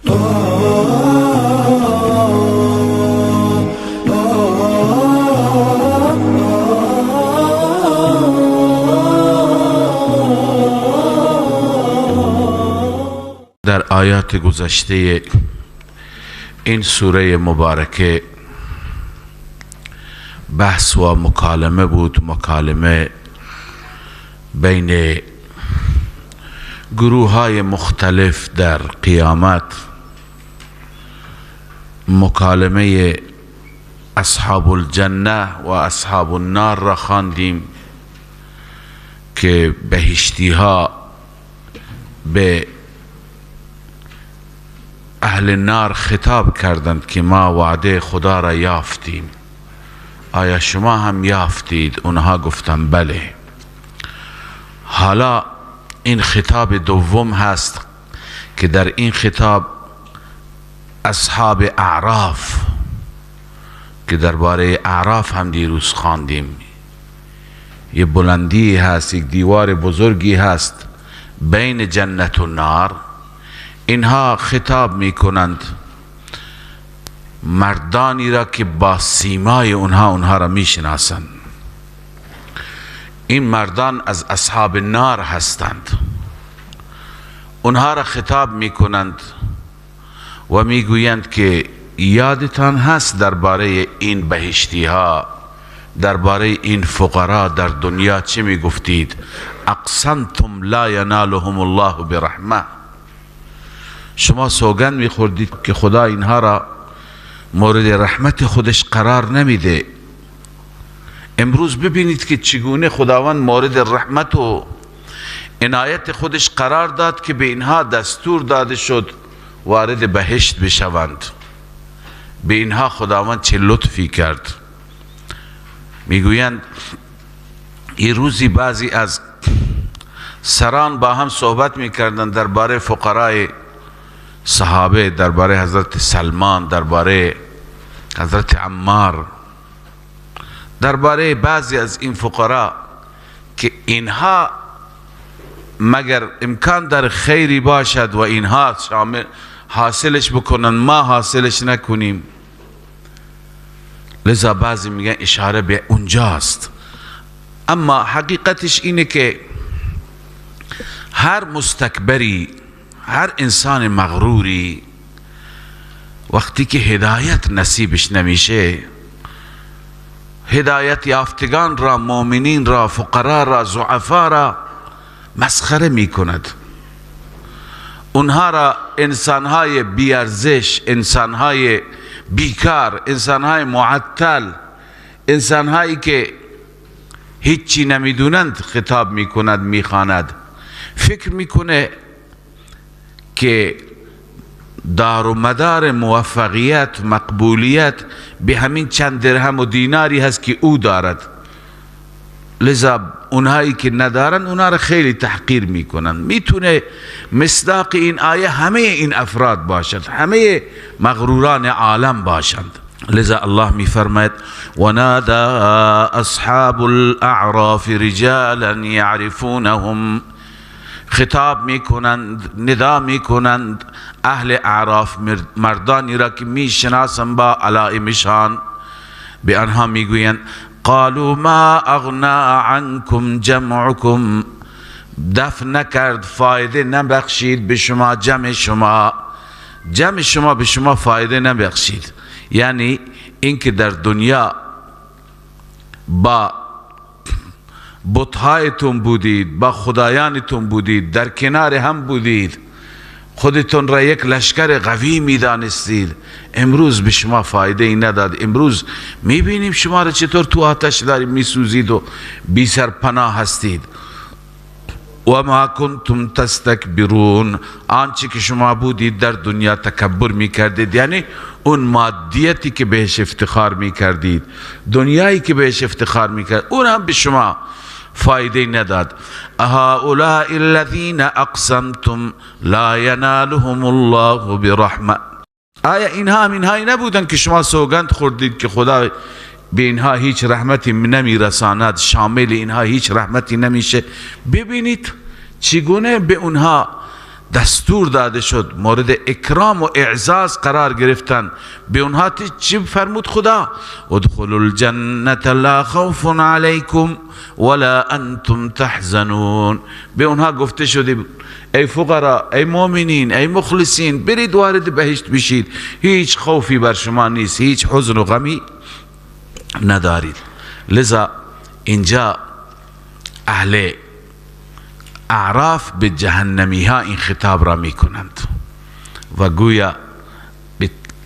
در آیات گذشته این سوره مبارکه بحث و مکالمه بود، مکالمه بین گروه های مختلف در قیامت، مکالمه اصحاب الجنه و اصحاب النار را خواندیم که بهشتی ها به اهل نار خطاب کردند که ما وعده خدا را یافتیم، آیا شما هم یافتید؟ اونها گفتند بله. حالا این خطاب دوم هست که در این خطاب اصحاب اعراف که درباره اعراف هم دیروز خواندیم، یه بلندی هست، یک دیوار بزرگی هست بین جنت و نار، اینها خطاب میکنند مردانی را که با سیمای اونها را میشناسند. این مردان از اصحاب نار هستند. اونها را خطاب میکنند و میگویند که یادتان هست درباره این بهشتی ها، درباره این فقرا در دنیا چه میگفتید؟ اقسمتم لا ینالهم الله برحمه. شما سوگند میخوردید که خدا اینها را مورد رحمت خودش قرار نمیده. امروز ببینید که چگونه خداوند مورد رحمت و عنایت خودش قرار داد که به اینها دستور داده شد وارد بهشت بشوند. به اینها خداوند چه لطفی کرد. میگویند یه روزی بعضی از سران با هم صحبت میکردند درباره فقرای صحابه، درباره حضرت سلمان، درباره حضرت عمار، درباره بعضی از این فقرا که اینها مگر امکان در خیری باشد و اینها شامل حاصلش بکنن، ما حاصلش نکنیم. لذا بعضی میگن اشاره به اونجاست، اما حقیقتش اینه که هر مستکبری، هر انسان مغروری وقتی که هدایت نصیبش نمیشه، هدایت یافتگان را، مؤمنین را، فقرا را، ضعفا را مسخره میکند. اونها را انسانهای بیارزش، انسانهای بیکار، انسانهای معطل، انسانهایی که هیچی نمیدونند خطاب میکند، میخواند. فکر میکنه که دار و مدار موفقیت، مقبولیت به همین چند درهم و دیناری هست که او دارد. لذا اونهایی که ندارن اونها را خیلی تحقیر میکنن. میتونه مصداق این آیه همه این افراد باشد، همه مغروران عالم باشند. لذا الله میفرماید ونادى اصحاب الاعراف رجالا یعرفونهم. خطاب میکنند، ندا میکنند اهل اعراف، مردانی را که میشناسند با علائمشان، به آنها میگویند قالوا ما اغنا عنکم جمعکم. دفع نکرد، فایده نبخشید به شما جمع شما، جمع شما به شما فایده نبخشید. یعنی اینکه در دنیا با بتهایتون بودید، با خدایانتون بودید، در کنار هم بودید، خودتون را یک لشکر قوی میدانستید، امروز به شما فایده ای نداد. امروز میبینیم شما را چطور تو آتش دارید میسوزید و بی سر پناه هستید. و ما کنتم تستکبرون، آنچه که شما بودید در دنیا تکبر میکردید، یعنی اون مادیتی که بهش افتخار میکردید، دنیایی که بهش افتخار میکردید، اون هم به شما فایده نداد. هؤلاء الذین اقسمتم لا ینالهم الله برحمه. آیا اینها هم اینهایی نبودن که شما سوگند خوردید که خدا به اینها هیچ رحمتی نمیرساند، شامل اینها هیچ رحمتی نمیشه؟ ببینید چگونه به اونها دستور داده شد، مورد اکرام و اعزاز قرار گرفتن، به اونها چی فرمود خدا؟ ادخلوا الجنة لا خوف علیکم ولا انتم تحزنون. به اونها گفته شده ای فقرا، ای مؤمنین، ای مخلصین، برید وارد بهشت بشید، هیچ خوفی بر شما نیست، هیچ حزن و غمی ندارید. لذا اینجا اهل اعراف به جهنمی ها این خطاب را میکنند و گویا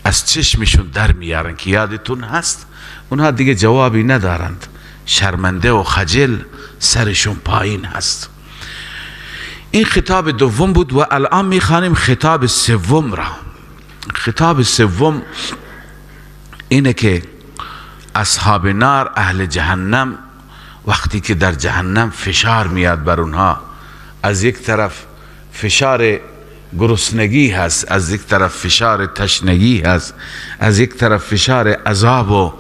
از چشمشون در میارن که یادتون هست، اونها دیگه جوابی ندارند، شرمنده و خجل، سرشون پایین هست. این خطاب دوم بود و الان میخوانیم خطاب سوم را. خطاب سوم اینه که اصحاب نار، اهل جهنم، وقتی که در جهنم فشار میاد بر اونها، از یک طرف فشار گرسنگی هست، از یک طرف فشار تشنگی هست، از یک طرف فشار عذاب و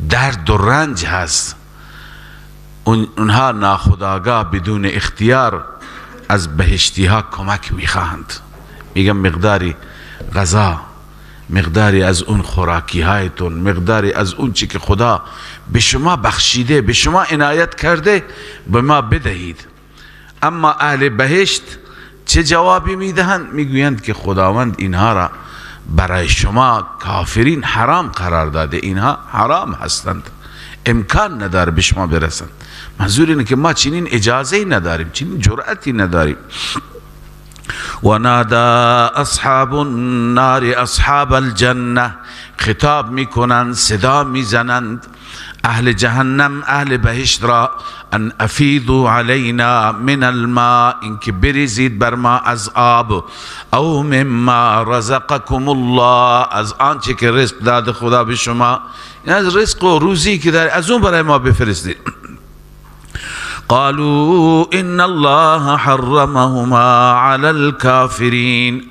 درد و رنج هست، اونها ناخودآگاه بدون اختیار از بهشتی ها کمک میخواهند. میگم مقداری غذا، مقداری از اون خوراکی هایتون، مقداری از اون چی که خدا به شما بخشیده، به شما عنایت کرده، به ما بدهید. اما اهل بهشت چه جوابی میدهند؟ میگویند که خداوند اینها را برای شما کافرین حرام قرار داده، اینها حرام هستند، امکان نداره به شما برسند. منظور اینه که ما چنین اجازه نداریم، چنین جرأتی نداریم. و نادا اصحاب النار اصحاب الجنه، خطاب میکنند، صدا میزنند اهل جهنم اهل بهشت را، ان افیضوا علینا من الماء، اینکه بریزید بر ما از آب، او مما رزقکم الله، از آنچه که رزق داد خدا به شما، از رزق و روزی که داره از اون برای ما بفرستید. قالوا ان الله حرمهما علی الكافرین،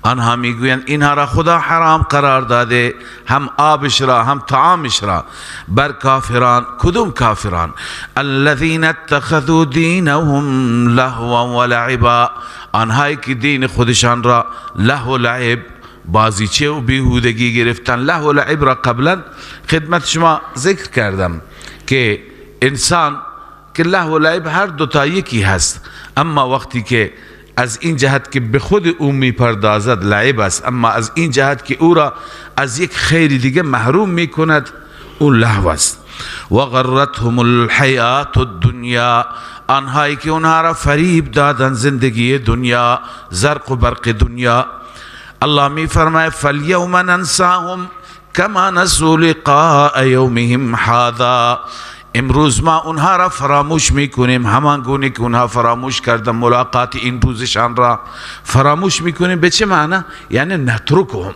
آنها میگویند اینها را خدا حرام قرار داده، هم آبش را هم طعامش را بر کافران. کدوم کافران؟ الذین اتخذوا دینهم لهوا ولعبا، آنهایی که دین خودشان را لهو و لعب، بازیچه و بیهودگی گرفتن. لهو و لعب را قبلا خدمت شما ذکر کردم که انسان که لهو و لعب هر دوتا یکی هست، اما وقتی که از این جهت که به خود او میپردازد لعب است، اما از این جهت که او را از یک خیر دیگه محروم میکند او لهو است. و غرتهم الحیات الدنیا، آنهایی که اونها را فریب دادن زندگی دنیا، زرق و برق دنیا. الله میفرماید فالیوم ننساهم کما نسوا لقاء یومهم هذا، امروز ما اونها را فراموش میکنیم همان گونه که اونها فراموش کردن ملاقات این روزشان را فراموش میکنیم. به چه معنی؟ یعنی نترکهم،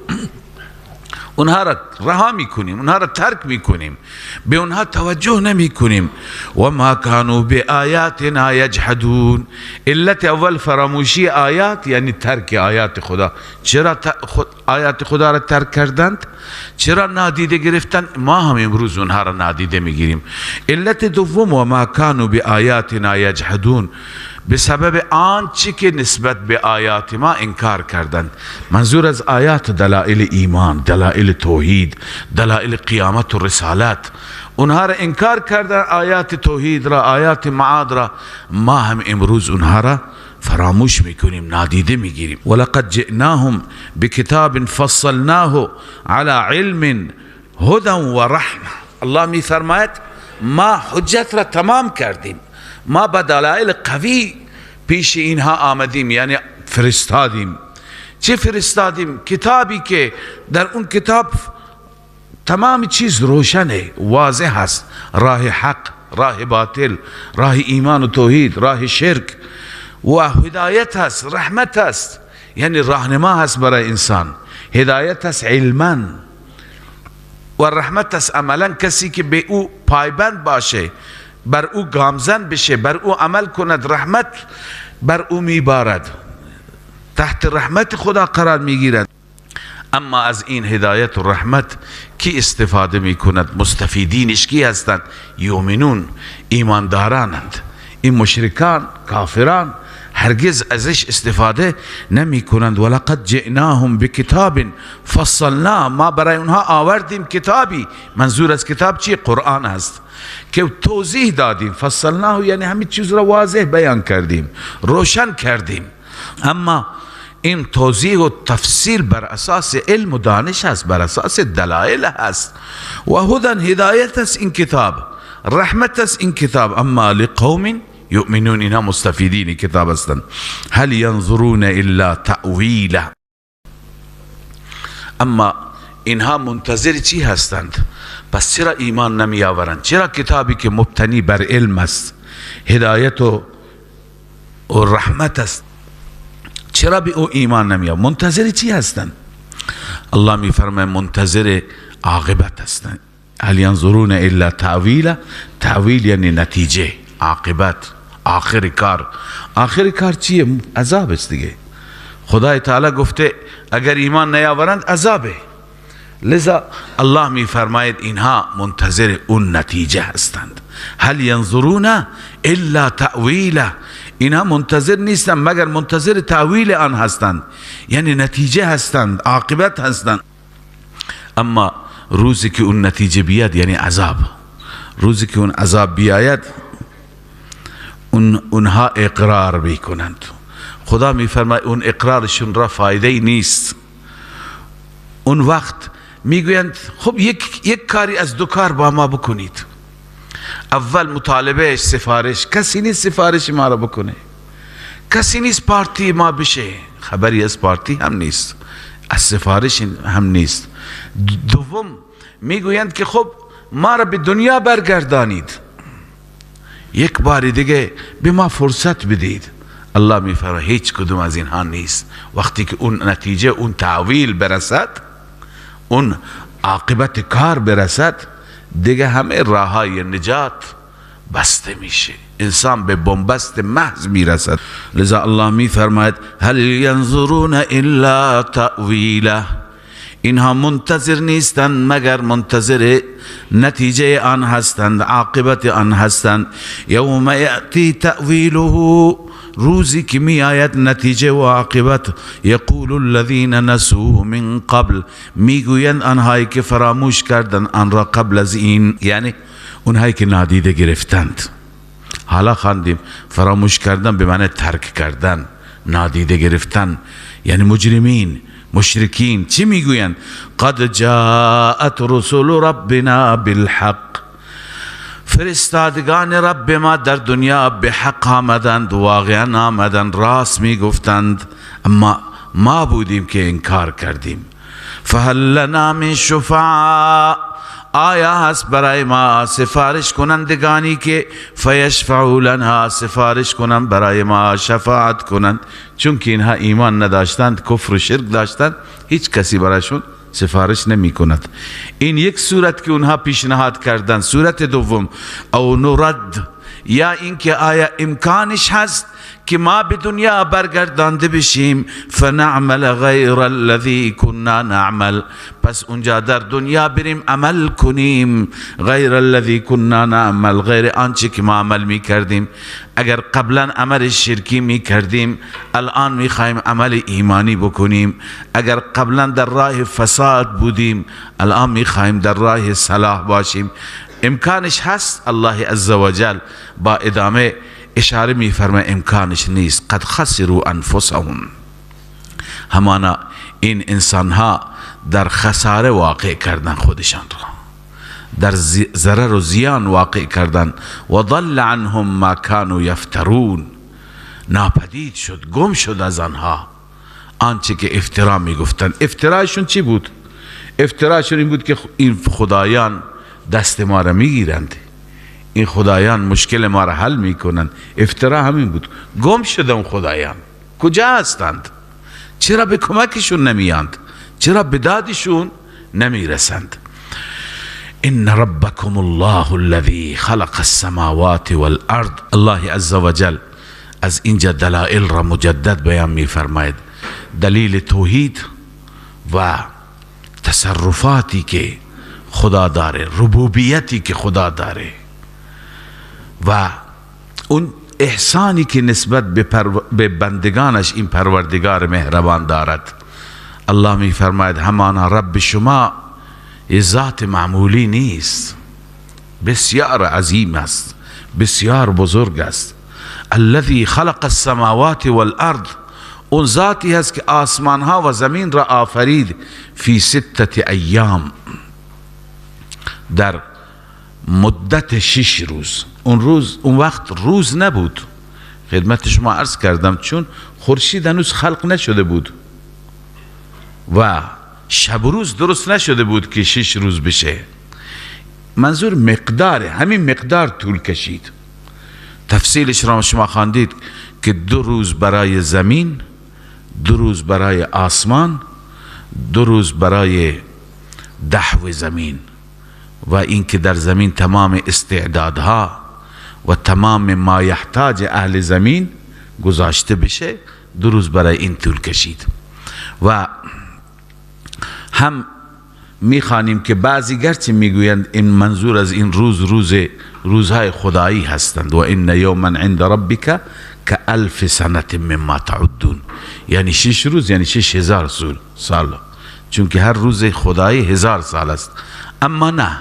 اونها را رها میکنیم، اونها را ترک میکنیم، به اونها توجه نمیکنیم. و ما کانوا بآیاتنا یجحدون، علت اول فراموشی آیات یعنی ترک آیات خدا. چرا آیات خدا را ترک کردند؟ چرا نادیده گرفتند؟ ما هم امروز اونها را نادیده میگیریم. علت دوم و ما کانوا بآیاتنا یجحدون، به سبب آنچه که نسبت به آیات ما انکار کردند. منظور از آیات دلائل ایمان، دلائل توحید، دلائل قیامت و رسالت، اونها را انکار کردند، آیات توحید را، آیات معاد را. ما هم امروز اونها را فراموش میکنیم، نادیده میگیریم. ولقد جئناهم بکتاب فصلناه علی علم هدى و رحمه. الله میفرماید ما حجت را تمام کردیم، ما با دلائل قوی پیش اینها آمدیم، یعنی فرستادیم. چه فرستادیم؟ کتابی که در اون کتاب تمام چیز روشنه، واضح هست، راه حق، راه باطل، راه ایمان و توحید، راه شرک و هدایت هست، رحمت هست، یعنی راهنما هست برای انسان، هدایت هست علما و رحمت هست عملا. کسی که به او پایبند باشه، بر او گامزن بشه، بر او عمل کند، رحمت بر او میبارد، تحت رحمت خدا قرار میگیرد. اما از این هدایت و رحمت کی استفاده میکند؟ مستفیدینش کی هستند؟ یؤمنون، ایماندارانند. این مشرکان، کافران هرگز ازش استفاده نمی کنند. ولقد جئناهم بکتاب فصلناه، ما برای اونها آوردیم کتابی، منظور از کتاب چی؟ قرآن هست که توضیح دادیم. فصلناه یعنی همه چیز را واضح بیان کردیم، روشن کردیم. اما این توضیح و تفصیل بر اساس علم و دانش هست، بر اساس دلایل هست. و هدن، هدایت است این کتاب، رحمت است این کتاب. اما لقوم یؤمنون، اینها مستفیدین کتاب هستند. هل ینظرون الا تأویله، اما اینها منتظر چی هستند؟ پس چرا ایمان نمی آورند؟ چرا کتابی که مبتنی بر علم است، هدایت و رحمت است، چرا به او ایمان نمی آورند؟ منتظر چی هستند؟ الله می فرماید منتظر عاقبت هستند. هل ینظرون الا تأویله، تأویل یعنی نتیجه، عاقبت، آخر کار. آخر کار چیه؟ عذاب است دیگه. خدای تعالی گفته اگر ایمان نیاورند عذابه. لذا الله می فرماید اینها منتظر اون نتیجه هستند. هل ینظرون الا تأویله، اینها منتظر نیستند مگر منتظر تأویل آن هستند، یعنی نتیجه هستند، عاقبت هستند. اما روزی که اون نتیجه بیاد یعنی عذاب، روزی که اون عذاب بیاید اونها اقرار میکنند. خدا میفرماید اون اقرارشون را فایده ای نیست. اون وقت میگویند خب یک کاری از دو کار با ما بکنید. اول مطالبه سفارش، کسی نیست سفارش ما را بکنه، کسی نیست پارتی ما بشه، خبری از پارتی هم نیست، از سفارش هم نیست. دوم میگویند که خب ما را به دنیا برگردانید، یک بار دیگه به ما فرصت بدید. الله میفرماید هیچ کدوم از اینها نیست. وقتی که اون نتیجه، اون تعویل برسد، اون عاقبت کار برسد، دیگه همه راههای نجات بسته میشه، انسان به بنبست محض میرسد. لذا الله میفرماید هل ینظرون الا تأویله، اینها منتظر نیستند مگر منتظر نتیجه آن هستند، عاقبت آن هستند. یوم یأتی تأویله، روزی که می آید نتیجه و عاقبت. یقول الذین نسوه من قبل، میگویند آنهایی که فراموش کردند آن را قبل از این، یعنی اونهایی که نادیده گرفتند. حالا خواندیم فراموش کردن به معنی ترک کردن، نادیده گرفتن، یعنی مجرمین، مشرکین چی میگویند؟ قد جاءت رسول ربنا بالحق، فرستادگان رب ما در دنیا به حق آمدند، واقعا آمدند، راست میگفتند، اما ما بودیم که انکار کردیم. فهل لنا من شفعاء، آیا هست برای ما سفارش کنندگانی که فیشفعوا لنا، سفارش کنند برای ما، شفاعت کنند؟ چون که اینها ایمان نداشتند، کفر و شرک داشتند، هیچ کسی برایشون سفارش نمی کند. این یک صورت که اونها پیشنهاد کردند. صورت دوم او نرد، یا اینکه آیا امکانش هست که ما به دنیا برگردانده بشیم، فنعمل غیر الذی كنا نعمل، پس اونجا در دنیا بریم عمل کنیم، غیر الذی كنا نعمل، غیر آنچه که ما عمل می کردیم. اگر قبلا عمل شرکی می کردیم، الان می خواهیم عمل ایمانی بکنیم. اگر قبلا در راه فساد بودیم، الان می خواهیم در راه صلاح باشیم. امکانش هست؟ الله عزوجل با ادامه اشاره می فرماید امکانش نیست. قد خسروا انفسهم، همانا این انسانها در خساره واقع کردن خودشان را، در ضرر و زیان واقع کردن. و ضل عنهم ما كانوا یفترون، ناپدید شد، گم شد از آنها آنچه که افترا می گفتن. افتراشون چی بود؟ افتراشون این بود که این خدایان دست ما را می گیرند، این خدایان مشکل ما را حل می کنند. افترا همین بود. گم شدن خدایان، کجا هستند؟ چرا به کمکشون نمیاند؟ چرا به دادشون نمیرسند؟ ان ربکم الله الذی خلق السماوات والارض. الله عز وجل از اینجا دلائل را مجدد بیان می فرماید. دلیل توحید و تصرفاتی که خدا داره، ربوبیتی که خدا داره و اون احسانی که نسبت به بندگانش این پروردگار مهربان دارد. الله می فرماید همانا رب شما یه ذات معمولی نیست، بسیار عظیم است، بسیار بزرگ است. الذي خلق السماوات والارض، اون ذاتی هست که آسمان ها و زمین را آفرید، فی ستة ایام، در مدت 6 روز. اون روز، اون وقت روز نبود، خدمت شما عرض کردم، چون خورشید هنوز خلق نشده بود و شب و روز درست نشده بود که 6 روز بشه. منظور مقداره، همین مقدار طول کشید. تفصیلش را شما خواندید که 2 روز برای زمین، 2 روز برای آسمان، 2 روز برای دحو زمین، و اینکه در زمین تمام استعدادها و تمام ما یحتاج اهل زمین گذاشته بشه، 2 روز برای این طول کشید. و هم میخوانیم که بعضی گرچه میگویند این منظور از این روز، روز روزهای خدایی هستند، و ان یوما عند ربک کالف سنة مما تعدون، یعنی 6 روز، یعنی 6000 سال، چون که هر روز خدایی 1000 سال است. اما نه،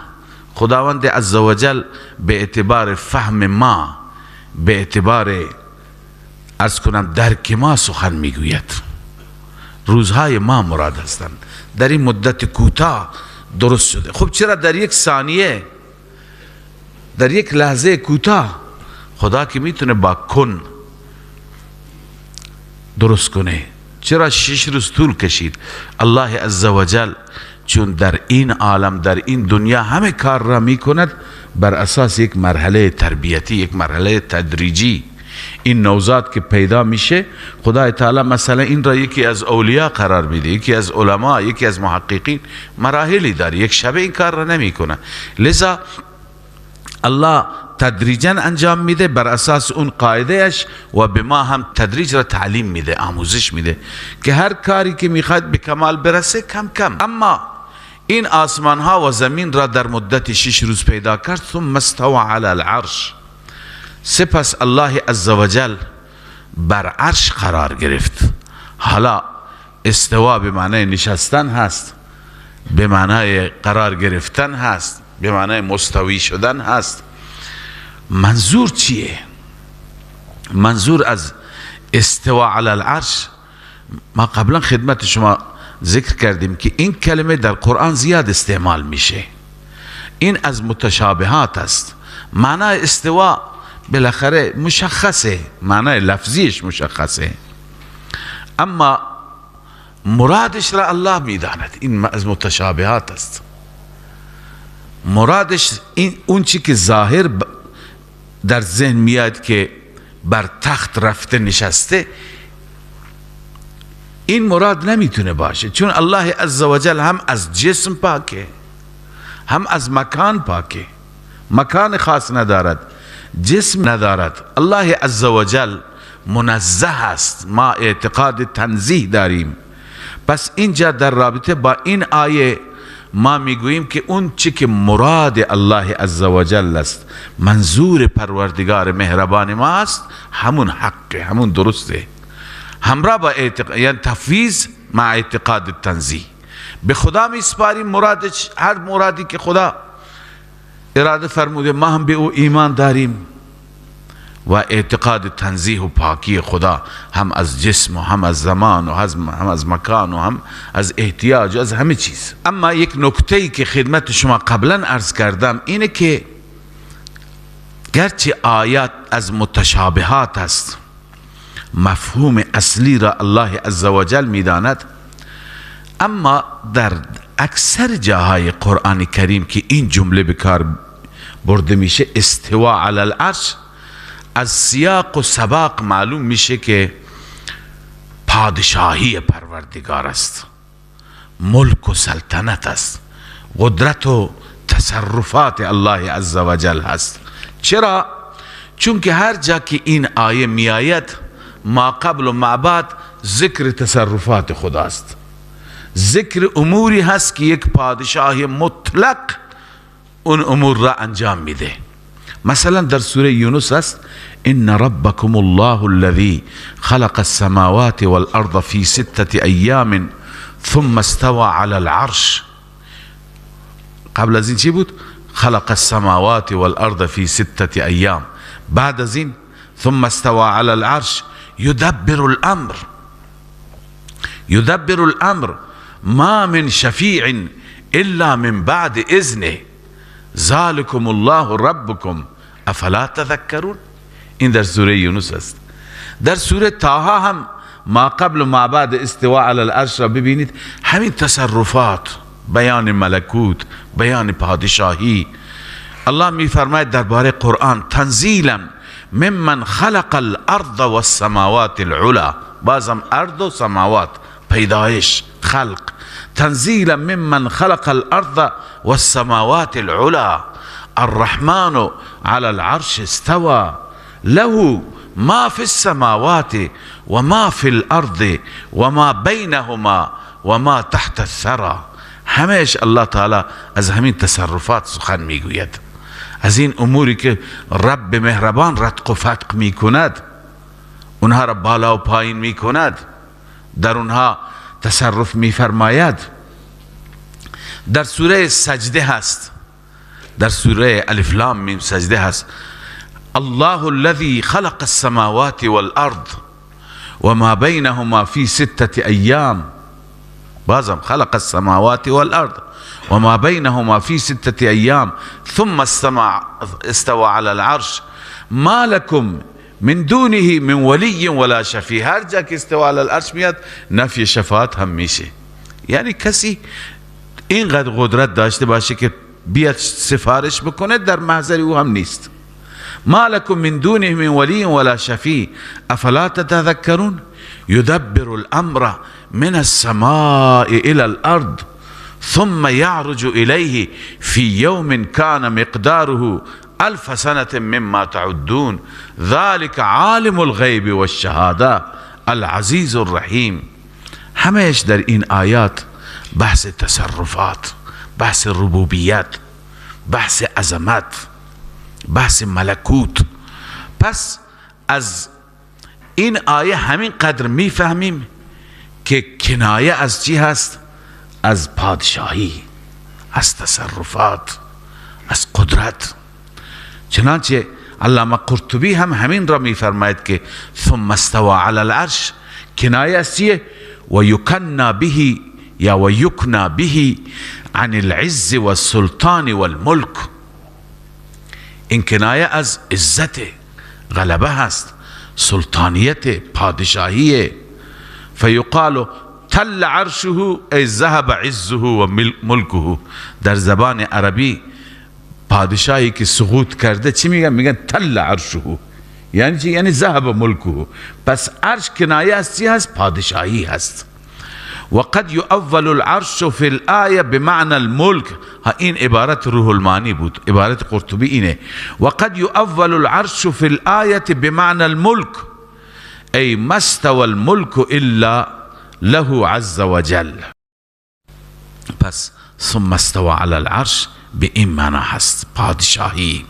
خداوند عزوجل به اعتبار فهم ما، به اعتبار عرض کنم درک ما سخن میگوید. روزهای ما مراد هستند، در این مدت کوتاه درست شده. خب چرا در یک ثانیه، در یک لحظه کوتاه؟ خدا که میتونه با کن درست کنه، چرا 6 روز طول کشید؟ الله عزوجل چون در این عالم، در این دنیا همه کار را میکند بر اساس یک مرحله تربیتی، یک مرحله تدریجی. این نوزاد که پیدا میشه، خدای تعالی مثلا این را یکی از اولیا قرار میده، یکی از علما، یکی از محققین، مراحلی داره، یک شبه این کار را نمیکنه. لذا الله تدریجا انجام میده بر اساس اون قاعدهش، و به ما هم تدریج را تعلیم میده، آموزش میده که هر کاری که میخواد به کمال برسه کم کم. اما این آسمان ها و زمین را در مدت 6 روز پیدا کرد، ثم استوى علی العرش، سپس الله عزوجل بر عرش قرار گرفت. حالا استوا به معنای نشستن هست، به معنای قرار گرفتن هست، به معنای مستوی شدن هست. منظور چیه؟ منظور از استوا علی العرش، ما قبلا خدمت شما ذکر کردیم که این کلمه در قرآن زیاد استعمال میشه، این از متشابهات است. معنای استوا بالاخره مشخصه، معنای لفظیش مشخصه، اما مرادش را الله میداند. این از متشابهات است. مرادش این اون چی که ظاهر در ذهن میاد که بر تخت رفته نشسته، این مراد نمیتونه باشه، چون الله عزوجل هم از جسم پاکه، هم از مکان پاکه، مکان خاص ندارد، جسم ندارد. الله عزوجل منزه است، ما اعتقاد تنزیه داریم. پس اینجا در رابطه با این آیه ما میگوییم که اون چی که مراد الله عزوجل است، منظور پروردگار مهربان ما است، همون حقه، همون درسته، همراه با اعتقاد، یعنی تفویض مع اعتقاد تنزیه. به خدا میسپاریم مرادش، هر مرادی که خدا اراده فرموده ما هم به او ایمان داریم، و اعتقاد تنزیه و پاکی خدا هم از جسم و هم از زمان و هم از مکان و هم از احتیاج و از همه چیز. اما یک نکته‌ای که خدمت شما قبلا عرض کردم اینه که گرچه آیات از متشابهات است، مفهوم اصلی را الله عزوجل میداند، اما در اکثر جاهای قرآن کریم که این جمله به کار برده میشه، استوا علی العرش، از سیاق و سباق معلوم میشه که پادشاهی پروردگار است، ملک و سلطنت است، قدرت و تصرفات الله عزوجل هست. چرا؟ چون که هر جا که این آیه میآید، ما قبل و ما بعد ذکر تصرفات خداست، ذکر اموری هست که یک پادشاه مطلق اون امور را انجام میده. مثلا در سوره یونس است، ان ربكم الله الذي خلق السماوات والارض في 6 ایام ثم استوى على العرش. قبل از این چی بود؟ خلق السماوات والارض في 6 ایام. بعد از این ثم استوى على العرش يدبر الامر، يدبر الامر ما من شفیع الا من بعد اذنه ذلكم الله ربكم افلا تذکرون. این در سوره یونس است. در سوره طه هم ما قبل و ما بعد استواء علی العرش را ببینید، همین تصرفات، بیان ملکوت، بیان پادشاهی. الله میفرماید درباره قرآن تنزیلا ممن خلق الارض والسماوات العلا، بازم ارض و سماوات، پیدایش، خلق. تنزیلا ممن خلق الارض والسماوات العلا الرحمن على العرش استوى له ما في السماوات وما في الارض وما بينهما وما تحت الثرى. همش الله تعالی از همین تصرفات سخن میگوید، از این اموری که رب مهربان رتق و فتق میکند، اونها را بالا و پایین میکند، در اونها تصرف میفرماید. در سوره سجده هست، در سوره الف لام میم سجده هست، الله الذي خلق السماوات والارض وما بينهما في 6 ایام. بازم خلق السماوات والارض وما بينهما في 6 ایام ثم استوى على العرش ما لكم من دونه من ولی ولا شفیع. هر جا که استوى علی العرش میاد نفی شفاعت هم میشه. یعنی کسی اینقدر قدرت داشته باشه که بیاد سفارش بکنه در محضر او هم نیست. ما لكم من دونه من ولی ولا شفیع افلا تتذکرون يدبر الامر من السماء الى الارض ثم يعرج اليه في يوم كان مقداره 1000 سنة مما تعدون ذلك عالم الغیب والشهادة العزیز الرحیم. همش در این آیات بحث تصرفات، بحث ربوبیت، بحث عظمت، بحث ملکوت. پس از این آیه همین قدر میفهمیم که کنایه از چی هست؟ از پادشاهی، از تصرفات، از قدرت. چنانچه علامه قرطبی هم همین را میفرماید که ثم استوى علی العرش کنایه از چیه؟ و یکنا به یا و یکنا به عن العز والسلطان والملک. این کنایه از عزت، غلبه هست، سلطانیت، پادشاهی. فیقال تل عرشه ای ذهب عزه و ملکه. در زبان عربی پادشاهی که سقوط کرده چی میگن؟ میگن تل عرشه. یعنی چی؟ یعنی ذهب ملکه. پس عرش کنایه از چی هست؟ پادشاهی هست. وقد يؤول العرش في الآية بمعنى الملك. این عبارت روح المعانی بود، عبارت قرطبی اینه. وقد يؤول العرش في الآية بمعنى الملك ای ما استوى الملك الا له عز وجل. پس ثم استوى على العرش به این معنا هست، پادشاهی.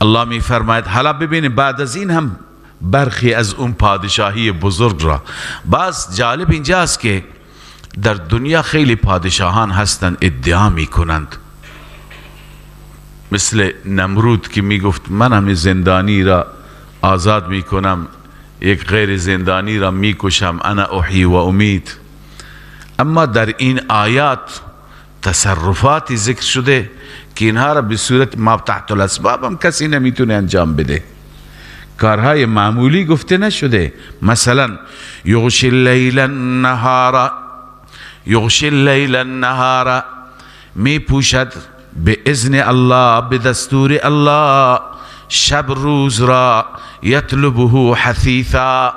الله می فرماید، حالا ببینیم بعد از این هم برخی از اون پادشاهی بزرگ را. باز جالب اینجاست که در دنیا خیلی پادشاهان هستند ادعا می کنند، مثل نمرود که می گفت من هم زندانی را آزاد می کنم، یک غیر زندانی را می کشم، انا احیی و امید. اما در این آیات تصرفاتی ذکر شده که اینها را به صورت ما تحت الاسباب هم کسی نمیتونه انجام بده، کارهای معمولی گفته نشده. مثلا یغشی اللیل النهار، یغشی اللیل النهار، می پوشد به اذن الله، به دستور الله، شب روز را، یطلبه حثیثا،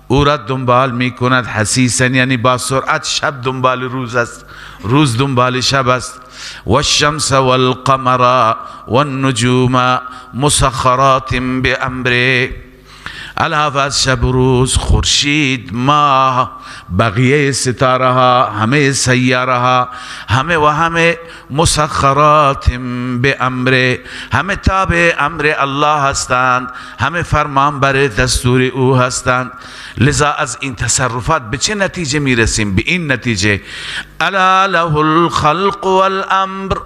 او را دنبال می کند، حثیثا یعنی با سرعت، شب دنبال روز است، روز دنبال شب است. والشمس والقمر والنجوم مسخرات بأمره، علاوه از شب و روز، خورشید، ماه، بقیه ستاره ها، همه سیاره ها، همه و همه مسخرات به امر، همه تابع امر الله هستند، همه فرمان بر دستور او هستند. لذا از این تصرفات به چه نتیجه میرسیم؟ به این نتیجه: الا له الخلق والامر.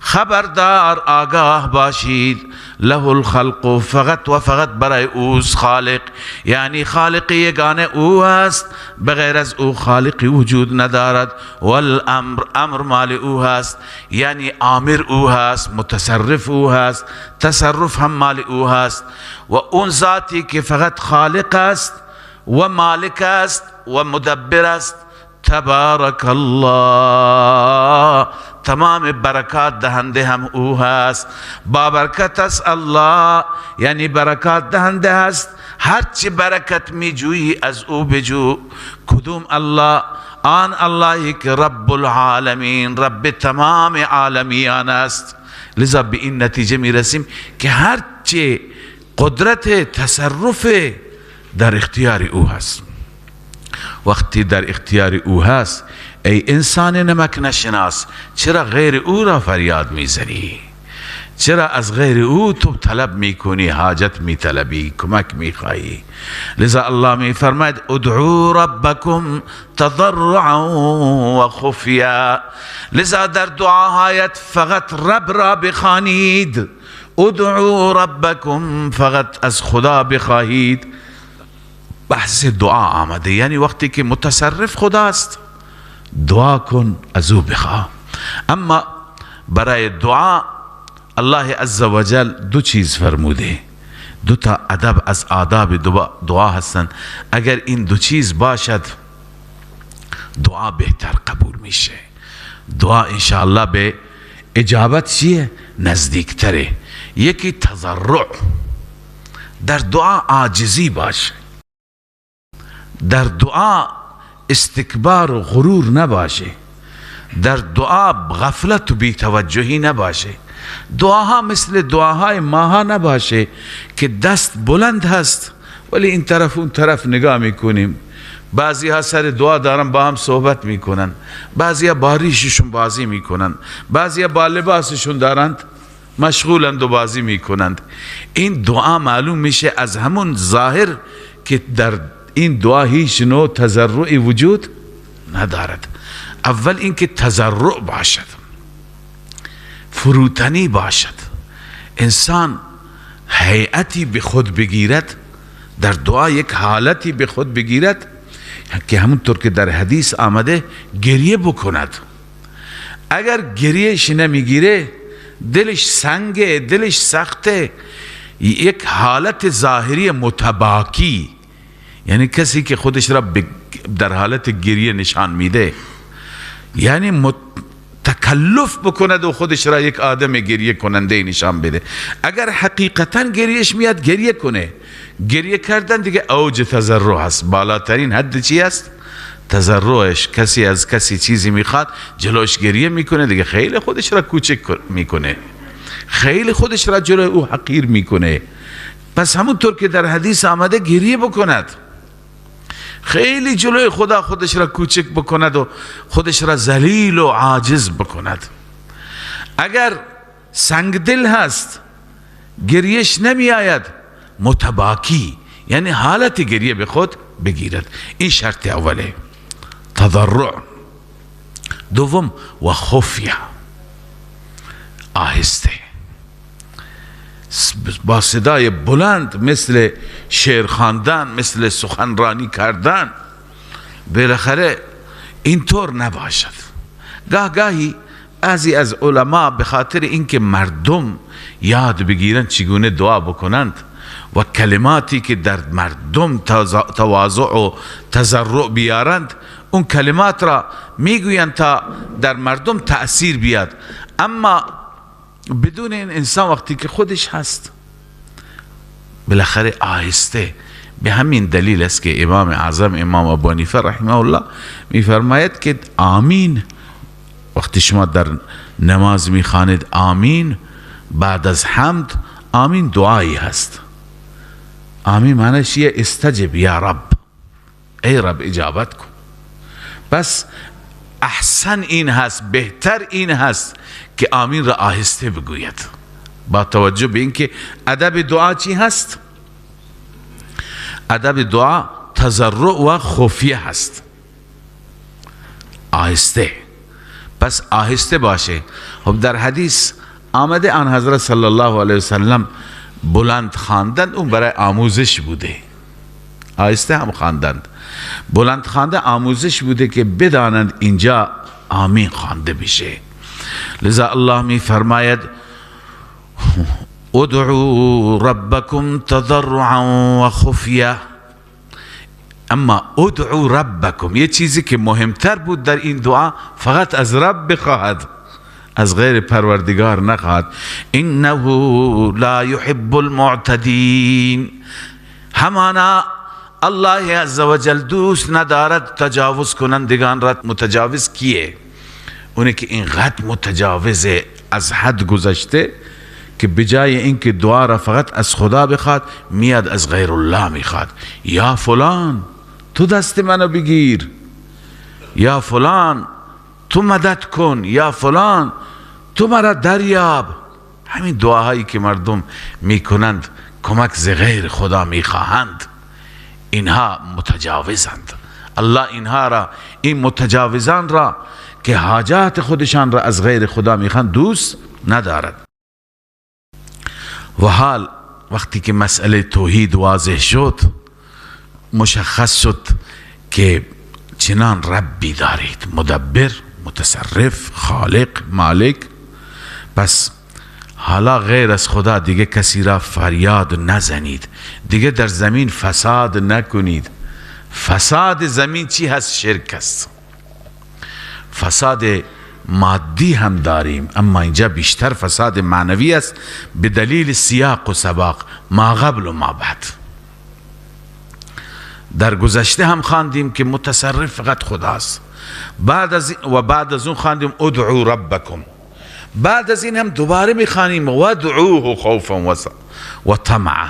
خبردار، آگاه باشید، له الخلق، فقط و فقط برای اوست خالق، یعنی خالق یگانه او است، بغیر از او خالقی وجود ندارد. والامر، امر مال او هست، یعنی آمر او هست، متصرف او هست، تصرف هم مال او هست. و اون ذاتی که فقط خالق است و مالک است و مدبر است، تبارک الله، تمام برکات دهنده هم او هست. با برکت است الله، یعنی برکات دهنده هست. هرچی برکت می جویی از او بجو. کدوم الله؟ آن اللهی که رب العالمین، رب تمام عالمیان است. لذا به این نتیجه می رسیم که هرچی قدرت تصرف در اختیار او هست. وقتی در اختیار او هست، ای انسان نمک نشناس، چرا غیر او را فریاد میزنی؟ چرا از غیر او تو طلب میکنی، حاجت میطلبی، کمک میخواهی؟ لذا الله میفرماید: ادعوا ربکم تضرعا و خفیا. لذا در دعاهایت فقط رب را بخوانید. ادعوا ربکم، فقط از خدا بخواهید. بحث دعا آمده، یعنی وقتی که متصرف خداست دعا کن، از او بخواه. اما برای دعا الله عزوجل دو چیز فرموده، دو تا ادب از آداب دعا هستند. اگر این دو چیز باشد دعا بهتر قبول میشه، دعا انشاءالله به اجابت چیه؟ نزدیکتره. یکی تضرع، در دعا عاجزی باشه، در دعا استکبار و غرور نباشه، در دعا غفلت و بی‌توجهی نباشه، دعاها مثل دعاهای ماها نباشه که دست بلند هست ولی این طرف اون طرف نگاه میکنیم. بعضی ها سر دعا دارن با هم صحبت میکنن، بعضی ها با ریششون بازی میکنن، بعضی ها با لباسشون دارند مشغولند و بازی میکنند. این دعا معلوم میشه از همون ظاهر که در این دعا هیچ نوع تضرعی وجود ندارد. اول اینکه تضرع باشد، فروتنی باشد، انسان هیئتی به خود بگیرد، در دعا یک حالتی به خود بگیرد که همونطور که در حدیث آمده گریه بکند. اگر گریهش نمیگیره، دلش سنگه، دلش سخته، یک حالت ظاهری متباکی، یعنی کسی که خودش را در حالت گریه نشان میده، یعنی تکلف بکند و خودش را یک آدم گریه کننده نشان بده. اگر حقیقتا گریهش میاد گریه کنه. گریه کردن دیگه اوج تضرع هست، بالاترین حد چی است؟ تضرعش. کسی از کسی چیزی میخواد جلوش گریه میکنه، دیگه خیلی خودش را کوچک میکنه، خیلی خودش را جلوی او حقیر میکنه. پس همونطور که در حدیث آمده گریه بکند، خیلی جلوی خدا خودش را کوچک بکند و خودش را ذلیل و عاجز بکند. اگر سنگ دل هست گریهش نمی آید، متباکی، یعنی حالت گریه به خود بگیرد. این شرط اوله، تضرع. دوم و خفیه، آهسته، با صدای بلند مثل شعر خواندن، مثل سخنرانی کردن، بالاخره اینطور نباشد. گاه گاهی بعضی از علما به خاطر اینکه مردم یاد بگیرند چگونه دعا بکنند و کلماتی که در مردم تواضع و تضرع بیارند، اون کلمات را میگویند تا در مردم تأثیر بیاد. اما بدون این انسان وقتی که خودش هست بالاخره آهسته. به همین دلیل است که امام اعظم امام ابو حنیفه رحمه الله میفرماید که آمین، وقتی شما در نماز میخوانید آمین، بعد از حمد آمین دعایی هست. آمین معنیش یه استجب یا رب، ای رب اجابت کن. پس احسن این هست، بهتر این هست که آمین را آهسته بگوید، با توجه به اینکه ادب دعا چی هست؟ ادب دعا تضرع و خفیه هست، آهسته. پس آهسته باشه. خب در حدیث آمده آن حضرت صلی الله علیه وسلم بلند خواندن، اون برای آموزش بوده، آهسته هم خواندند، بلند خوانده آموزش بوده که بدانند اینجا آمین خوانده بشه. لذا الله می فرماید ادعوا ربکم تضرعا و خفیه. اما ادعوا ربکم یه چیزی که مهمتر بود در این دعا، فقط از رب بخواهد، از غیر پروردگار نخواهد. انه لا يحب المعتدین، همانا الله عزوجل دوست ندارد تجاوز کنندگان را. متجاوز کیه؟ اونه که اینقدر متجاوز از حد گذشته که بجای اینکه دعا را فقط از خدا بخواد، میاد از غیر الله میخواد. یا فلان تو دست منو بگیر، یا فلان تو مدد کن، یا فلان تو مرا دریاب. همین دعاهایی که مردم میکنند، کمک ز غیر خدا میخواهند، اینها متجاوزند. الله اینها را، این متجاوزان را که حاجات خودشان را از غیر خدا میخواهند، دوست ندارد. و حال وقتی که مسئله توحید واضح شد، مشخص شد که چنان ربی دارید، مدبر، متصرف، خالق، مالک. پس حالا غیر از خدا دیگه کسی را فریاد نزنید، دیگه در زمین فساد نکنید. فساد زمین چی هست؟ شرک است. فساد مادی هم داریم، اما اینجا بیشتر فساد معنوی است، به دلیل سیاق و سباق، ما قبل و ما بعد. در گذشته هم خواندیم که متصرف فقط خداست، بعد از اون خواندیم ادعوا ربکم، بعد از این هم دوباره میخوانیم وادعوه خوفا و طمعا.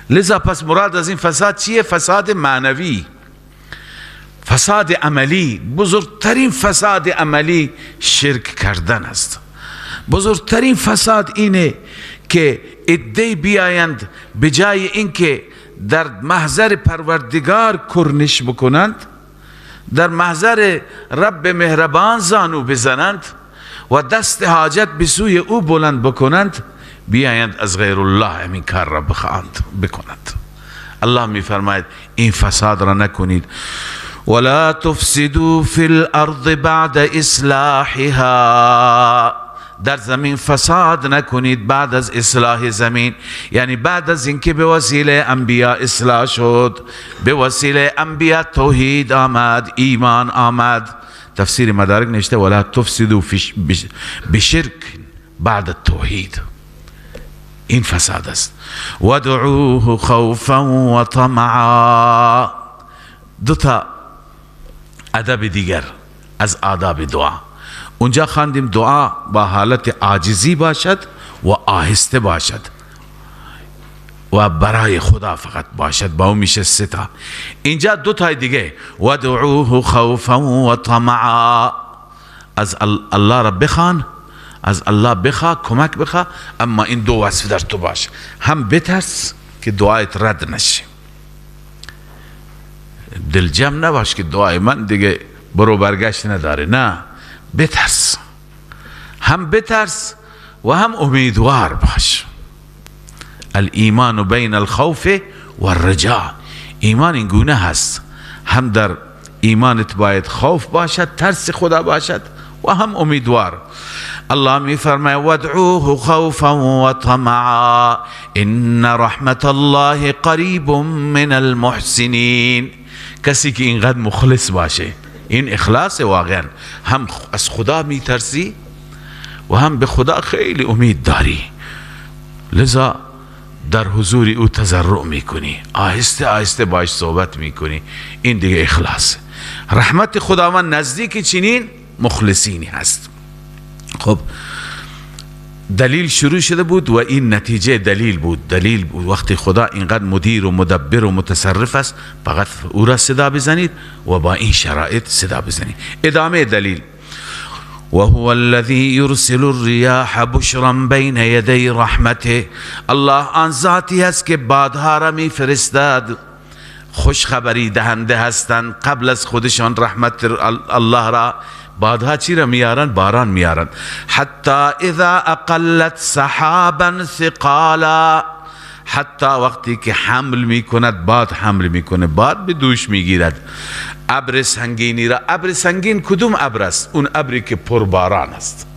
لذا پس مراد از این فساد چیه؟ فساد معنوی، فساد عملی. بزرگترین فساد عملی شرک کردن است. بزرگترین فساد اینه که عده‌ای بیایند به جای اینکه در محضر پروردگار کرنش بکنند، در محضر رب مهربان زانو بزنند و دست حاجت به سوی او بلند بکنند، بیایند از غیر الله همین کار را بکنند. الله میفرماید این فساد را نکنید. ولا تفسدوا فی الارض بعد اصلاحها، در زمین فساد نکنید بعد از اصلاح زمین، یعنی بعد از اینکه به وسیله انبیا اصلاح شد، به وسیله انبیا توحید آمد، ایمان آمد. تفسیر مدارک نوشته ولا تفسدوا بشرک بعد التوحید، این فساد است. ودعوه خوفا و طمعا، دو تا ادب دیگر از آداب دعا. اونجا خواندیم دعا با حالت عاجزی باشد و آهسته باشد و برای خدا فقط باشد، با اون میشه سه تا. اینجا دو تای دیگه، ودعوه خوفا و طمعا، از الله را بخوان، از الله بخوا، کمک بخوا، اما این دو وصف در تو باش، هم بترس که دعایت رد نشه، دلجم نباش که دعای من دیگه برو برگشت نداره، نه، بترس، هم بترس و هم امیدوار باش. الایمان بین الخوف والرجاء، ایمان این گونه هست، هم در ایمانت باید خوف باشد، ترس خدا باشد، و هم امیدوار. الله می فرماید وادعوه خوفا و طمعا ان رحمت الله قریب من المحسنین. کسی که اینقدر مخلص باشه، این اخلاص واقعا، هم از خدا میترسی و هم به خدا خیلی امید داری، لذا در حضور او تضرع میکنی، آهسته آهسته باش صحبت میکنی، این دیگه اخلاص. رحمت خداوند نزدیک چنین مخلصینی هست. خب دلیل شروع شده بود و این نتیجه دلیل بود. دلیل بود. وقتی خدا اینقدر مدیر و مدبر و متصرف است، فقط او را صدا بزنید و با این شرایط صدا بزنید. ادامه دلیل: وهو الذي يرسل الرياح بشرا بين يدي رحمته. الله آن ذاتی است که بادها را میفرستد، خوشخبری دهنده هستند قبل از خودشان رحمت الله را. بادها چی را میارن؟ باران میارن. حتی اذا اقلت سحابا ثقالا، حتی وقتی که حمل میکند، باد حمل میکنه، باد به دوش میگیرد ابر سنگینی را. ابر سنگین کدوم ابر است؟ اون ابری که پرباران است.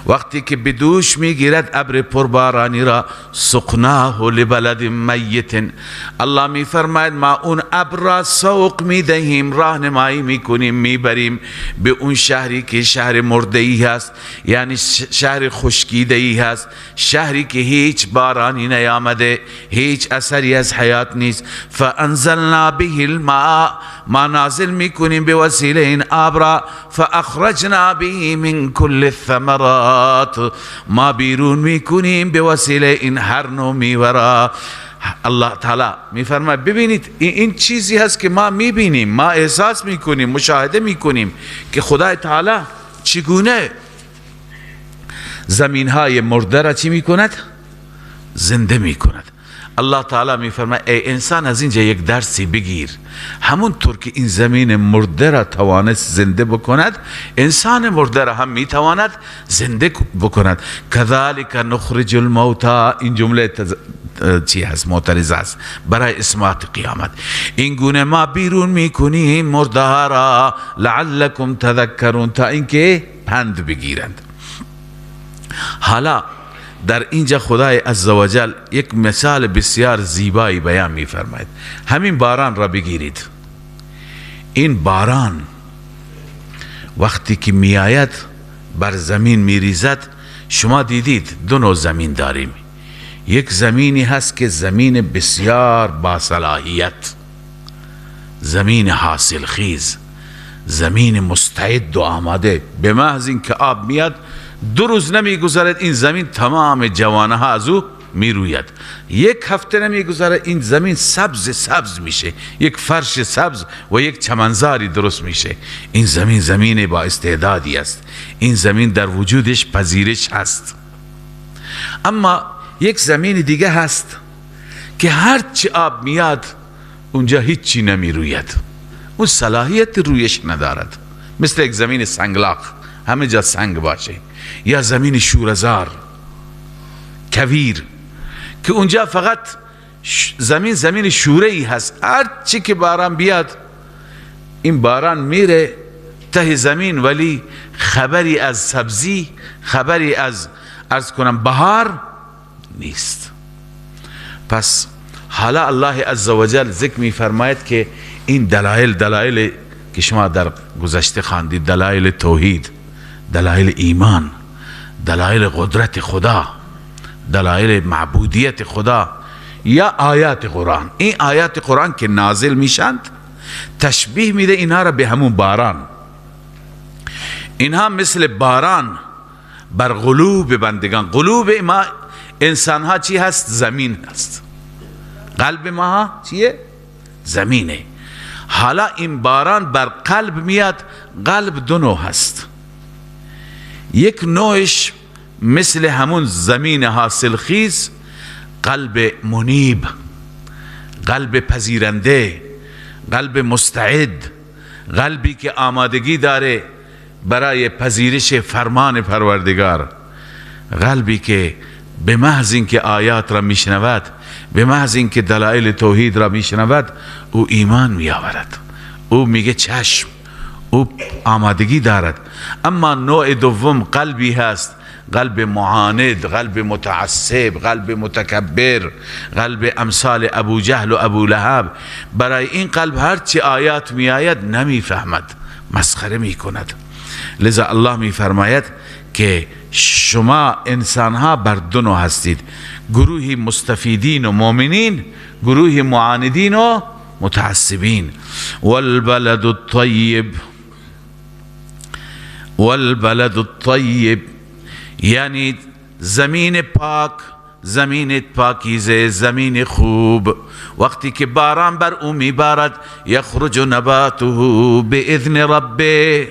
وقتی که به دوش میگیرد ابر پربارانی را، سقناه لبلد میت، الله میفرماید ما اون ابر را سوق میدهیم، راهنمایی میکنیم، میبریم به اون شهری که شهر مرده ای هست، یعنی شهر خشکیده ای هست، شهری که هیچ بارانی نیامده، هیچ اثری از حیات نیست. فانزلنا به الماء، ما نازل میکنیم به وسیله این آب را. فاخرجنا به من کل الثمرات، ما بیرون میکنیم به وسیله این هر نوع میوه را. الله تعالی میفرماید ببینید این چیزی هست که ما میبینیم، ما احساس میکنیم، مشاهده میکنیم که خدای تعالی چگونه زمین های مرده را چی میکند؟ زنده میکند. الله تعالی میفرماید ای انسان، از اینجا یک درسی بگیر. همونطور که این زمین مرده را توانست زنده بکند، انسان مرده را هم میتواند زنده بکند. کذالک نخرج الموتی، این جمله چی هست؟ معترض است برای اثبات قیامت. این گونه ما بیرون میکنیم مرده ها را، لعلکم تذکرون، تا اینکه پند بگیرند. حالا در اینجا خدای عزوجل یک مثال بسیار زیبایی بیان می‌فرماید. همین باران را بگیرید. این باران وقتی که میآید بر زمین میریزد، شما دیدید دو نوع زمین داریم. یک زمینی هست که زمین بسیار با صلاحیت، زمین حاصلخیز، زمین مستعد و آماده، به محض اینکه آب میاد دو روز نمیگذرد این زمین تمام جوانه ها از او میروید. یک هفته نمیگذرد این زمین سبز سبز میشه، یک فرش سبز و یک چمنزاری درست میشه. این زمین زمین با استعدادی است، این زمین در وجودش پذیرش هست. اما یک زمین دیگه هست که هرچی آب میاد اونجا هیچی نمیروید، اون صلاحیت رویش ندارد. مثل یک زمین سنگلاخ، همه جا سنگ باشه، یا زمین شورزار کویر که اونجا فقط زمین زمین شوره ای هست، هر چی که باران بیاد این باران میره ته زمین، ولی خبری از سبزی، خبری از عرض کنم بهار نیست. پس حالا الله عزوجل ذکر می فرماید که این دلایل، دلایل که شما در گذشته خواندید، دلایل توحید، دلایل ایمان، دلایل قدرت خدا، دلایل معبودیت خدا، یا آیات قرآن. این آیات قرآن که نازل میشند تشبیه میده اینها را به همون باران. اینها مثل باران بر قلوب بندگان. قلوب ما انسان ها چی هست؟ زمین هست. قلب ما چیه؟ زمینه. حالا این باران بر قلب میاد. قلب دو نوع هست. یک نوعش مثل همون زمین حاصلخیز، قلب منیب، قلب پذیرنده، قلب مستعد، قلبی که آمادگی داره برای پذیرش فرمان پروردگار، قلبی که به محض اینکه آیات را میشنود، به محض اینکه دلایل توحید را میشنود، او ایمان میآورد، او میگه چشم، او آمادگی دارد. اما نوع دوم قلبی هست، قلب معاند، قلب متعصب، قلب متکبر، قلب امثال ابو جهل و ابو لهب. برای این قلب هرچی آیات میآید نمیفهمد، مسخره میکند. لذا الله میفرماید که شما انسانها بر دو نوع هستید، گروهی مستفیدین و مؤمنین، گروهی معاندین و متعصبین. والبلد الطیب، والبلد الطیب یعنی زمین پاک، زمین پاکیزه، زمین خوب، وقتی که باران بر او میبارد، یخرج نباته باذن ربه،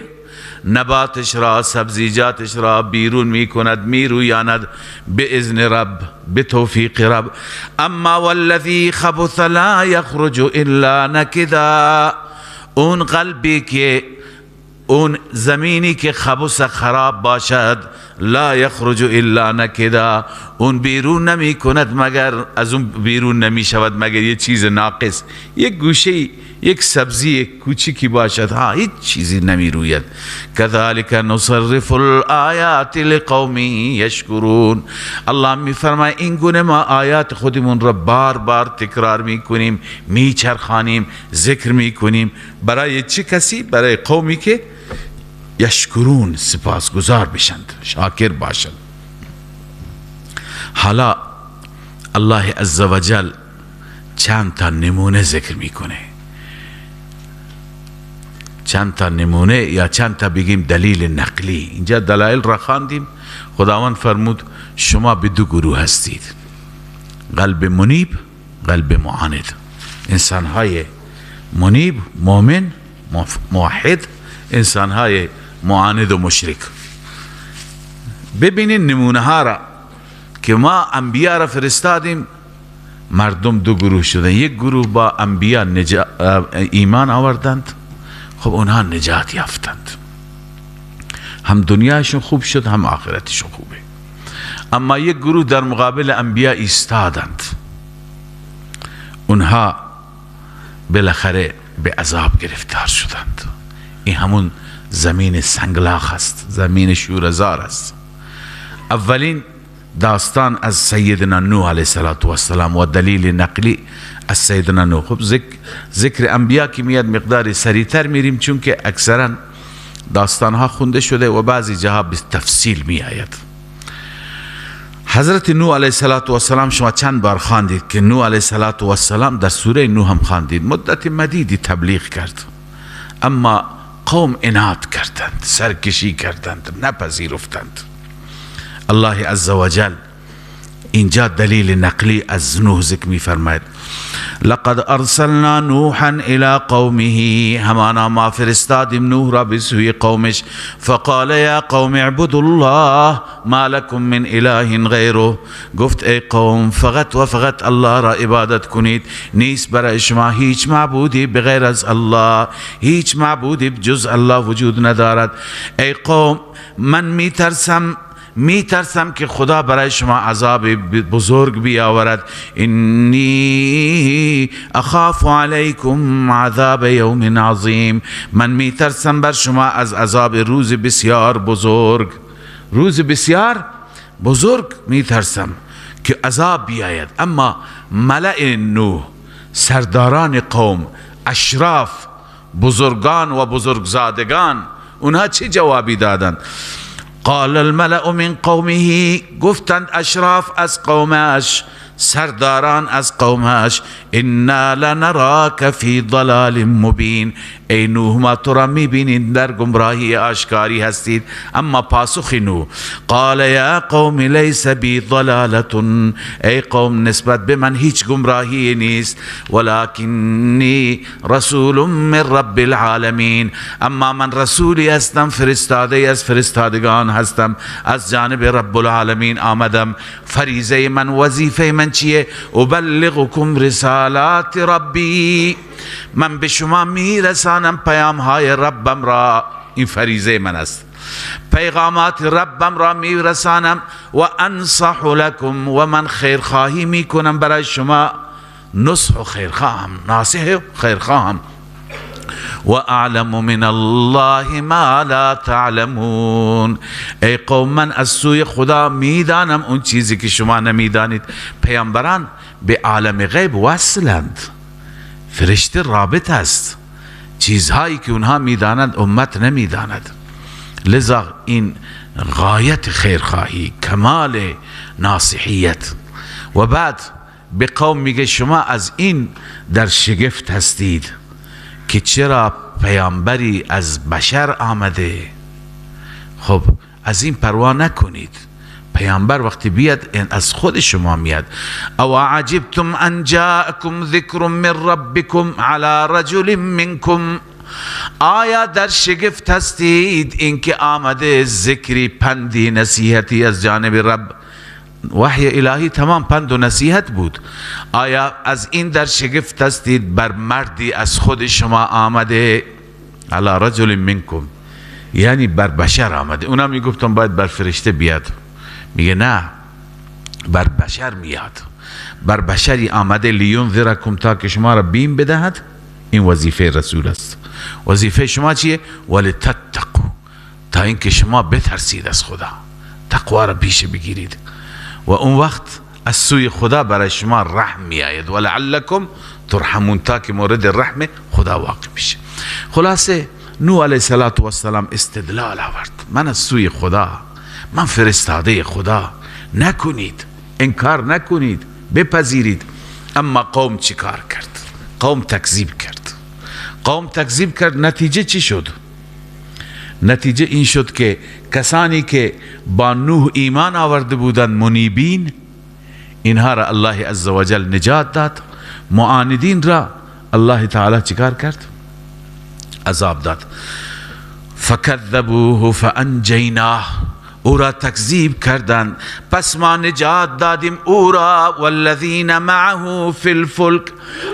نباتش را، سبزیجاتش را بیرون میکند، میرویاند باذن رب، به توفیق رب. اما والذی خبث لا یخرج الا نکدا، اون قلبی که، اون زمینی که خبث خراب باشد، لا یخرج الا نکدا، اون بیرون نمی کند مگر، از اون بیرون نمی شود مگر یه چیز ناقص، یک گوشه، یک سبزی کوچکی باشد، ها هیچ چیزی نمی روید. كذلك نصرف الآیات لقوم یشکرون. الله می فرماید این گونه ما آیات خودمون را بار بار تکرار می کنیم، می چرخانیم، ذکر می کنیم. برای چه کسی؟ برای قومی که یشکرون، سپاسگزار بشند، شاکر باشند. حالا الله عزوجل چند تا نمونه ذکر میکنه، چند تا نمونه یا چند تا بگیم دلیل نقلی. اینجا دلایل را خواندیم. خداوند فرمود شما به دو گروه هستید، قلب منیب، قلب معاند. انسانهای منیب، مؤمن، موحد، انسانهای معاند و مشرک. ببینین نمونه ها را که ما انبیا را فرستادیم، مردم دو گروه شدن. یک گروه با انبیا ایمان آوردند، خب اونها نجات یافتند، هم دنیاشون خوب شد هم آخرتشون خوبه. اما یک گروه در مقابل انبیا ایستادند، اونها بالاخره به عذاب گرفتار شدند. این همون زمین سنگلاخ است، زمین شورزار است. اولین داستان از سیدنا نوح علیه السلام و دلیل نقلی از سیدنا نوح. خب ذکر انبیا که میاد مقدار سریعتر میریم، چون که اکثرا داستان ها خونده شده و بعضی جاها به تفصیل می آید. حضرت نوح علیه السلام شما چند بار خواندید که نوح علیه السلام در سوره نوح هم خواندید، مدت مدیدی تبلیغ کرد، اما قوم عناد کردند، سرکشی کردند، نپذیرفتند. الله عزوجل اینجا دلیل نقلی از نوح ذکر می فرماید. لقد ارسلنا نوحا الى قومه، همانا ما فرستادیم نوح را به سوی قومش. فقال یا قوم اعبدوا الله ما لكم من اله غیره، گفت ای قوم فقط و فقط الله را عبادت کنید، نیست برای شما هیچ معبودی بغیر از الله، هیچ معبودی جز الله وجود ندارد. ای قوم من میترسم که خدا برای شما عذاب بزرگ بیاورد. انی اخاف علیکم عذاب یوم عظیم، من میترسم بر شما از عذاب روز بسیار بزرگ، روز بسیار بزرگ میترسم که عذاب بیاید. اما ملأ نوح، سرداران قوم، اشراف، بزرگان و بزرگزادگان، اونها چه جوابی دادند؟ قال الملأ من قومه، گفتند اشراف از قومش، سرداران از قومش، انا لنراک فی ضلال مبین، ای نوح ما تو را میبینیم در گمراهی آشکاری هستید. اما پاسخ نوح، قال یا قوم لیس بی ضلالة، ای قوم نسبت به من هیچ گمراهی نیست، ولکنی رسول من رب العالمین، اما من رسولی هستم، فرستاده از فرستادگان هستم، از جانب رب العالمین آمدم. فریضه من، وظیفه من چیه؟ ابلغکم رسالات ربی، من به شما میرسانم پیام های ربم را، این فریضه من است، پیغامات ربم را میرسانم. و انصح لکم، و من خیرخواهی میکنم برای شما، نصح و خیرخواهم، ناصح و خیرخواهم. و اعلم من الله ما لا تعلمون، ای قوم من از سوی خدا میدانم اون چیزی که شما نمیدانید. پیامبران به عالم غیب وصلند، فرشته رابط است، چیزهایی که اونها میدانند امت نمیداند. لذا این غایت خیرخواهی، کمال ناصحیت. و بعد به قوم میگه شما از این در شگفت هستید که چرا پیامبری از بشر آمده. خب از این پروا نکنید، پیامبر وقتی بیاد از خود شما میاد. او عجبتم ان جاءکم ذکر من ربکم علی رجل منکم، آیا در شگفت هستید اینکه آمده ذکری پندی نصیحتی از جانب رب؟ وحی الهی تمام پند و نصیحت بود. آیا از این در شگفت هستید بر مردی از خود شما آمده؟ علی رجل منکم یعنی بر بشر آمده. اونا میگفتن باید بر فرشته بیاد، میگه نه، بر بشر میاد، بر بشری آمده. لینذرکم، تا که شما را بیم بدهد. این وظیفه رسول است. وظیفه شما چیه؟ ولتتقوا، تا اینکه شما بترسید از خدا، تقوا را پیش بگیرید و اون وقت از سوی خدا برای شما رحم میآید. ولعلکم ترحمون، تا که مورد رحم خدا واقع بشه. خلاصه نوح علیه السلام استدلال آورد، من از سوی خدا، من فرستاده خدا، نکنید، انکار نکنید، بپذیرید. اما قوم چیکار کرد؟ قوم تکذیب کرد. قوم تکذیب کرد، نتیجه چی شد؟ نتیجه این شد که کسانی که با نوح ایمان آورده بودند، منیبین، اینها را الله عزوجل نجات داد. معاندین را الله تعالی چیکار کرد؟ عذاب داد. فکذبوه فانجیناه، او را تکذیب کردند، پس ما نجات دادیم او را. والذین معه فی الفلک،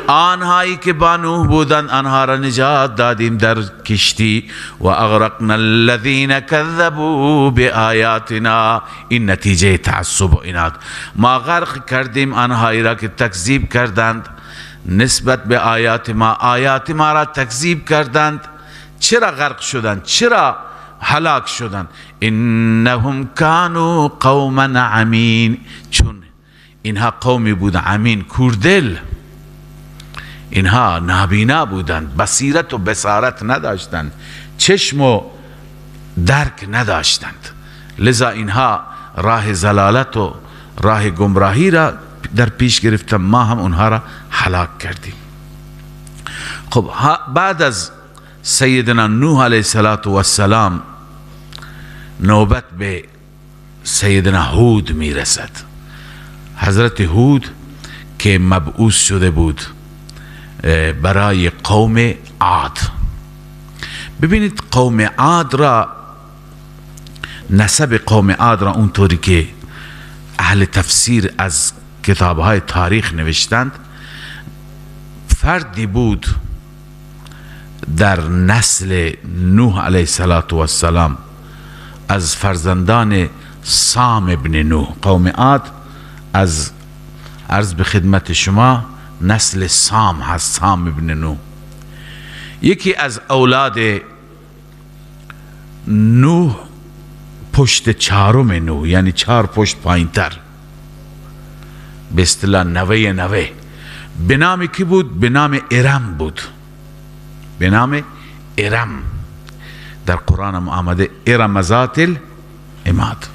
آنهایی که با نوح بودند آنها را نجات دادیم در کشتی. و اغرقنا الذین کذبوا بآیاتنا، این نتیجه تعصب و عناد. ما غرق کردیم آنهایی را که تکذیب کردند نسبت به آیات ما، آیات ما را تکذیب کردند. چرا غرق شدند؟ چرا هلاک شدند؟ انهم کانوا قوما عمین، چون اینها قومی بود عمین، کوردل، اینها نابینا بودند، بصیرت و بصارت نداشتند، چشم و درک نداشتند، لذا اینها راه ضلالت و راه گمراهی را در پیش گرفتن، ما هم اونها را هلاک کردیم. خب بعد از سیدنا نوح علیه السلام نوبت به سیدنا هود میرسد. حضرت هود که مبعوث شده بود برای قوم عاد. ببینید قوم عاد را، نسب قوم عاد را اونطوری که اهل تفسیر از کتابهای تاریخ نوشتند، فردی بود در نسل نوح علیه السلام از فرزندان سام ابن نوح. قوم عاد از عرض به خدمت شما نسل سام هست، سام ابن نوح. یکی از اولاد نوح، پشت چهارم نوح، یعنی چهار پشت پایین تر، به اصطلاح نوه نوه، به نام کی بود؟ به نام ارم بود، به نام ارم. در قرآن هم آمده ارم ذات العماد،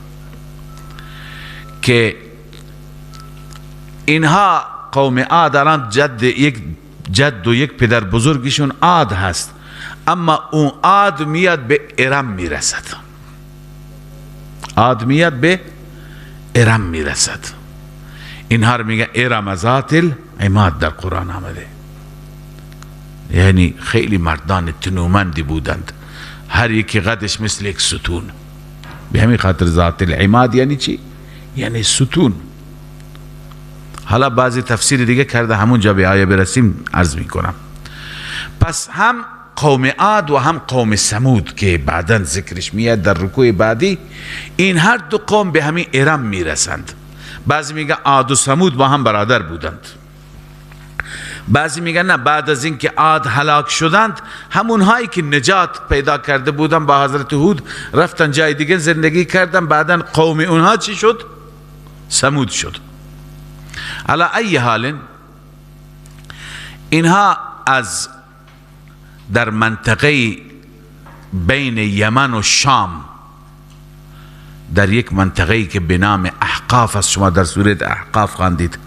که اینها قوم عاد الان جد، یک جد و یک پدر بزرگشون عاد هست، اما اون عاد میاد به ارم میرسد، عاد میاد به ارم میرسد. اینها رو میگه ارم ذات العماد در قرآن آمده. یعنی خیلی مردان تنومندی بودند، هر یکی قدش مثل یک ستون. به همین خاطر ذات العماد یعنی چی؟ یعنی ستون. حالا بعضی تفسیر دیگه کرده، همونجا به آیه برسیم عرض میکنم. پس هم قوم عاد و هم قوم ثمود که بعدا ذکرش میاد در رکوع بعدی، این هر دو قوم به همین ارم میرسند. بعضی میگه عاد و ثمود با هم برادر بودند، بعضی میگن نه، بعد از اینکه عاد هلاک شدند همونهایی که نجات پیدا کرده بودن با حضرت هود رفتن جای دیگه زندگی کردن، بعدا قوم اونها چی شد؟ ثمود شد. علی ای حال اینها از در منطقه بین یمن و شام، در یک منطقه‌ای که به نام احقاف است، شما در سوره احقاف خواندید.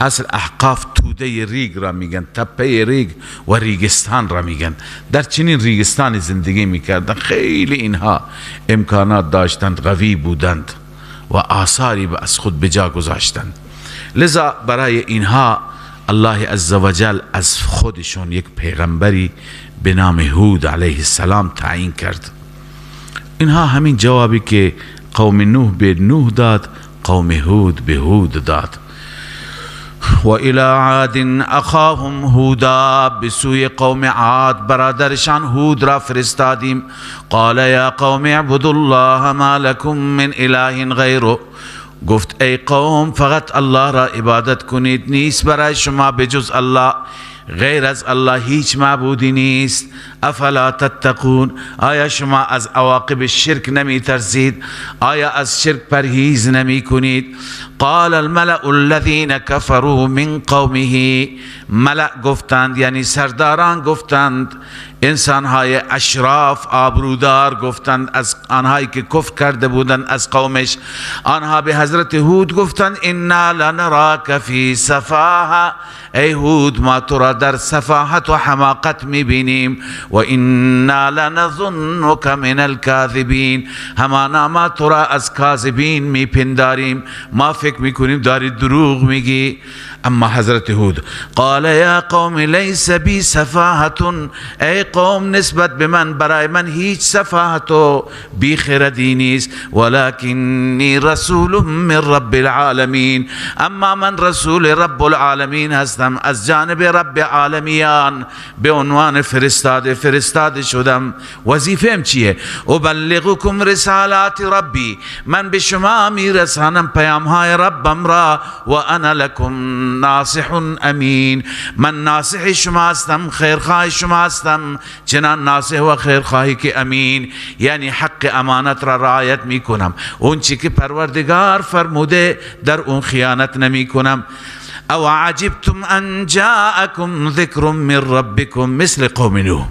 اصل احقاف توده ریگ را میگن، تپه ریگ و ریگستان را میگن. در چنین ریگستان زندگی میکردن. خیلی اینها امکانات داشتند، قوی بودند و آثاری از خود به جا گذاشتند. لذا برای اینها الله عزوجل از خودشون یک پیغمبری به نام هود علیه السلام تعیین کرد. اینها همین جوابی که قوم نوح به نوح داد، قوم هود به هود داد. و الی عاد اخاهم هودا، به سوی قوم عاد برادرشان هود را فرستادیم. قال یا قوم اعبدوا الله ما لكم من اله غیره، گفت ای قوم فقط الله را عبادت کنید، نیست برای شما بجز الله، غیر از الله هیچ معبودی نیست. افلا تتقون، آیا شما از عواقب شرک نمی ترسید؟ آیا از شرک پرهیز نمی کنید؟ قال الملأ الذين كفروا من قومه، ملأ گفتند یعنی سرداران گفتند، انسانهای اشراف آبرودار گفتند، از آنهایی که کفر کرده بودند از قومش، آنها به حضرت هود گفتند انا لنراک فی سفاهه، ای هود ما تو را در سفاهت و حماقت میبینیم، و انا لنظنک من الکاذبین، همانا ما تو را از کاذبین میپنداریم، ما فکر میکنیم داری دروغ میگی. اما حضرت هود قال یا قوم لیس بی سفاهت، ای قوم نسبت به من، برای من هیچ سفاهت و بی خردی نیست، ولکنی رسول من رب العالمین، اما من رسول رب العالمین هستم، از جانب رب عالمیان به عنوان فرستاده شدم. وظیفه‌ام چیه؟ ابلغکم رسالات ربی، من به شما میرسانم پیامهای ربم را، و انا لکم ناصح امین، من ناصح شما هستم، خیرخواه شما هستم، چنان ناصح و خیرخواهی که امین، یعنی حق امانت را رعایت میکنم، اون چی که پروردگار فرموده در اون خیانت نمی کنم. او عجبتم ان جاءکم ذکر من ربکم مثل قوم نوح،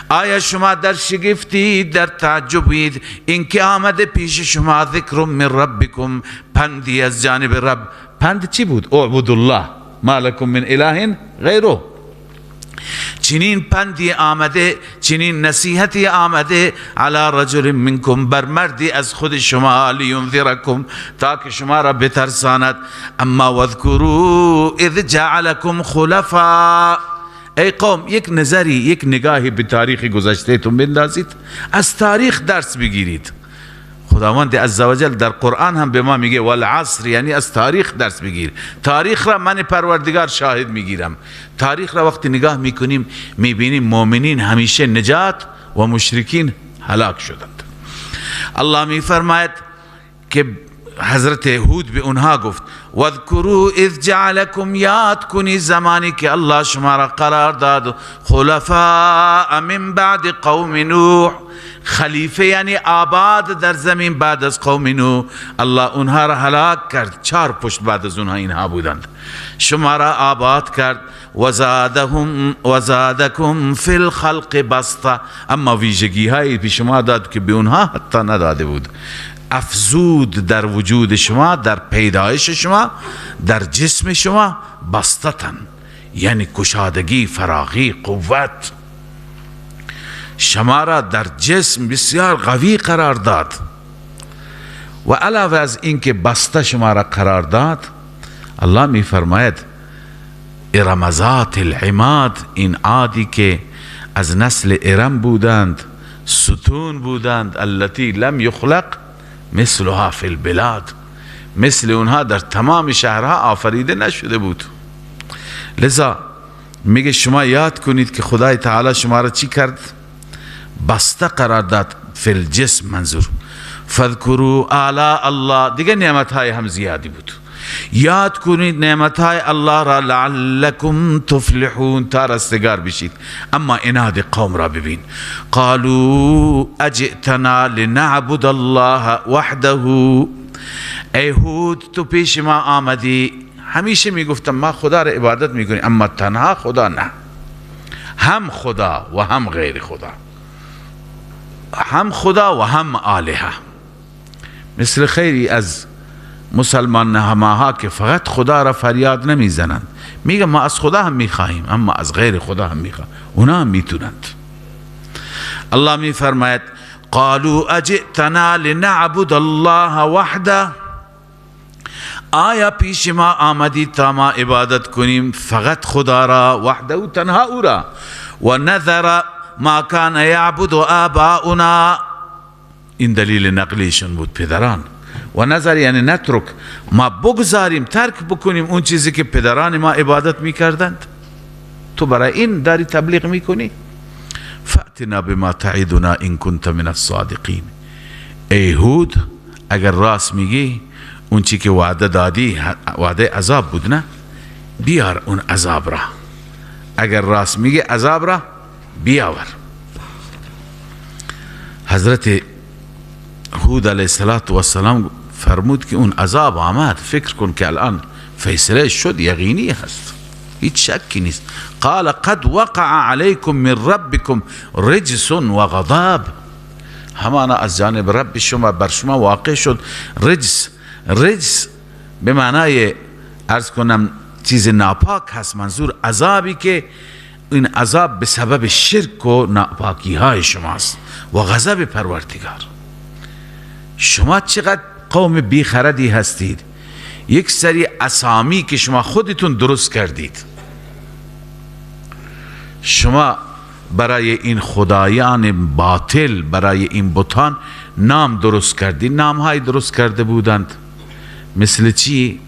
آیا شما در شگفتی، در تعجبید اینکه آمده پیش شما ذکر من ربکم، پندی از جانب رب؟ پند چی بود؟ اعبدوا الله ما لکم من اله غیره. چنین پندی آمده، چنین نصیحتی آمده، علی رجل منکم، بر مردی از خود شما، لینذرکم، تا که شما را بترساند. اما واذکروا اذ جعلکم خلفاء، ای قوم یک نظری، یک نگاهی به تاریخ گذشته تون بندازید، از تاریخ درس بگیرید. خداوند عزوجل در قرآن هم به ما میگه والعصر، یعنی از تاریخ درس بگیر. تاریخ را من پروردگار شاهد میگیرم. تاریخ را وقتی نگاه میکنیم میبینیم مؤمنین همیشه نجات و مشرکین هلاک شدند. الله میفرماید که حضرت هود به اونها گفت واذکروا اذ جعلکم، یاد کنی زمانی که الله شما را قرار داد، خلفاء من بعد قوم نوح، خلیفه یعنی آباد در زمین بعد از قوم نوح. الله اونها را هلاک کرد، 4 پشت بعد از اونها اینها بودند، شما را آباد کرد. وزادکم فی الخلق بسطه، اما ویژگی هایی به شما داد که به اونها حتی نداده بود، افزود در وجود شما، در پیدایش شما، در جسم شما، بسطتن یعنی کشادگی، فراغی، قوت. شما را در جسم بسیار قوی قرار داد و علاوه از اینکه بسته شما را قرار داد، الله می فرماید ارم ذات العماد، این عادی که از نسل ارم بودند، ستون بودند، التي لم یخلق مثلها فی البلاد، مثل اونها در تمام شهرها آفریده نشده بود. لذا میگه شما یاد کنید که خدای تعالی شما را چی کرد؟ بسته قرار داد فی الجسم منظور. فاذکروا آلاء الله، دیگه نعمت های هم زیادی بود. یاد کنید نعمت های الله را، لعلکم تفلحون، تا رستگار بشید. اما عناد قوم را ببین، قالوا اجئتنا لنعبد الله وحده، ای هود تو پیش ما آمدی، همیشه میگفتم ما خدا را عبادت میکنیم، اما تنها خدا نه، هم خدا و هم غیر خدا، هم خدا و هم آلهه. مثل خیلی از مسلمان نهماها که فقط خدا را فریاد نمیزنند، میگن ما از خدا هم میخواهیم اما از غیر خدا هم میخواهیم، اونا هم میتونند. الله میفرماید قالوا اجئتنا لنعبد الله وحده، آیا پیش ما آمدید تا ما عبادت کنیم فقط خدا را، وحده و تنها او را، و نذر ما کان یعبد آباؤنا. این دلیل نقلیشون بود پدران. و نظر یعنی نترک، ما بگذاریم، ترک بکنیم اون چیزی که پدران ما عبادت میکردند. تو برای این داری تبلیغ میکنی؟ فأتنا بما تعدنا ان كنت من الصادقین. ای هود، اگر راست میگی، اون چی که وعده دادی وعده عذاب بود نه، بیار اون عذاب را. اگر راست میگی عذاب را بیاور. حضرت هود علیه السلام فرمود که اون عذاب آمد. فکر کن که الان فیصله شد، یقینی هست، هیچ شکی نیست. قال قد وقع علیکم من ربکم رجس و غضب. همانا از جانب رب شما بر شما واقع شد رجس. رجس به معنای عرض کنم چیز ناپاک هست، منظور عذابی که این عذاب به سبب شرک و ناپاکی های شماست و غضب پروردگار. شما چقدر قوم بیخردی هستید. یک سری اسامی که شما خودتون درست کردید، شما برای این خدایان باطل، برای این بتان نام درست کردید، نامهای درست کرده بودند. مثل چی؟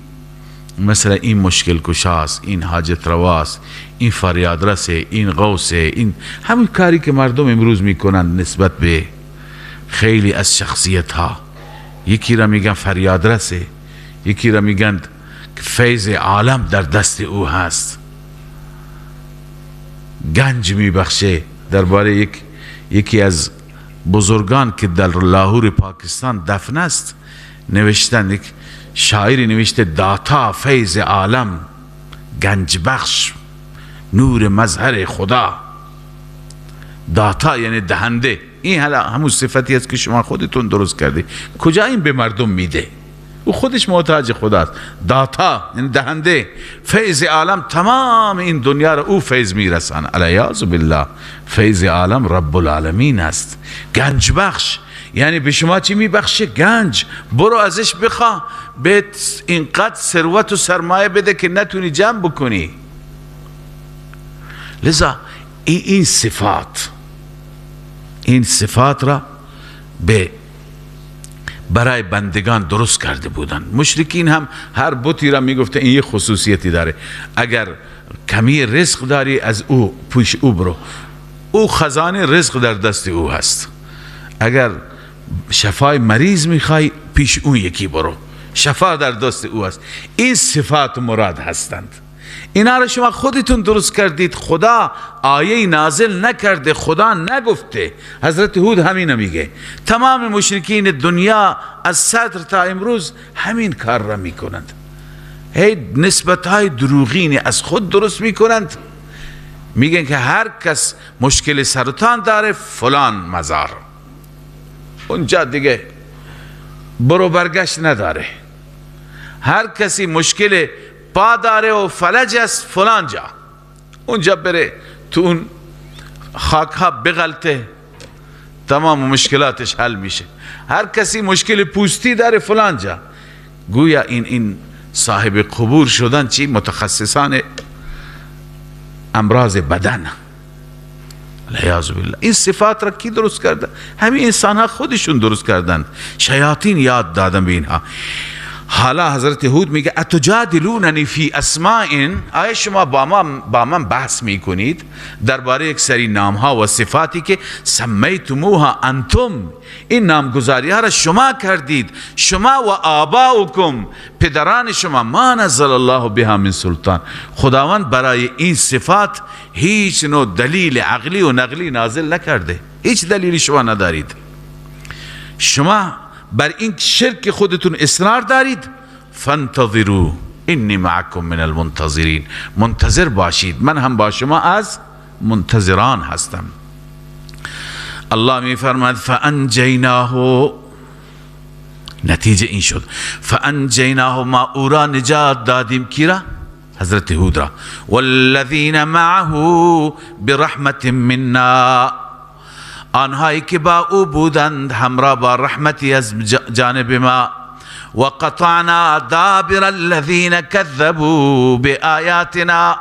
مثل این مشکل کشاست، این حاجت رواست، این فریادرسه، این غوثه، این همین کاری که مردم امروز میکنند نسبت به خیلی از شخصیت ها. یکی را میگن فریادرسه، یکی را میگن فیض عالم در دست او هست، گنج میبخشه. درباره یکی از بزرگان که در لاهور پاکستان دفن است نوشتن، یک شاعری نوشته داتا فیض عالم گنج بخش نور مظهر خدا. داتا یعنی دهنده. این حالا همون صفتی است که شما خودتون درست کردی. کجا این به مردم میده؟ او خودش محتاج خداست. داتا یعنی دهنده، فیض عالم تمام این دنیا را او فیض میرسانه. الیاذ بالله، فیض عالم رب العالمین است. گنج بخش یعنی به شما چی میبخشه؟ گنج. برو ازش بخوا بهت اینقدر ثروت و سرمایه بده که نتونی جمع بکنی. لذا این صفات، این صفات را به برای بندگان درست کرده بودند. مشرکین هم هر بتی را میگفته این یه خصوصیتی داره، اگر کمی رزق داری از او پیش او برو، او خزانه رزق در دست او هست. اگر شفای مریض میخوای پیش اون یکی برو، شفا در دست او هست. این صفات مراد هستند. اینا را شما خودتون درست کردید، خدا آیه نازل نکرده، خدا نگفته. حضرت هود همین میگه. تمام مشرکین دنیا از صدر تا امروز همین کار را میکنند. هی نسبت های دروغینی از خود درست میکنند. میگن که هر کس مشکل سرطان داره فلان مزار، اونجا دیگه برو برگشت نداره. هر کسی مشکل پا داره و فلج است فلان جا، اونجا بره تو اون خاک ها بغلطه، تمام مشکلاتش حل میشه. هر کسی مشکل پوستی داره فلان جا. گویا این صاحب قبور شدن چی؟ متخصصان امراض بدن. العیاذ بالله. این صفات را کی درست کرده؟ همین انسان ها خودشون درست کردند. شیاطین یاد دادن به اینها. حالا حضرت هود میگه اتجادلوننی فی اسماء، آیا شما با من بحث میکنید درباره یک سری نام ها و صفاتی که سمیتموها انتم، این نامگذاری ها را شما کردید، شما و آباؤکم، پدران شما، ما نزل الله بها من سلطان. خداوند برای این صفات هیچ نوع دلیل عقلی و نقلی نازل نکرده، هیچ دلیلی شما ندارید. شما بر این شرک خودتون اصرار دارید. فانتظروا انی معکم من المنتظرین، منتظر باشید، من هم با شما از منتظران هستم. الله می فرماد فانجیناه، نتیجه این شد فانجیناه، ما او را نجات دادیم. کی را؟ حضرت هود را. والذین معه برحمت منا، آنهایی که با او بودند همراه با رحمتی از جانب ما. و قطعنا دابر الذین کذبوا بآیاتنا،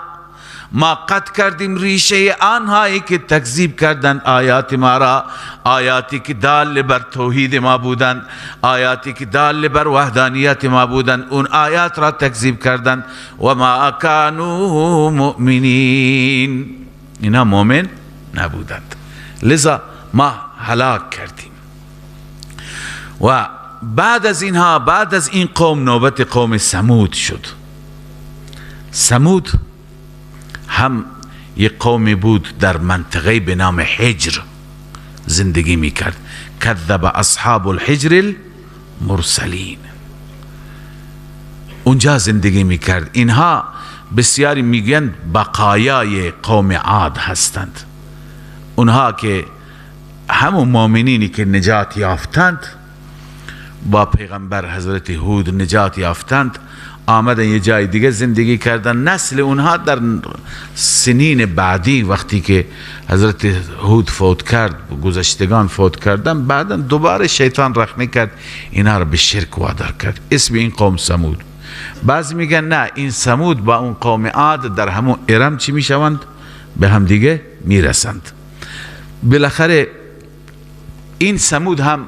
ما قطع کردیم ریشه آنهایی که تکذیب کردند آیات ما را، آیاتی که دال بر توحید ما بودند، آیاتی که دال بر وحدانیت ما بودند، اون آیات را تکذیب کردند. و ما کانوا مؤمنین، اینا مؤمن نبودند، لذا ما هلاک کردیم. و بعد از اینها، بعد از این قوم، نوبت قوم ثمود شد. ثمود هم یک قومی بود در منطقه به نام حجر زندگی میکرد. کذب اصحاب الحجر المرسلین، اونجا زندگی میکرد. اینها بسیاری میگویند بقایای قوم عاد هستند، اونها که همون مؤمنینی که نجات یافتند با پیغمبر حضرت هود نجات یافتند، آمدن یه جای دیگه زندگی کردن. نسل اونها در سنین بعدی وقتی که حضرت هود فوت کرد، گذشتگان فوت کردن، بعدا دوباره شیطان رخنه کرد، اینا رو به شرک وادار کرد. اسم این قوم ثمود. بعضی میگن نه، این ثمود با اون قوم عاد در همون ارم چی میشوند؟ به هم دیگه میرسند. بالاخره این ثمود هم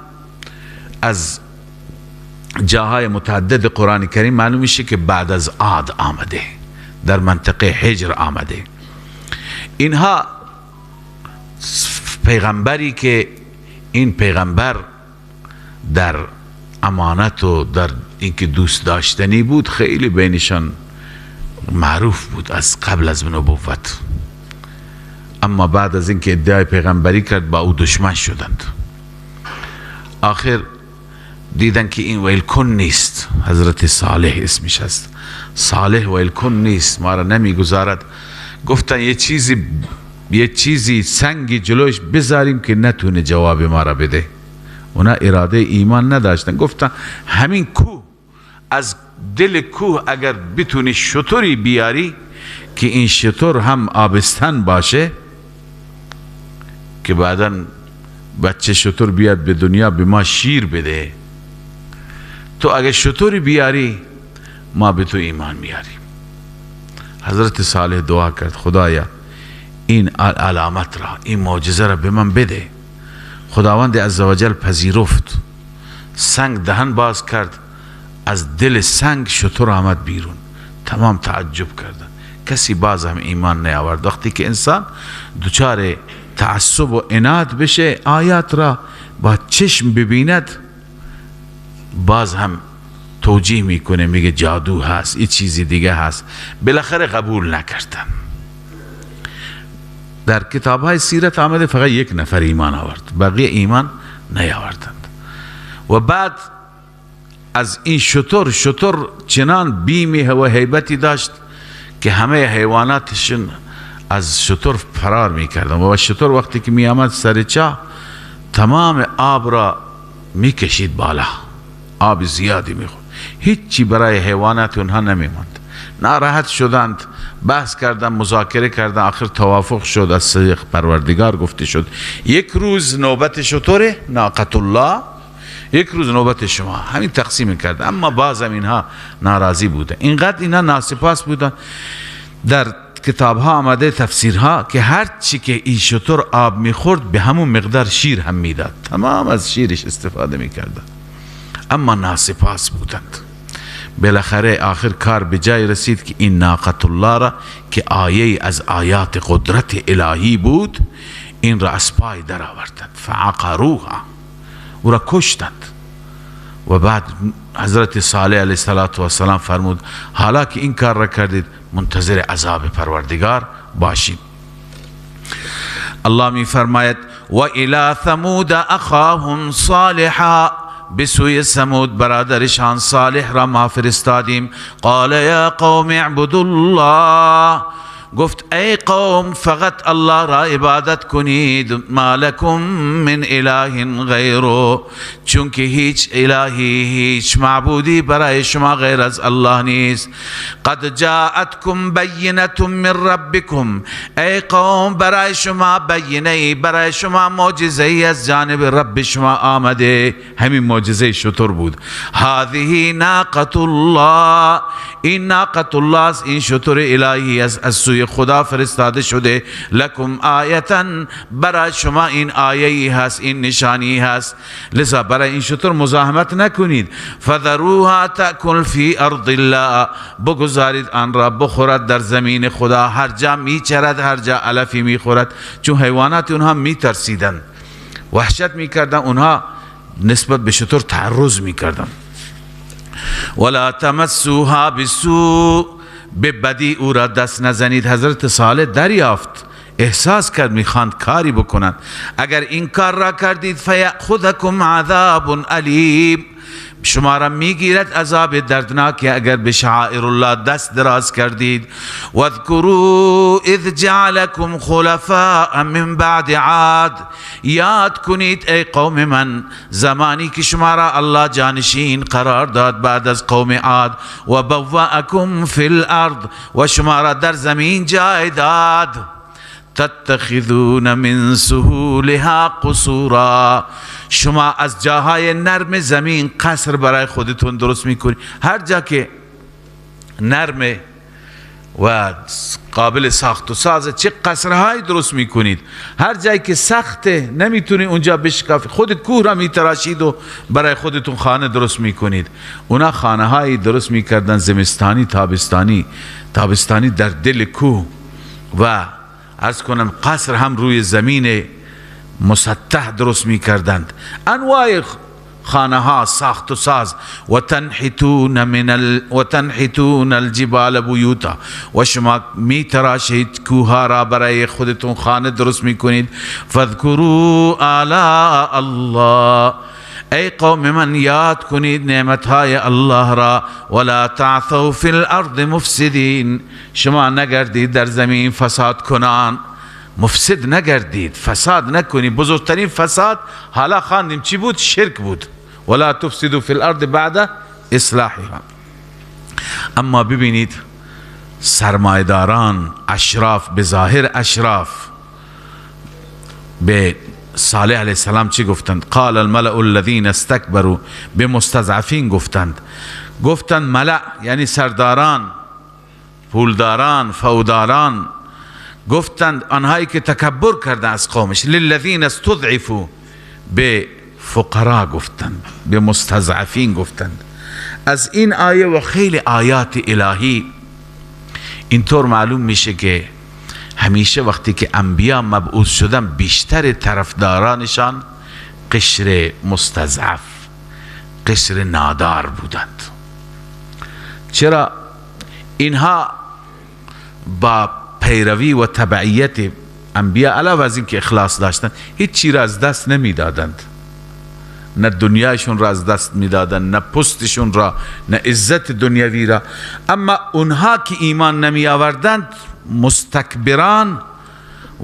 از جاهای متعدد قرآن کریم معلوم میشه که بعد از عاد آمده، در منطقه حجر آمده. اینها پیغمبری که این پیغمبر در امانت و در اینکه دوست داشتنی بود خیلی بینشان معروف بود از قبل از نبوت، اما بعد از اینکه ادعای پیغمبری کرد با او دشمن شدند. آخر دیدن که این ویلکن نیست، حضرت صالح اسمش هست، صالح ویلکن نیست، ما را نمیگذارد. گفتن یه چیزی سنگی جلوش بذاریم که نتونه جواب ما را بده. اونا اراده ایمان نداشتن. گفتن همین کوه، از دل کوه اگر بتونی شتری بیاری که این شتر هم آبستن باشه، که بعدا بچه شتر بیاد به دنیا به ما شیر بده، تو اگر شتری بیاری ما به تو ایمان میاریم. حضرت صالح دعا کرد خدایا این علامت را، این معجزه را به من بده. خداوند عزوجل پذیرفت، سنگ دهن باز کرد، از دل سنگ شتر آمد بیرون. تمام تعجب کردن، کسی باز هم ایمان نیاورد. وقتی که انسان دچار تعصب و عناد بشه، آیات را با چشم ببیند، باز هم توجیه میکنه، میگه جادو هست، این چیزی دیگه هست. بالاخره قبول نکردن. در کتاب های سیرت آمده فقط یک نفر ایمان آورد، بقیه ایمان نیاوردند. و بعد از این شتر، شتر چنان بیمی و هیبتی داشت که همه حیواناتشون از شتر فرار میکردن. و شتر وقتی که میآمد سر چاه، تمام آب را میکشید بالا، آب زیادی میخورد، هیچی برای حیوانات اونها نمیماند. ناراحت شدند، بحث کردن، مذاکره کردن، آخر توافق شد، از طریق پروردگار گفته شد یک روز نوبت شتره ناقة الله، یک روز نوبت شما. همین تقسیم کرد. اما بازم اینها ناراضی بودن، اینقدر اینها ناسپاس بودن. در کتاب ها آمده، تفسیرها، که هر چی که این شتر آب میخورد به همون مقدار شیر هم میداد، تمام از شیرش استفاده میکردن، اما ناسپاس بودند. بالاخره آخر کار به جای رسید که این ناقة الله را که آیه از آیات قدرت الهی بود، این را از پای در آوردند. فعقروها، او را کشتند. و بعد حضرت صالح علیه السلام فرمود حالا که این کار را کردید منتظر عذاب پروردگار باشید. الله می فرماید و الی ثمود اخاهم صالحا، به سوی ثمود برادرشان صالح را ما فرستادیم. قال یا قوم اعبدوا الله، گفت ای قوم فقط الله را عبادت کنید، ما لکم من اله غیره، چون که هیچ الهی، هیچ معبودی برای شما غیر از الله نیست. قد جاءتکم بینة من ربکم، ای قوم برای شما بینه، برای شما معجزه از جانب رب شما آمده. همین معجزه شتر بود. هذه ناقة الله، این ناقة الله است، این شتر الهی از سوی خدا فرستاده شده. لکم آیتا، برای شما این آیه‌ای هست، این نشانی هست، لذا برای این شتر مزاحمت نکنید. فذروها تأکل فی ارض الله، بگذارید آن را بخورد در زمین خدا، هر جا میچرد، هر جا علفی میخورد. چون حیوانات اونها میترسیدند، وحشت میکردن، اونها نسبت به شتر تعرض میکردن. ولا تمسوها بسوء، به بدی او را دست نزنید. حضرت صالح دریافت، احساس کرد میخواند کاری بکنند. اگر این کار را کردید فیأخذکم عذاب الیم، شما را میگیرد عذاب دردناک اگر به شعائر الله دست دراز کردید. واذکروا اذ جعلکم خلفاء من بعد عاد، یاد کنید ای قوم من زمانی که شما را الله جانشین قرار داد بعد از قوم عاد. و بوأکم فی الارض، و شما را در زمین جای داد. تتخذون من سهولها قصورا، شما از جاهای نرم زمین قصر برای خودتون درست میکنید. هر جا که نرم و قابل ساخت و ساز چه قصرهایی درست میکنید. هر جایی که سخته نمیتونی اونجا بشکافی، خود کوه را میتراشید و برای خودتون خانه درست میکنید. اونا خانه هایی درست میکردن زمستانی، تابستانی، تابستانی در دل کوه و عرض کنم قصر هم روی زمین مسطح درست میکردند. انواع خانه ها ساخت و ساز. و تنحتون الجبال بیوتا، و شما میتراشید کوه را برای خودتون خانه درست میکنید. فاذکروا آلاء الله، ای قوم من یاد کنید نعمتهای الله را. ولا تعثوا فی الارض مفسدین، شما نگردید در زمین فساد کنان، مفسد نگردید، فساد نکنید. بزرگترین فساد حالا خواندیم چی بود؟ شرک بود. ولا تفسدوا فی الارض بعد اصلاحها. اما ببینید سرمایداران، اشراف، به ظاهر اشراف، به صالح علیه السلام چی گفتند؟ قال الملأ الذين استكبروا، به مستضعفین گفتند. گفتند ملأ یعنی سرداران، پولداران، فوداران. گفتند آنهایی که تکبر کردند از قومش، للذین استضعفوا، به فقرا گفتند، به مستضعفین گفتند. از این آیه و خیلی آیات الهی اینطور معلوم میشه که همیشه وقتی که انبیا مبعوث شدن بیشتر طرفدارانشان قشر مستضعف، قشر نادار بودند. چرا؟ اینها با پیروی و تبعیت انبیا علاوه از اینکه اخلاص داشتند هیچ چیز را از دست نمیدادند، نه دنیایشون را از دست میدادند، نه پستشون را، نه عزت دنیوی را. اما اونها که ایمان نمی آوردند، مستکبران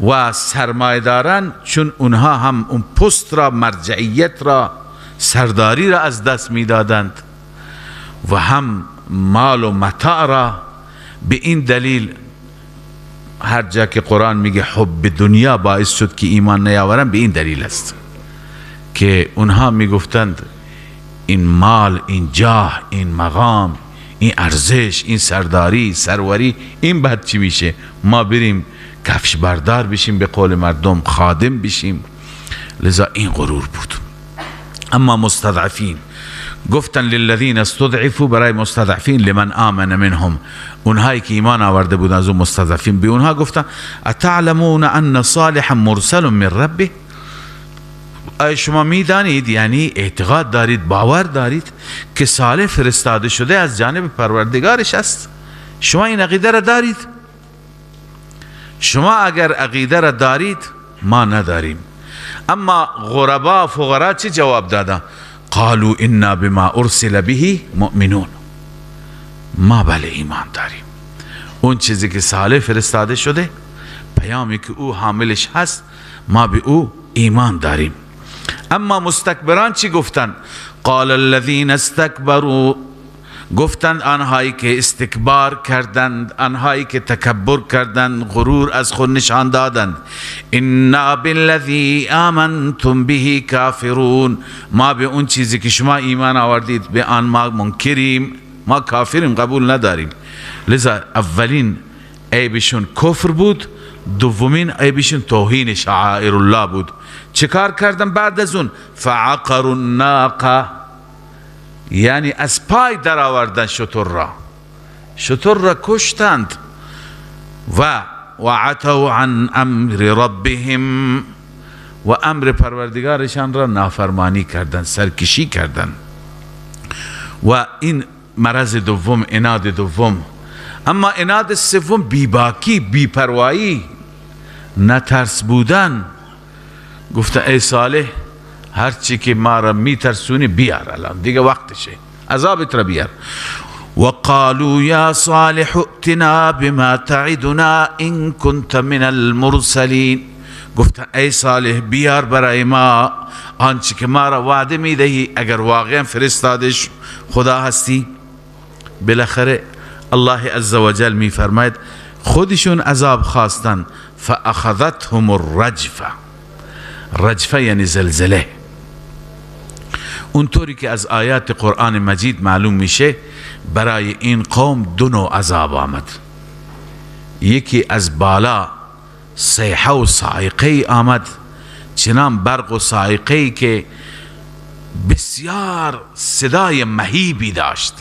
و سرمایه‌داران، چون اونها هم اون پست را، مرجعیت را، سرداری را از دست میدادند و هم مال و متاع را. به این دلیل هر جا که قرآن میگه حب دنیا باعث شد که ایمان نیاورن، به این دلیل است که اونها میگفتند این مال، این جاه، این مقام، این ارزش، این سرداری، سروری، این بعد چی میشه؟ ما بریم کفش بردار بشیم، به قول مردم خادم بشیم. لذا این غرور بود. اما مستضعفین گفتن للذین استضعفوا، برای مستضعفین، لمن آمن منهم، اونهایی که ایمان آورده بودن از اون مستضعفین، به اونها گفتن اتعلمون ان صالحا مرسل من ربه، آیا شما میدانید، یعنی اعتقاد دارید، باور دارید که صالح فرستاده شده از جانب پروردگارش است؟ شما این عقیده را دارید؟ شما اگر عقیده را دارید، ما نداریم. اما غربا، فقرا چه جواب دادن؟ قالوا انا بما ارسل به مؤمنون، ما بله ایمان داریم، اون چیزی که صالح فرستاده شده، پیامی که او حاملش هست، ما به او ایمان داریم. اما مستکبران چی گفتند؟ قال الذين استكبروا، گفتند آنهایی که استکبار کردند، آنهایی که تکبر کردند، غرور از خود نشان دادند، انا بالذی آمنتم به کافرون، ما به اون چیزی که شما ایمان آوردید به آن ما منکریم، ما کافریم، قبول نداریم. لذا اولین عیبشون کفر بود، دومین عیبشون توهین شعائر الله بود. چه کار کردن بعد از اون؟ فعقروا الناقه، یعنی از پای در آوردن شتر را، شتر را کشتند. و وعتوا عن امر ربهم، و امر پروردگارشان را نافرمانی کردند، سرکشی کردند. و این مرض دوم، عناد دوم. اما عناد سوم بیباکی، بیپروایی، نترس بودن. گفته ای صالح، هرچی که ما را میترسونی بیار، الان دیگه وقتشه، عذابت را بیار. وقالوا یا صالح ائتنا بما تعدنا ان كنت من المرسلین. گفته ای صالح بیار برای ما آنچه که ما را وعده میدهی، اگر واقعا فرستادش خدا هستی. بالاخره الله عزوجل میفرماید خودشون عذاب خواستن، فاخذتهم الرجفه. رجفه یعنی زلزله. اونطوری که از آیات قرآن مجید معلوم میشه برای این قوم دو نوع عذاب آمد. یکی از بالا صیحه و صاعقه آمد، چنان برق و صاعقه که بسیار صدای مهیبی داشت،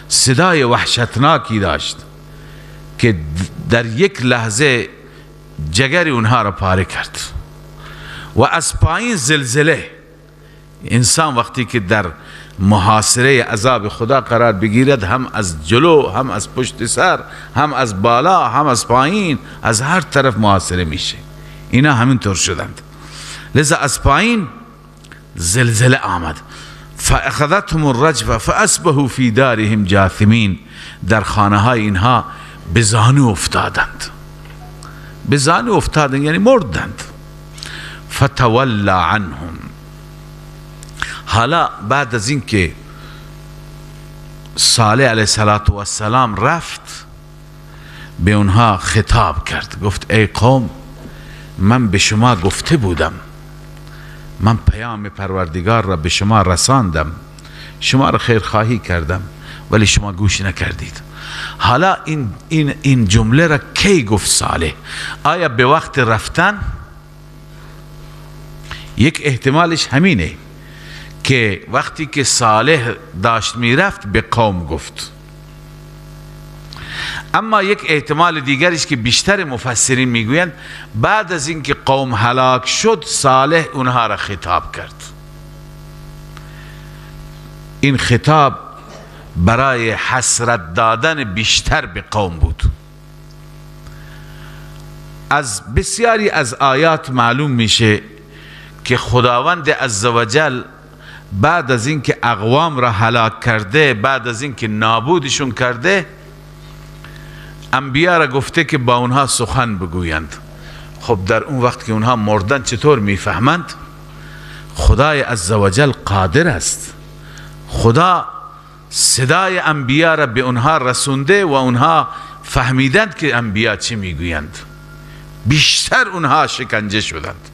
صدای وحشتناکی داشت که در یک لحظه جگر اونها را پاره کرد. و از پایین زلزله. انسان وقتی که در محاصره عذاب خدا قرار بگیرد، هم از جلو، هم از پشت سر، هم از بالا، هم از پایین، از هر طرف محاصره میشه. اینا همینطور شدند. لذا از پایین زلزله آمد. فاخذتهم الرجفه فاصبحوا فی دارهم جاثمین. در خانه های اینها به زانو افتادند، به زانو افتادند یعنی مردند. فتولى عنهم. حالا بعد از اینکه صالح علیه السلام رفت، به اونها خطاب کرد، گفت ای قوم، من به شما گفته بودم، من پیام پروردگار را به شما رساندم، شما را خیرخواهی کردم، ولی شما گوش نکردید. حالا این جمله را کی گفت صالح؟ آیا به وقت رفتن؟ یک احتمالش همینه که وقتی که صالح داشت میرفت به قوم گفت. اما یک احتمال دیگرش که بیشتر مفسرین میگویند، بعد از اینکه قوم هلاک شد صالح اونها را خطاب کرد. این خطاب برای حسرت دادن بیشتر به قوم بود. از بسیاری از آیات معلوم میشه که خداوند عزوجل بعد از اینکه اقوام را هلاک کرده، بعد از اینکه نابودشون کرده، انبیا را گفته که با اونها سخن بگویند. خب در اون وقت که اونها مردن چطور میفهمند؟ خدای عزوجل قادر است. خدا صدای انبیا را به اونها رسونده و اونها فهمیدند که انبیا چی میگویند. بیشتر اونها شکنجه شدند.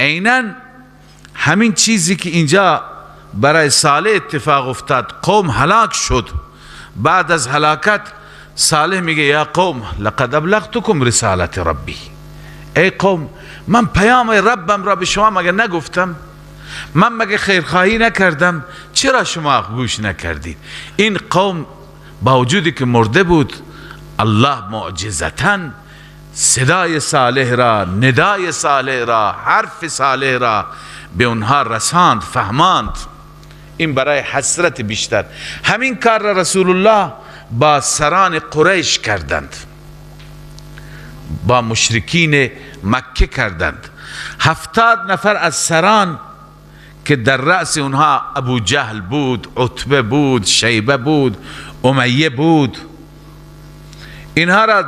عیناً همین چیزی که اینجا برای صالح اتفاق افتاد، قوم هلاک شد. بعد از هلاکت صالح میگه یا قوم لقد ابلغتکم رسالت ربی، ای قوم من پیام ربم را به شما مگه نگفتم؟ من مگه خیرخواهی نکردم؟ چرا شما گوش نکردید؟ این قوم با وجودی که مرده بود، الله معجزتاً صدای صالح را، ندای صالح را، حرف صالح را به اونها رساند، فهماند. این برای حسرت بیشتر. همین کار را رسول الله با سران قریش کردند، با مشرکین مکه کردند. 70 نفر از سران که در رأس اونها ابو جهل بود، عتبه بود، شیبه بود، امیه بود، اینها را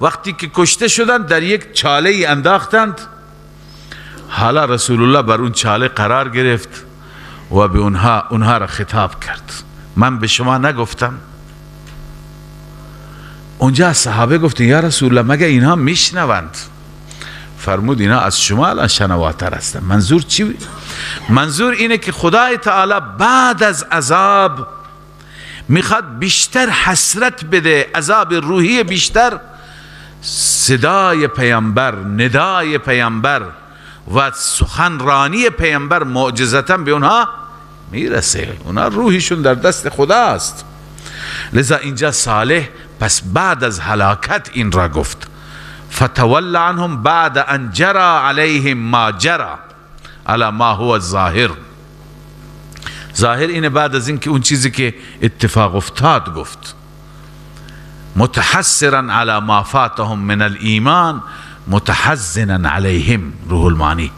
وقتی که کشته شدند در یک چاله ای انداختند. حالا رسول الله بر اون چاله قرار گرفت و به اونها را خطاب کرد، من به شما نگفتم؟ اونجا صحابه گفتن یا رسول الله مگه اینها میشنوند؟ فرمود اینا از شما الان شنواتر هستند. منظور چی؟ منظور اینه که خدای تعالی بعد از عذاب میخواد بیشتر حسرت بده، عذاب روحی بیشتر. صدای پیامبر، ندای پیامبر و سخنرانی پیامبر معجزتا به اونها میرسه، اونها روحشون در دست خداست. لذا اینجا صالح پس بعد از هلاکت این را گفت، فتول عنهم بعد ان جرى علیهم ما جرى علی ما هو الظاهر. ظاهر اینه بعد از اینکه اون چیزی که اتفاق افتاد گفت، متحسرا علی ما فاتهم من الایمان متحزنا علیهم، روح المعانی.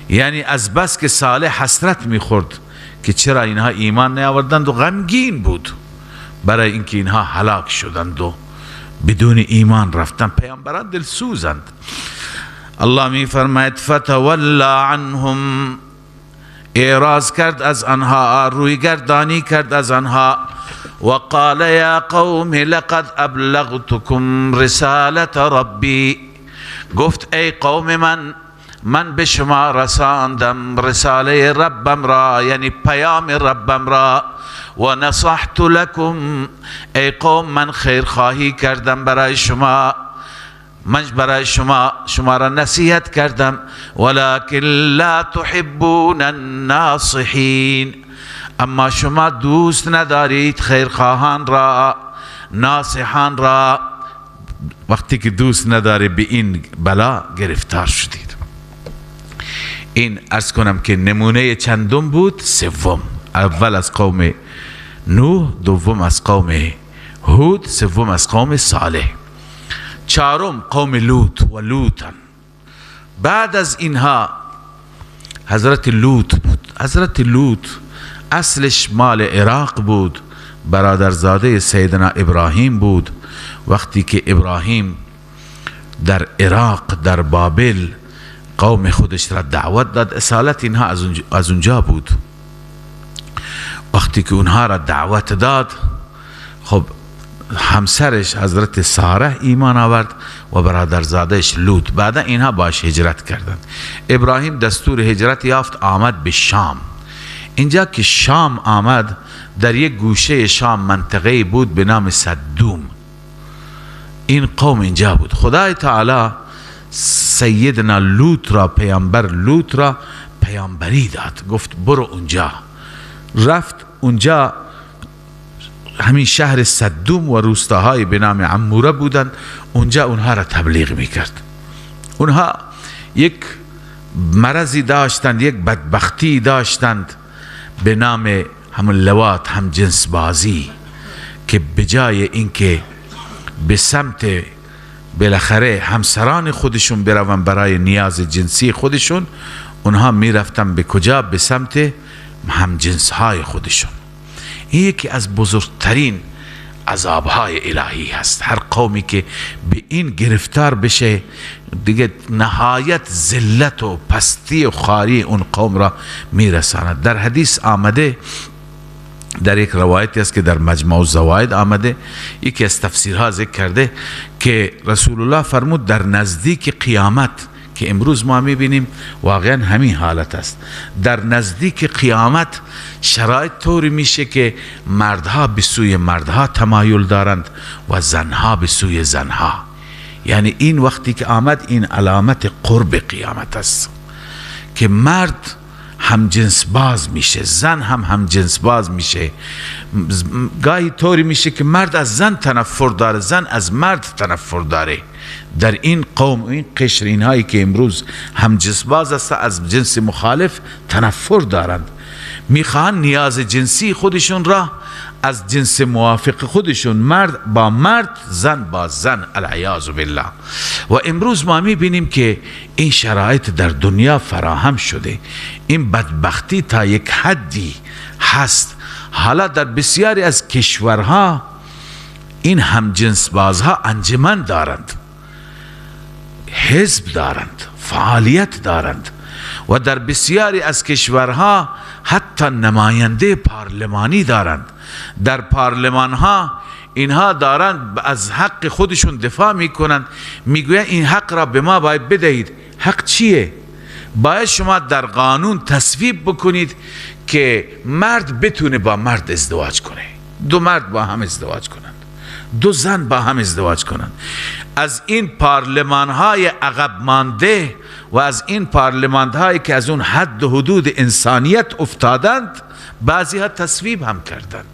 یعنی از بس که صالح حسرت میخورد که چرا اینها ایمان نیاوردند و غمگین بود برای اینکه اینها هلاک شدند و بدون ایمان رفتن. پیامبران دلسوزند. الله می فرماید فتولا عنهم، اعراض کرد از آنها، روی گردانی کرد از آنها. و قال یا قوم لقد ابلغتكم رسالت ربی، گفت ای قوم من، من به شما رساندم رساله ربم را، یعنی پیام ربم را. و نصحت لکم، ای قوم من خیرخواهی کردم برای شما، من برای شما را نصیحت کردم. ولکن لا تحبون الناصحین، اما شما دوست ندارید خیرخواهان را، ناصحان را. وقتی که دوست نداری به این بلا گرفتار شدید. این عرض کنم که نمونه چندم بود؟ سوم. اول از قوم نوح، دوم از قوم هود، سوم از قوم صالح، چهارم قوم لوط و لوطن. بعد از اینها حضرت لوط بود. حضرت لوط اصلش مال عراق بود، برادرزاده سیدنا ابراهیم بود. وقتی که ابراهیم در عراق در بابل قوم خودش را دعوت داد، اصالت اینها از اونجا بود. وقتی که اونها را دعوت داد، خب همسرش حضرت ساره ایمان آورد و برادرزادهش لوط. بعدا اینها باش هجرت کردند. ابراهیم دستور هجرت یافت، آمد به شام. اینجا که شام آمد، در یک گوشه شام منطقه بود به نام صدوم. این قوم اینجا بود. خدای تعالی سیدنا لوط را، پیامبر لوط را پیامبری داد، گفت برو اونجا. رفت اونجا، همین شهر صدوم و روستاهای به نام عموره بودند. اونجا اونها را تبلیغ میکرد. اونها یک مرضی داشتند، یک بدبختی داشتند به نام همون لواط، هم جنس بازی، که به جای اینکه به سمت بالاخره همسران خودشون بروند برای نیاز جنسی خودشون، اونها میرفتن به کجا؟ به سمت همجنس های خودشون. این یکی از بزرگترین عذابهای الهی هست. هر قومی که به این گرفتار بشه دیگه نهایت ذلت و پستی و خواری اون قوم را میرساند. در حدیث آمده، در یک روایتی است که در مجمع الزواید آمده، یکی از تفسیرها ذکر کرده که رسول الله فرمود در نزدیک قیامت، که امروز ما میبینیم واقعا همین حالت است، در نزدیک قیامت شرایط طوری میشه که مردها به سوی مردها تمایل دارند و زنها به سوی زنها. یعنی این وقتی که آمد، این علامت قرب قیامت است که مرد هم جنس باز میشه، زن هم هم جنس باز میشه. گاهی طوری میشه که مرد از زن تنفر داره، زن از مرد تنفر داره. در این قوم، این قشر، اینهایی که امروز هم جنس باز است، از جنس مخالف تنفر دارند، میخوان نیاز جنسی خودشون را از جنس موافق خودشون، مرد با مرد، زن با زن، العیاذ بالله. و امروز ما میبینیم که این شرایط در دنیا فراهم شده، این بدبختی تا یک حدی هست. حالا در بسیاری از کشورها این همجنس بازها انجمن دارند، حزب دارند، فعالیت دارند و در بسیاری از کشورها حتی نماینده پارلمانی دارند. در پارلمان ها اینها دارند از حق خودشون دفاع میکنند، میگویند این حق را به ما باید بدهید. حق چیه؟ باید شما در قانون تصویب بکنید که مرد بتونه با مرد ازدواج کنه، دو مرد با هم ازدواج کنند، دو زن با هم ازدواج کنند. از این پارلمان های عقب مانده و از این پارلمان هایی که از اون حد و حدود انسانیت افتادند، بعضی ها تصویب هم کردند.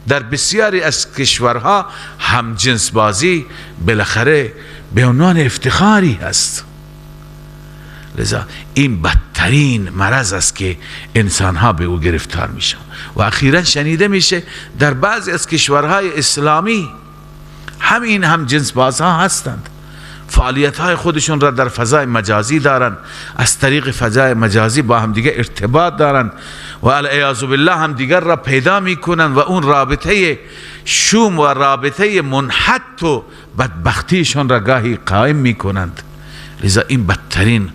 در بسیاری از کشورها همجنس بازی بالاخره به عنوان افتخاری هست. لذا این بدترین مرض است که انسانها به او گرفتار میشن. و اخیرا شنیده میشه در بعضی از کشورهای اسلامی همین هم جنس بازها هستند، فعالیت های خودشون را در فضای مجازی دارند، از طریق فضای مجازی با هم دیگه ارتباط دارند و العیاذ بالله هم دیگر را پیدا میکنند و اون رابطه شوم و رابطه منحط و بدبختیشون را گاهی قائم میکنند. لذا این بدترین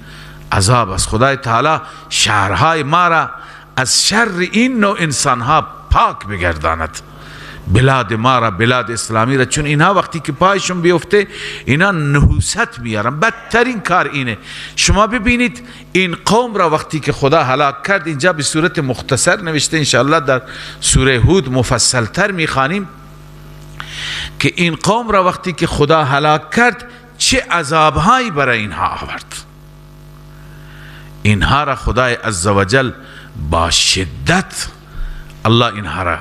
عذاب است. خدای تعالی شهرهای ما را از شر این نوع انسانها پاک بگرداند، بلاد ما را، بلاد اسلامی را، چون اینها وقتی که پایشون بیفته اینا نحوست میارن. بدترین کار اینه. شما ببینید این قوم را وقتی که خدا هلاک کرد، اینجا به صورت مختصر نوشته، انشاءالله در سوره هود مفصلتر میخوانیم که این قوم را وقتی که خدا هلاک کرد چه عذابهایی برای اینها آورد. اینها را خدای عزوجل با شدت الله اینها را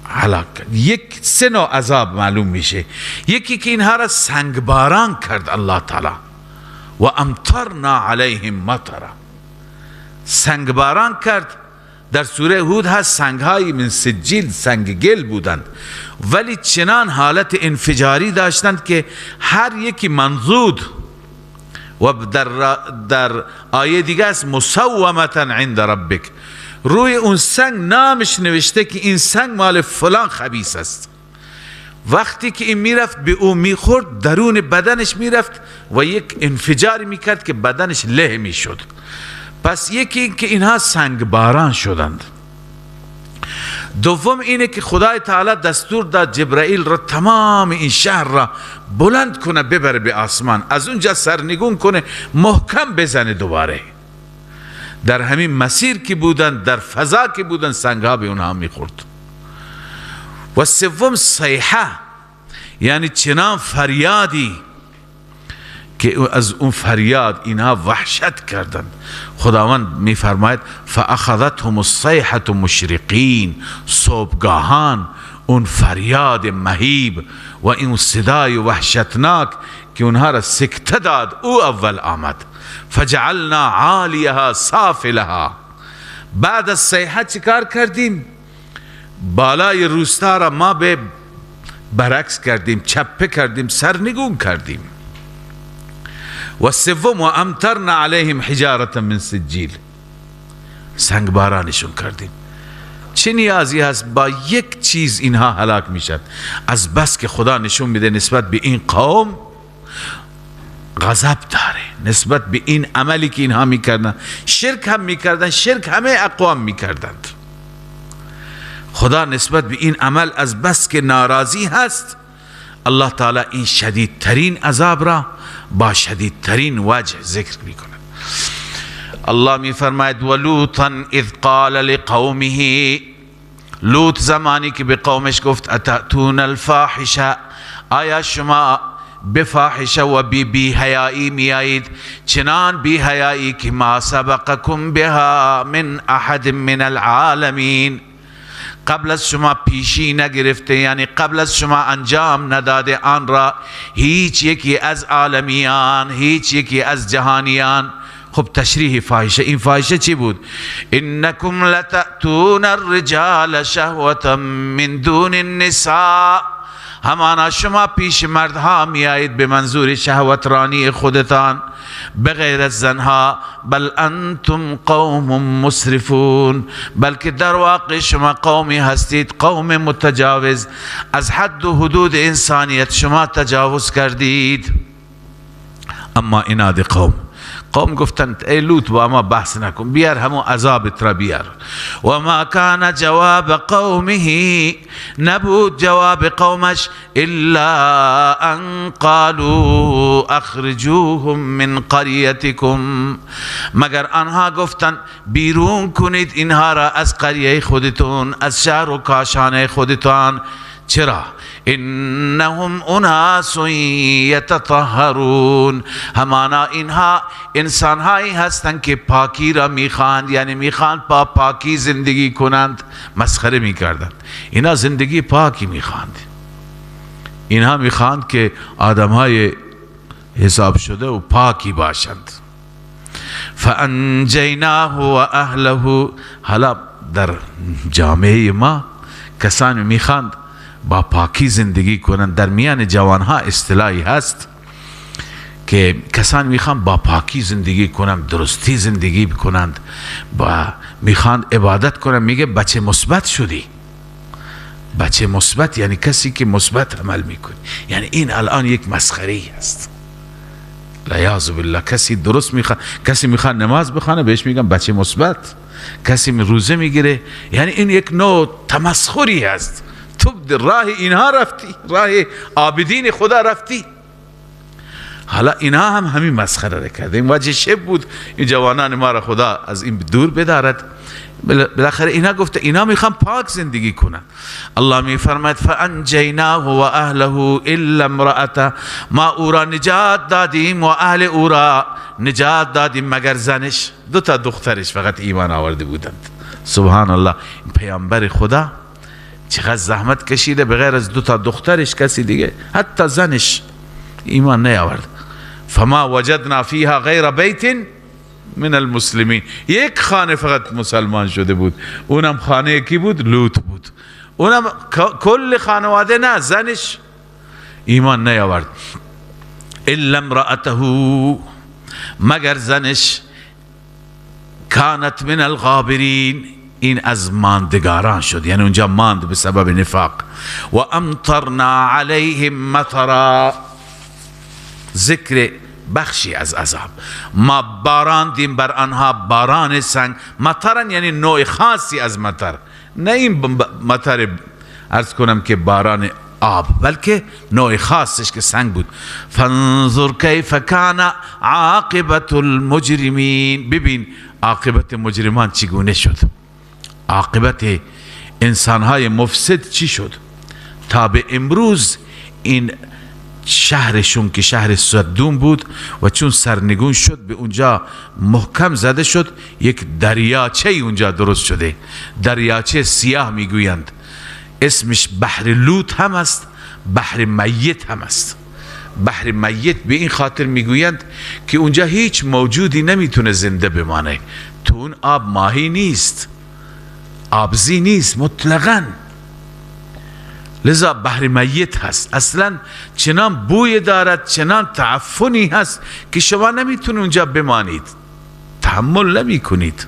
هلاک کرد. یک سه نوع عذاب معلوم میشه. یکی که اینها را سنگباران کرد الله تعالی، و امطرنا علیهم مطرا، سنگباران کرد. در سوره هود هست سنگهای من سجیل، سنگ گل بودند، ولی چنان حالت انفجاری داشتند که هر یکی منضود، و در آیه دیگه است مسومتا عند ربک، روی اون سنگ نامش نوشته که این سنگ مال فلان خبیث است. وقتی که این میرفت به او میخورد، درون بدنش میرفت و یک انفجاری میکرد که بدنش له میشد. پس یکی این که اینها سنگ باران شدند. دوم اینه که خدای تعالی دستور داد جبرائیل را تمام این شهر را بلند کنه، ببره به آسمان، از اونجا سرنگون کنه، محکم بزنه دوباره. در همین مسیر که بودن، در فضا که بودن، سنگها به اونها میخورد. و سوم صیحه، یعنی چنان فریادی که از اون فریاد اینها وحشت کردند. خداوند میفرماید فاخذتهم الصیحة مشرقین، صبحگاهان اون فریاد مهیب و این صدای وحشتناک که اونها را سکته داد، او اول آمد. فجعلنا عالیها سافلها. بعد از صیحه چیکار کردیم؟ بالای روستا را ما به برعکس کردیم، چپه کردیم، سرنگون کردیم. و سوم و امطرنا علیهم حجارة من سجیل، سنگ بارانشون کردیم. چه نیازی هست با یک چیز اینها هلاک میشد؟ از بس که خدا نشون میده نسبت به این قوم غضب داره، نسبت به این عملی که اینها میکردن، شرک هم میکردن، شرک همه اقوام میکردند. خدا نسبت به این عمل از بس که ناراضی هست، الله تعالی این شدیدترین عذاب را با شدیدترین وجه ذکر میکند. الله میفرماید ولوطا اذ قال لقومه، لوط زمانی که به قومش گفت اتأتون الفاحشه، آیا شما به فاحشه و بی حیایی میایید، چنان بی حیایی که ما سبقکم بها من احد من العالمین، قبل از شما پیشی نگرفته، یعنی قبل از شما انجام نداده آن را هیچ یکی از عالمیان، هیچ یکی از جهانیان. خب تشریح فاحشه، این فاحشه چی بود؟ انکم لتأتون الرجال شهوة من دون النساء، همانا شما پیش مردها میایید به منظور شهوت رانی خودتان بغیر از زنها. بل انتم قوم مسرفون، بلکه در واقع شما قومی هستید، قوم متجاوز، از حد و حدود انسانیت شما تجاوز کردید. اما ایناد قوم گفتند ای لوط با ما بحث نکن، بیار همون عذابت را بیار. و ما کان جواب قومه، نبود جواب قومش الا ان قالوا اخرجوهم من قریتکم، مگر آنها گفتند بیرون کنید اینها را از قریه خودتون، از شهر و کاشانه خودتان. چرا؟ انهم اناس یتطهرون، همانا اینها انسانهایی هستند که پاکی را میخواهند، یعنی میخواهند با پاکی زندگی کنند. مسخره میکردند، اینا زندگی پاکی میخواهند، اینها میخواهند که آدمهای حساب شده و پاکی باشند. فانجیناه و اهله. حالا در جامعه ما کسانی میخواهند با پاکی زندگی کنند. در میان جوانها اصطلاحی هست که کسان میخوان با پاکی زندگی کنند، درستی زندگی کنند، با میخوان عبادت کنند. میگه بچه مثبت شدی. بچه مثبت یعنی کسی که مثبت عمل میکنه. یعنی این الان یک مسخره هست، لیاذ بالله. کسی درست میخواد، کسی میخواد نماز بخونه بهش میگن بچه مثبت، کسی روزه میگیره، یعنی این یک نوع تمسخری هست. تو راه اینها رفتی، راه عابدین خدا رفتی. حالا اینها هم همین مسخره را کرده. این وجه شب بود، این جوانان ما را خدا از این دور بدارد. بالاخره اینا گفته اینا میخوان پاک زندگی کنن. الله میفرماید فانجیناه و اهله الا امرأته، ما او را نجات دادیم و اهل او را نجات دادیم مگر زنش، دو تا دخترش فقط ایمان آورده بودند. سبحان الله، پیامبر خدا چقدر زحمت کشیده، بغیر از دو تا دخترش کسی دیگه حتی زنش ایمان نیاورد. فما وجدنا فیها غیر بیت من المسلمین، یک خانه فقط مسلمان شده بود، اونم خانه کی بود؟ لوط بود. اونم کل خانواده نه، زنش ایمان نیاورد. الا امرأته، مگر زنش، کانت من الغابرین، این از ماندگاران شد، یعنی اونجا ماند به سبب نفاق. و امطرنا علیهم مطرا، ذکر بخشی از عذاب، ما باراندیم بر آنها باران سنگ. مطرن یعنی نوع خاصی از مطر، نه این مطر عرض کنم که باران آب، بلکه نوع خاصش که سنگ بود. فانظر کیف کان عاقبت المجرمین، ببین عاقبت مجرمان چگونه شد، عاقبت انسانهای مفسد چی شد. تا به امروز این شهرشون که شهر صدوم بود و چون سرنگون شد به اونجا محکم زده شد، یک دریاچه اونجا درست شده، دریاچه سیاه میگویند، اسمش بحر لوط هم است، بحر میت هم است. بحر میت به این خاطر میگویند که اونجا هیچ موجودی نمیتونه زنده بمانه، تو اون آب ماهی نیست، آبزی نیست مطلقاً، لذا بحر میت هست. اصلا چنان بوی دارد، چنان تعفنی هست که شما نمیتونید اونجا بمانید، تحمل نمی کنید.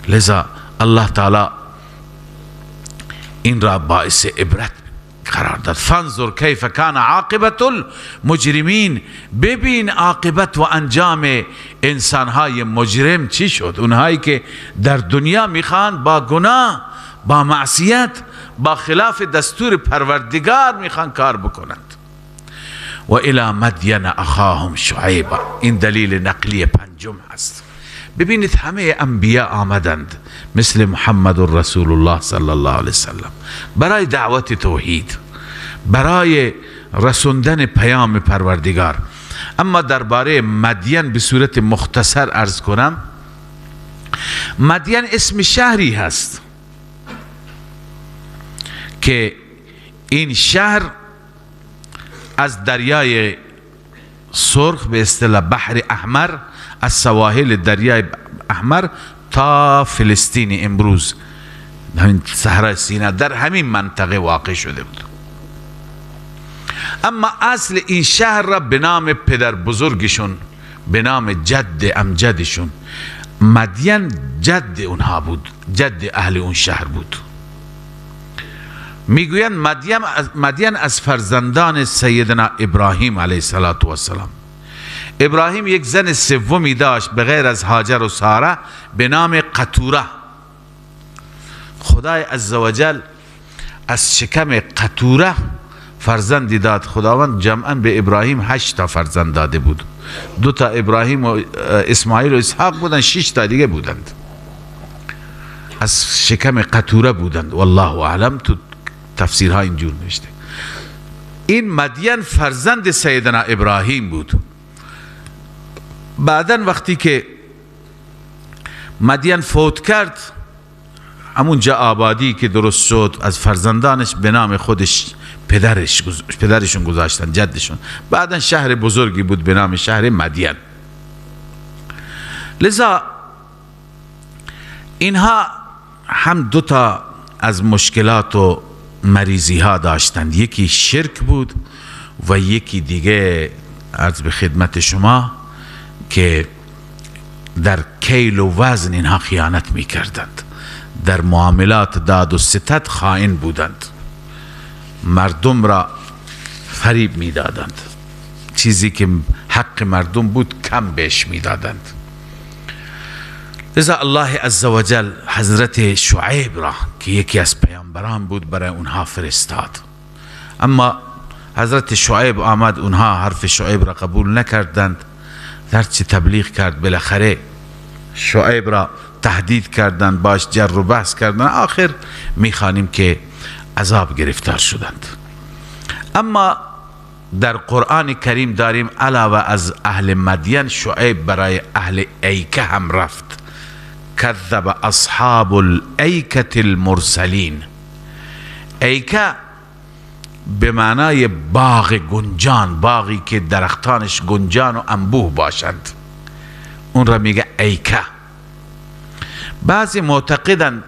لذا الله تعالی این را باعث عبرت قرار داد. فانظر کیف کان عاقبت المجرمین، ببین عاقبت و انجام انسانهای مجرم چی شد، اونهایی که در دنیا میخوان با گناه، با معصیت، با خلاف دستور پروردگار میخوان کار بکنند. و الی مدین اخاهم شعیب، این دلیل نقلی پنجم هست. ببینید همه انبیا آمدند مثل محمد رسول الله صلی الله علیه وسلم برای دعوت توحید، برای رسوندن پیام پروردگار. اما درباره مدین به صورت مختصر عرض کنم، مدین اسم شهری هست که این شهر از دریای سرخ به اصطلاح بحر احمر، از سواحل دریای احمر تا فلسطین امروز، همین صحرای سینا، در همین منطقه واقع شده بود. اما اصل این شهر را به نام پدر بزرگشون، به نام جد امجدشون، مدین جد اونها بود، جد اهل اون شهر بود. میگویند مدین از فرزندان سیدنا ابراهیم علیه السلام. ابراهیم یک زن سومی داشت به غیر از هاجر و ساره به نام قطوره. خدای عزوجل از شکم قطوره فرزندی داد. خداوند جمعا به ابراهیم 8 تا فرزند داده بود، 2 تا ابراهیم و اسماعیل و اسحاق بودند، 6 تا دیگه بودند از شکم قطوره بودند. والله اعلم، تو تفسیرها اینجور نوشته. این مدین فرزند سیدنا ابراهیم بود. بعدا وقتی که مدین فوت کرد، همونجا آبادی که درست شد از فرزندانش به نام خودش پدرشون گذاشتن، جدشون. بعدا شهر بزرگی بود به نام شهر مدین. لذا اینها هم 2 تا از مشکلات و مریضی ها داشتند، یکی شرک بود و یکی دیگه عرض به خدمت شما که در کیل و وزن اینها خیانت می کردند، در معاملات داد و ستد خائن بودند، مردم را فریب می دادند، چیزی که حق مردم بود کم بهش می دادند. لذا الله عزوجل حضرت شعیب را که یکی از پیامبران بود برای اونها فرستاد. اما حضرت شعیب آمد، اونها حرف شعیب را قبول نکردند، هرچی تبلیغ کرد بالاخره شعیب را تهدید کردند، باش جر و بحث کردند، آخر میخوانیم که عذاب گرفتار شدند. اما در قرآن کریم داریم علاوه از اهل مدین، شعیب برای اهل ایکه هم رفت. کذب اصحاب الایکة المرسلین. ایکه به معنای باغ گنجان، باغی که درختانش گنجان و انبوه باشند، اون را میگه ایکه. بعضی معتقدند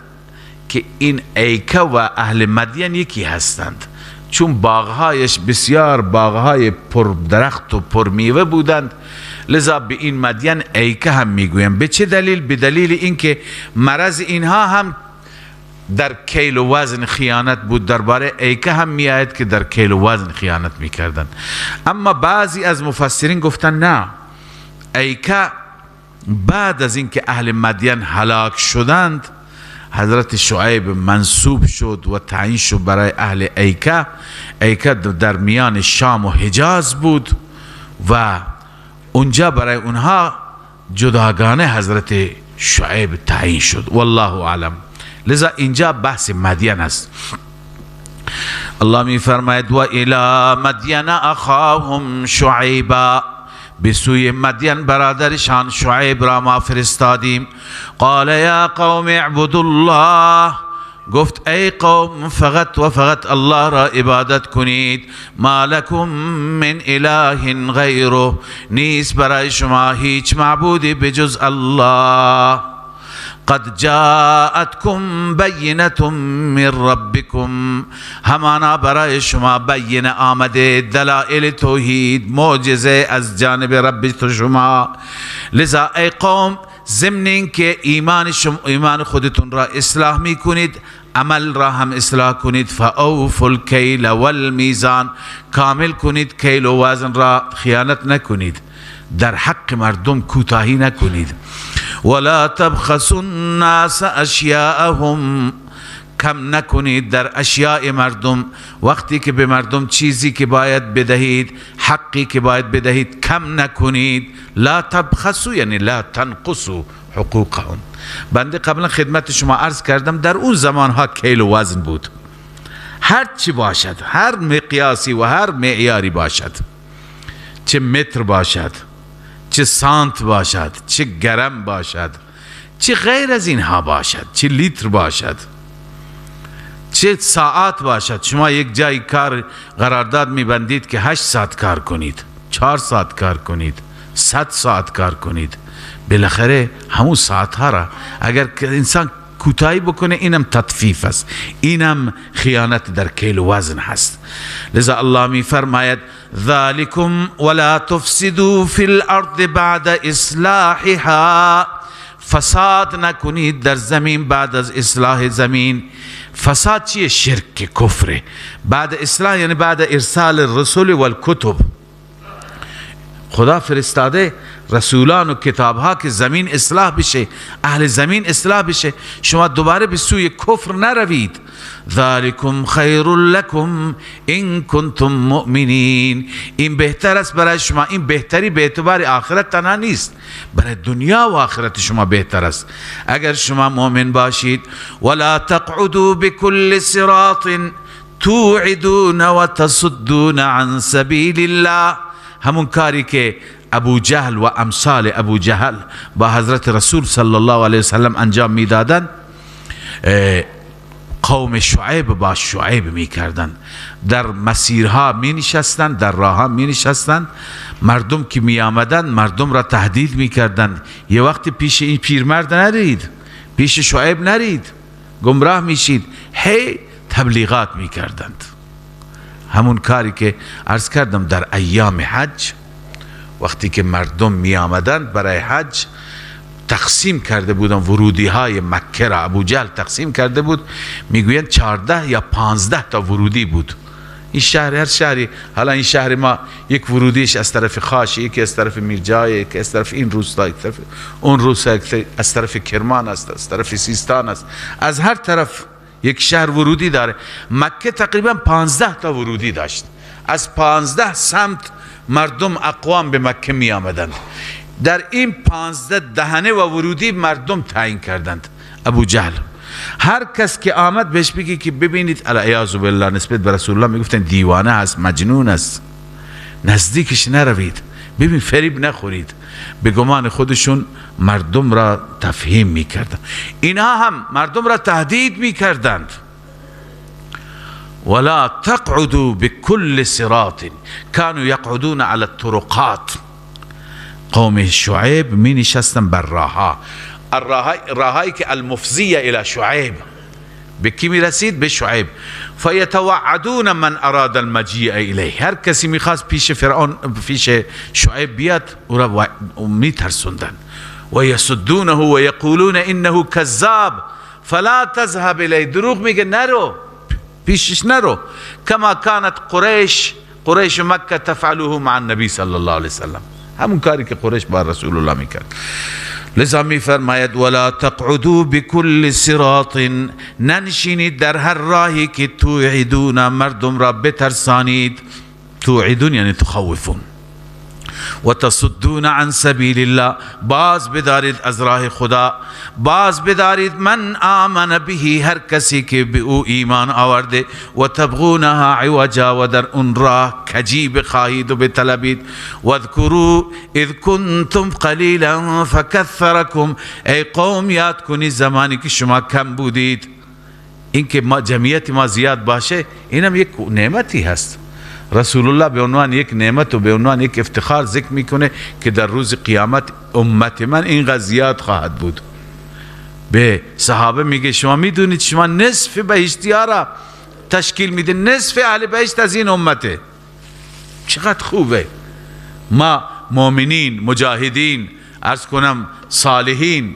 که این ایکه و اهل مدین یکی هستند، چون باغهایش بسیار باغهای پر درخت و پر میوه بودند، لذا به این مدین ایکه هم میگویم. به چه دلیل؟ به دلیل اینکه مرض اینها هم در کیل و وزن خیانت بود. درباره ایکه هم میآید که در کیل و وزن خیانت میکردند. اما بعضی از مفسرین گفتن نه، ایکه بعد از اینکه اهل مدین هلاک شدند، حضرت شعیب منصوب شد و تعیین شد برای اهل ایکه. ایکه در میان شام و حجاز بود و اونجا برای اونها جداگانه حضرت شعیب تعیین شد. والله اعلم. لذا اینجا بحث مدین است. الله می فرماید و الی مدین اخاهم شعیبا، به سوی مدین برادرشان شعیب را ما فرستادیم. قال یا قوم اعبدوا الله، گفت ای قوم فقط و فقط الله را عبادت کنید. ما لکم من اله غیره، نیست برای شما هیچ معبودی بجز الله. قد جاءتكم بینة من ربکم، همانا برای شما بینه آمده، دلائل توحید، معجزه از جانب رب شما. لذا ای قوم ضمن اینکه ایمان خودتون را اصلاح میکنید، عمل را هم اصلاح کنید. فاوفوا الکیل والمیزان، کامل کنید کیل و وزن را، خیانت نکنید، در حق مردم کوتاهی نکنید. ولا تبخسوا الناس اشیاءهم، کم نکنید در اشیاء مردم. وقتی که به مردم چیزی که باید بدهید، حقی که باید بدهید، کم نکنید. لا تبخسوا یعنی لا تنقصوا حقوقهم. بنده قبلا خدمت شما عرض کردم در اون زمانها کیل و وزن بود، هر چی باشد، هر مقیاسی و هر معیاری باشد، چه متر باشد، چه سانت باشد، چه گرم باشد، چه غیر از اینها باشد، چه لیتر باشد، چه ساعت باشد. شما یک جای کار قرارداد میبندید که 8 ساعت کار کنید، 4 ساعت کار کنید، 100 ساعت کار کنید، بالاخره همون ساعت ها را اگر انسان کوتاهی بکنه، اینم تطفیف است، اینم خیانت در کیل و وزن هست. لذا الله می فرماید ذالکم ولا تفسدوا فی الارض بعد اصلاحها، فساد نکنید در زمین بعد از اصلاح زمین. فساد چیه؟ شرک، کفره. بعد اصلاح یعنی بعد ارسال الرسول والکتب. خدا فرستاده رسولان و کتابها که زمین اصلاح بشه، اهل زمین اصلاح بشه، شما دوباره به سوی کفر نروید. ذالکم خیر لکم ان کنتم مؤمنین، این بهتر است برای شما. این بهتری به اعتبار آخرت تنها نیست، برای دنیا و آخرت شما بهتر است اگر شما مؤمن باشید. ولا تقعدوا بكل صراط توعدون وتصدون عن سبیل الله، همون کاری که ابو جهل و امثال ابو جهل با حضرت رسول صلی الله علیه وسلم انجام میدادند، قوم شعیب با شعیب میکردند. در مسیرها می نشستند، در راهها می نشستند، مردم که می آمدند مردم را تهدید میکردند. یه وقتی پیش این پیرمرد نرید، پیش شعیب نرید، گمراه میشید. هی تبلیغات میکردند. همون کاری که عرض کردم در ایام حج، وقتی که مردم می آمدند برای حج، تقسیم کرده بودن ورودی های مکه را. ابو جهل تقسیم کرده بود، میگویند 14 یا 15 تا ورودی بود. این شهر، هر شهری، حالا این شهر ما یک ورودیش از طرف خاش، یکی از طرف میرجای، یکی از طرف این روستا، یک طرف اون روستا، از طرف کرمان است، از طرف سیستان است، از هر طرف یک شهر ورودی داره. مکه تقریبا 15 تا ورودی داشت. از 15 سمت مردم اقوام به مکه می آمدند. در این 15 دهنه و ورودی مردم تعیین کردند. ابو جهل هر کس که آمد بهش بگی که ببینید، العیاذ بالله، نسبت به رسول الله میگفتن دیوانه است، مجنون است، نزدیکش نروید، ببین فریب نخورید. به گمان خودشون مردم را تفهیم میکردند. اینها هم مردم را تهدید میکردند. ولا تقعدوا بكل صراط كانوا يقعدون على الطرقات. قوم شعیب می نشستن بر راهها، راهایی که المفضیه الى شعیب، به کی می رسید؟ به شعیب. فیتوعدون من اراد المجیء الیه، هر کسی میخواست پیش فرعون، پیش شعیب بیاد، او را می ترسوندن. و یسدونه و یقولون انه کذاب فلا تذهب الیه، دروغ میگه، نرو پیشش نرو. کما کانت قریش، قریش مکه تفعله مع النبی صلی الله علیه وسلم، همون کاری که قریش با رسول الله میکرد. لذا میفرماید ولا تقعدوا بكل صراط، ننشینید در هر راهی که توعدون، مردم را بترسانید. توعدون یعنی تخوفون. و تصدون عن سبیل الله، باز بدارید از راه خدا، باز بدارید من آمن به، هر کسی که به او ایمان آورده. و تبغونها عوجا، و در اون راه کجی بخواهید و بطلبید. واذکروا اذ کنتم قلیلا فکثرکم، ای قوم یاد کنید زمانی که شما کم بودید. اینکه ما جمعیت ما زیاد باشه اینم یک نعمتی هست. رسول الله به عنوان یک نعمت و به عنوان یک افتخار ذکر میکنه که در روز قیامت امت من اینقدر زیاد خواهد بود. به صحابه میگه شما میدونید شما نصف بهشتی ها را تشکیل میده، نصف اهل بهشت از این امته. چقدر خوبه ما مؤمنین، مجاهدین، عرض کنم صالحین،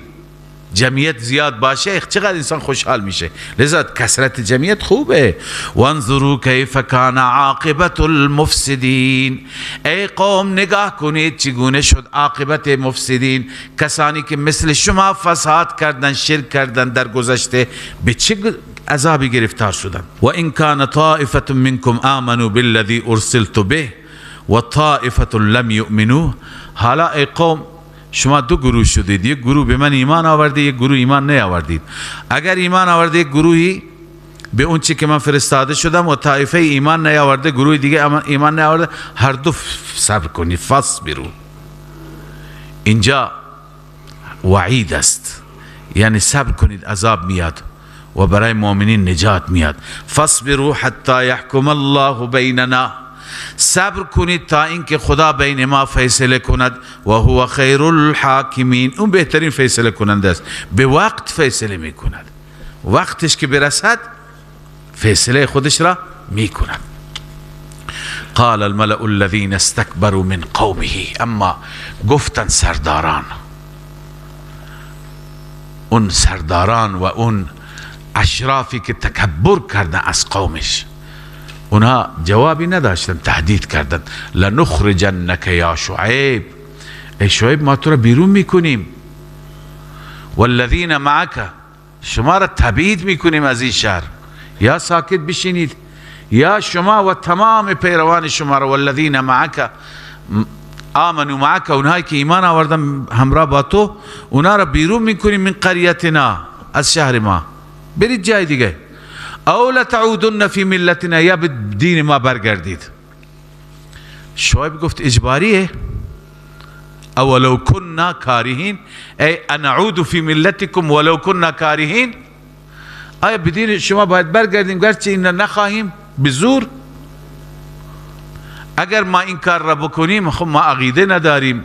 جمعیت زیاد باشه چقدر انسان خوشحال میشه. لذا کثرت جمعیت خوبه. وانظروا کیف کان عاقبت المفسدین، ای قوم نگاه کنید چگونه شد عاقبت مفسدین، کسانی که مثل شما فساد کردن، شرک کردن در گذشته، به چه عذابی گرفتار شدن. و ان کان طائفه منکم آمنوا بالذی ارسلت به و طائفه لم یؤمنوا. حالا ای قوم شما دو گروه شدید، یک گروه به من ایمان آورده، یک گروه ایمان نیاوردید. اگر ایمان آورده یک گروهی به اون چی که من فرستاده شدم و طایفه ایمان نیاورده، گروه دیگه ایمان نیاورده، هر دو صبر کنید، فاصبروا. اینجا وعید است، یعنی صبر کنید عذاب میاد و برای مؤمنین نجات میاد. فاصبروا حتی یحکم الله بیننا، صبر کنید تا اینکه خدا بین ما فیصله کند. و هو خیر الحاکمین، اون بهترین فیصله کننده است، به وقت فیصله میکند. وقتش که برسد فیصله خودش را میکند. قال الملأ الذين استكبروا من قومه، اما گفتن سرداران، اون سرداران و اون اشرافی که تکبر کردن از قومش، اونها جوابی نداشتن، تهدید کردن لنخرجنک یا شعیب، ای شعیب ما تو را بیرون میکنیم، والذین معک، شما را تبعید میکنیم از این شهر، یا ساکت بشینید یا شما و تمام پیروان شما را، والذین معک آمنوا معک، اونهایی که ایمان آوردن همراه با تو، اونها را بیرون میکنیم من قریتنا، از شهر ما، برید جای دیگه، او لتعودن فی ملتنا، یا به دین ما برگردید. شعیب گفت اجباریه، اولو کنا کارهین، ای انعود فی ملتکم ولو کنا کارهین، آیا به دین شما باید برگردیم گرچه این نخواهیم به زور؟ اگر ما این کار را بکنیم، خب ما عقیده نداریم،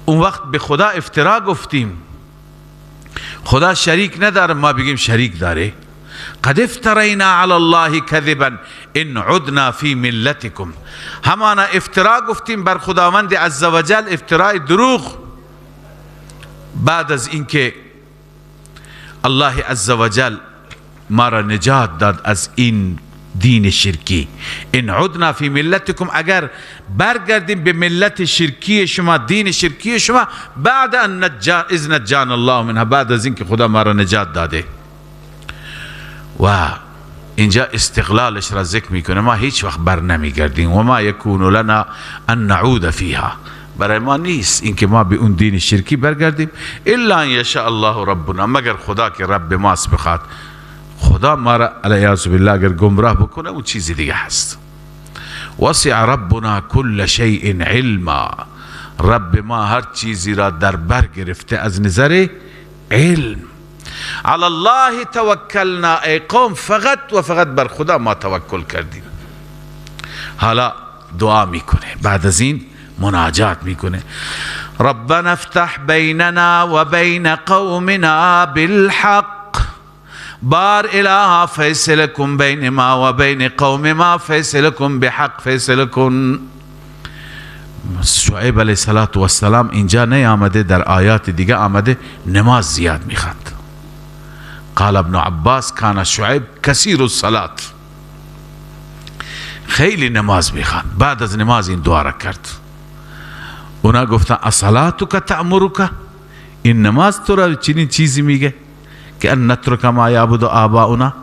اون وقت به خدا افترا گفتیم، خدا شریک نداره، ما بگیم شریک داره. قد افترینا علی الله کذبا ان عدنا فی ملتکم، همانا افترا گفتیم بر خداوند عزوجل، افترای دروغ، بعد از اینکه الله عزوجل ما را نجات داد از این دین شرکی. ان عدنا فی ملتکم، اگر برگردیم به ملت شرکی شما، دین شرکی شما، بعد ان اذ نجانا الله منها، بعد از اینکه خدا ما را نجات داده. و اینجا استقلالش را ذکر میکنه، ما هیچ وقت بر نمیگردیم، و ما یکون لنا ان نعود فیها، برای ما نیست اینکه ما به اون دین شرکی برگردیم، الا ان یشاء الله ربنا، مگر خدا که رب ماست بخواد. خدا ما را علیه بالله اگر گمراه بکنه اون چیزی دیگه هست. وسع ربنا کل شیء علما، رب ما هر چیزی را در بر گرفته از نظر علم. علی الله توکلنا، ای قوم فقط و فقط بر خدا ما توکل کردیم. حالا دعا میکنه، بعد از این مناجات میکنه، ربنا افتح بیننا و بین قومنا بالحق، بار اله فیصله کن بین ما و بین قوم ما، فیصله کن بحق، فیصله کن. شعیب علیه السلام اینجا نیامده، در آیات دیگه آمده، نماز زیاد میخواند. قال ابن عباس کان شعیب کثیر الصلاة، خیلی نماز میخواند. بعد از نماز این دعا را کرد. اونا گفتن اصلاتک تأمرک، این نماز تو را چنین چیزی میگه که ان نترک ما یعبد آباؤنا.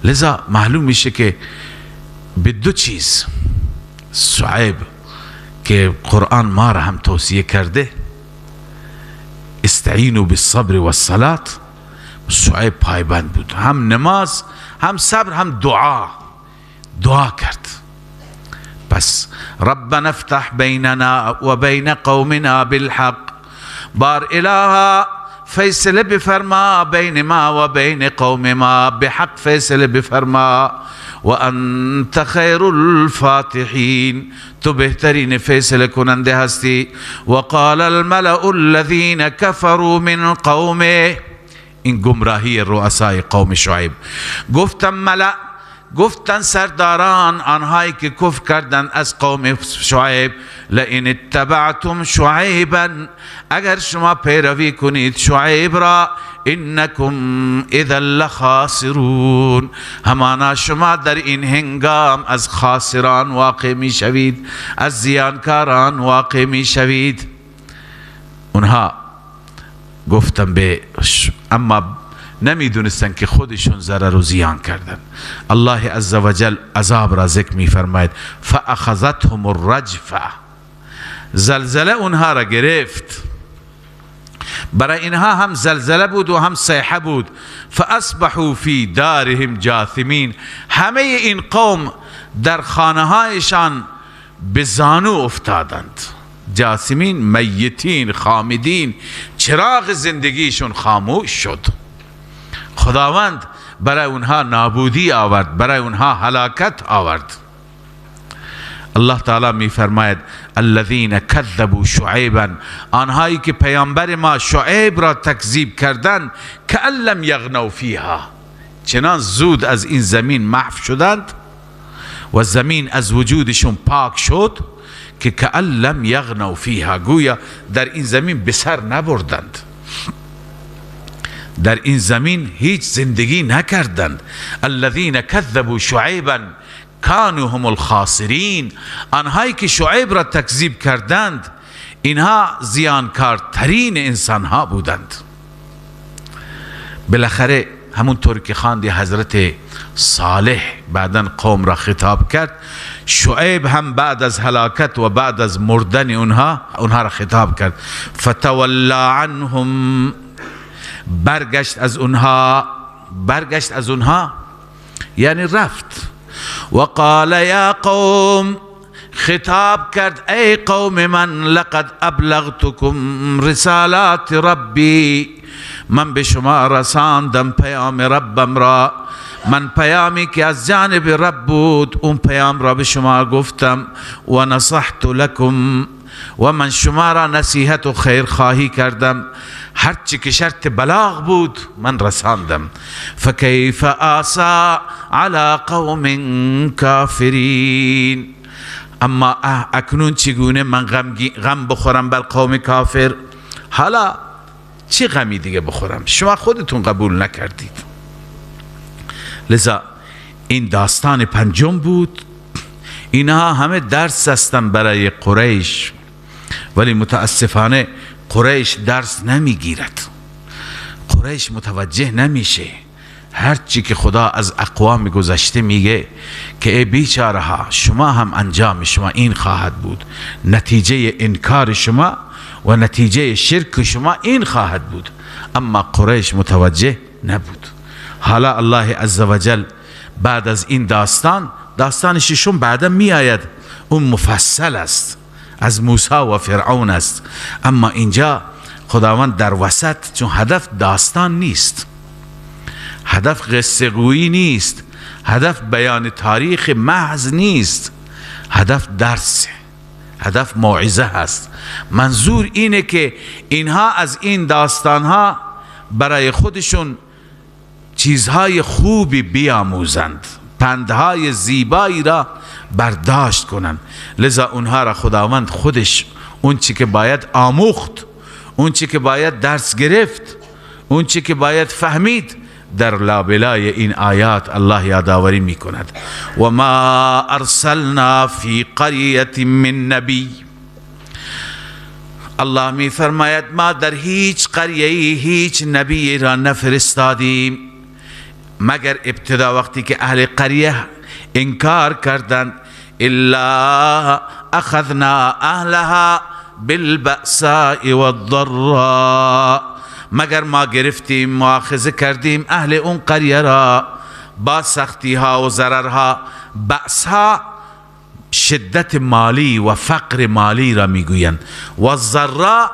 لذا معلوم میشه که به دو چیز شعیب که قرآن ما را هم توصیه کرده، استعینوا بالصبر والصلاة، شعیب پایبند بود، هم نماز هم صبر هم دعا، دعا کرد. پس ربنا افتح بیننا و بین قومنا بالحق، بار الها فیصله بفرما بین ما و بین قوم ما بحق، فیصله بفرما، و انت خیر الفاتحین، تو بهترین فیصله کننده هستی. و قال الملأ الذین كفروا من قومه، این گمراهی رؤسای قوم شعیب، گفتن ملأ، گفتن سرداران آنهایی که کفر کردند از قوم شعیب، لئن اتبعتم شعیبا، اگر شما پیروی کنید شعیب را، انکم اذا لخاسرون، همانا شما در این هنگام از خاسران واقع می شوید، از زیانکاران واقع می شوید. اونها گفتن به، اما نمیدونستن که خودشون ضرر و زیان کردن. الله عزوجل عذاب را ذکر میفرماید، فاخذتهم الرجفه، زلزله اونها را گرفت. برای اینها هم زلزله بود و هم صیحه بود. فاصبحوا فی دارهم جاثمین، همه این قوم در خانه هایشان به زانو افتادند. جاثمین میتین خامدین، چراغ زندگیشون خاموش شد. خداوند برای اونها نابودی آورد، برای اونها هلاکت آورد. الله تعالی می فرماید الذین کذبوا شعیبا، آنهایی که پیامبر ما شعیب را تکذیب کردند، کأن لم یغنوا فیها، چنان زود از این زمین محو شدند و زمین از وجودشون پاک شد که کأن لم یغنوا فیها، گویا در این زمین به سر نبردند، در این زمین هیچ زندگی نکردند. الذین کذبوا شعیبا کانوا هم الخاسرین، آنهایی که شعیب را تکذیب کردند اینها زیانکارترین انسانها بودند. بالاخره همونطور که خواندی حضرت صالح بعدا قوم را خطاب کرد، شعیب هم بعد از هلاکت و بعد از مردن اونها را خطاب کرد. فتولا عنهم، برگشت از اونها، برگشت از اونها یعنی رفت. وقال یا قوم، خطاب کرد ای قوم من، لقد ابلغتکم رسالات ربی، من به شما رساندم پیام ربم را، من پیامی که از جانب رب بود اون پیام را به شما گفتم، و نصحت لکم، و من شما را نصیحت و خیر خواهی کردم، هرچی که شرط بلاغ بود من رساندم. فکیف آسا علی قوم کافرین، اما اکنون چگونه من غم بخورم بر قوم کافر؟ حالا چه غمی دیگه بخورم؟ شما خودتون قبول نکردید. لذا این داستان پنجم بود. اینها همه درس هستند برای قریش، ولی متاسفانه قریش درس نمیگیرد، قریش متوجه نمیشه. هرچی که خدا از اقوام گذشته میگه که ای بیچاره ها، شما هم انجام شما این خواهد بود، نتیجه انکار شما و نتیجه شرک شما این خواهد بود، اما قریش متوجه نبود. حالا الله عزوجل بعد از این داستان، داستان ششم بعدا می آید، اون مفصل است، از موسی و فرعون است، اما اینجا خداوند در وسط، چون هدف داستان نیست، هدف قصه گویی نیست، هدف بیان تاریخ محض نیست، هدف درس، هدف موعظه هست. منظور اینه که اینها از این داستانها برای خودشون چیزهای خوبی بیاموزند، پندهای زیبایی را برداشت کنند. لذا اونها را خداوند خودش اون چی که باید آموخت، اون چی که باید درس گرفت، اون چی که باید فهمید، در لابلای این آیات الله یادآوری می کند. و ما ارسلنا فی قریة من نبی، الله می فرماید ما در هیچ قریه هیچ نبی را نفرستادیم مگر ابتدا وقتی که اهل قریه انکار کردند، الا اخذنا اهلها بالبأساء والضراء، مگر ما گرفتیم مؤاخذه کردیم اهل اون قریه را با سختی ها و ضررها. بأس ها شدت مالی و فقر مالی را میگویند، و ضراء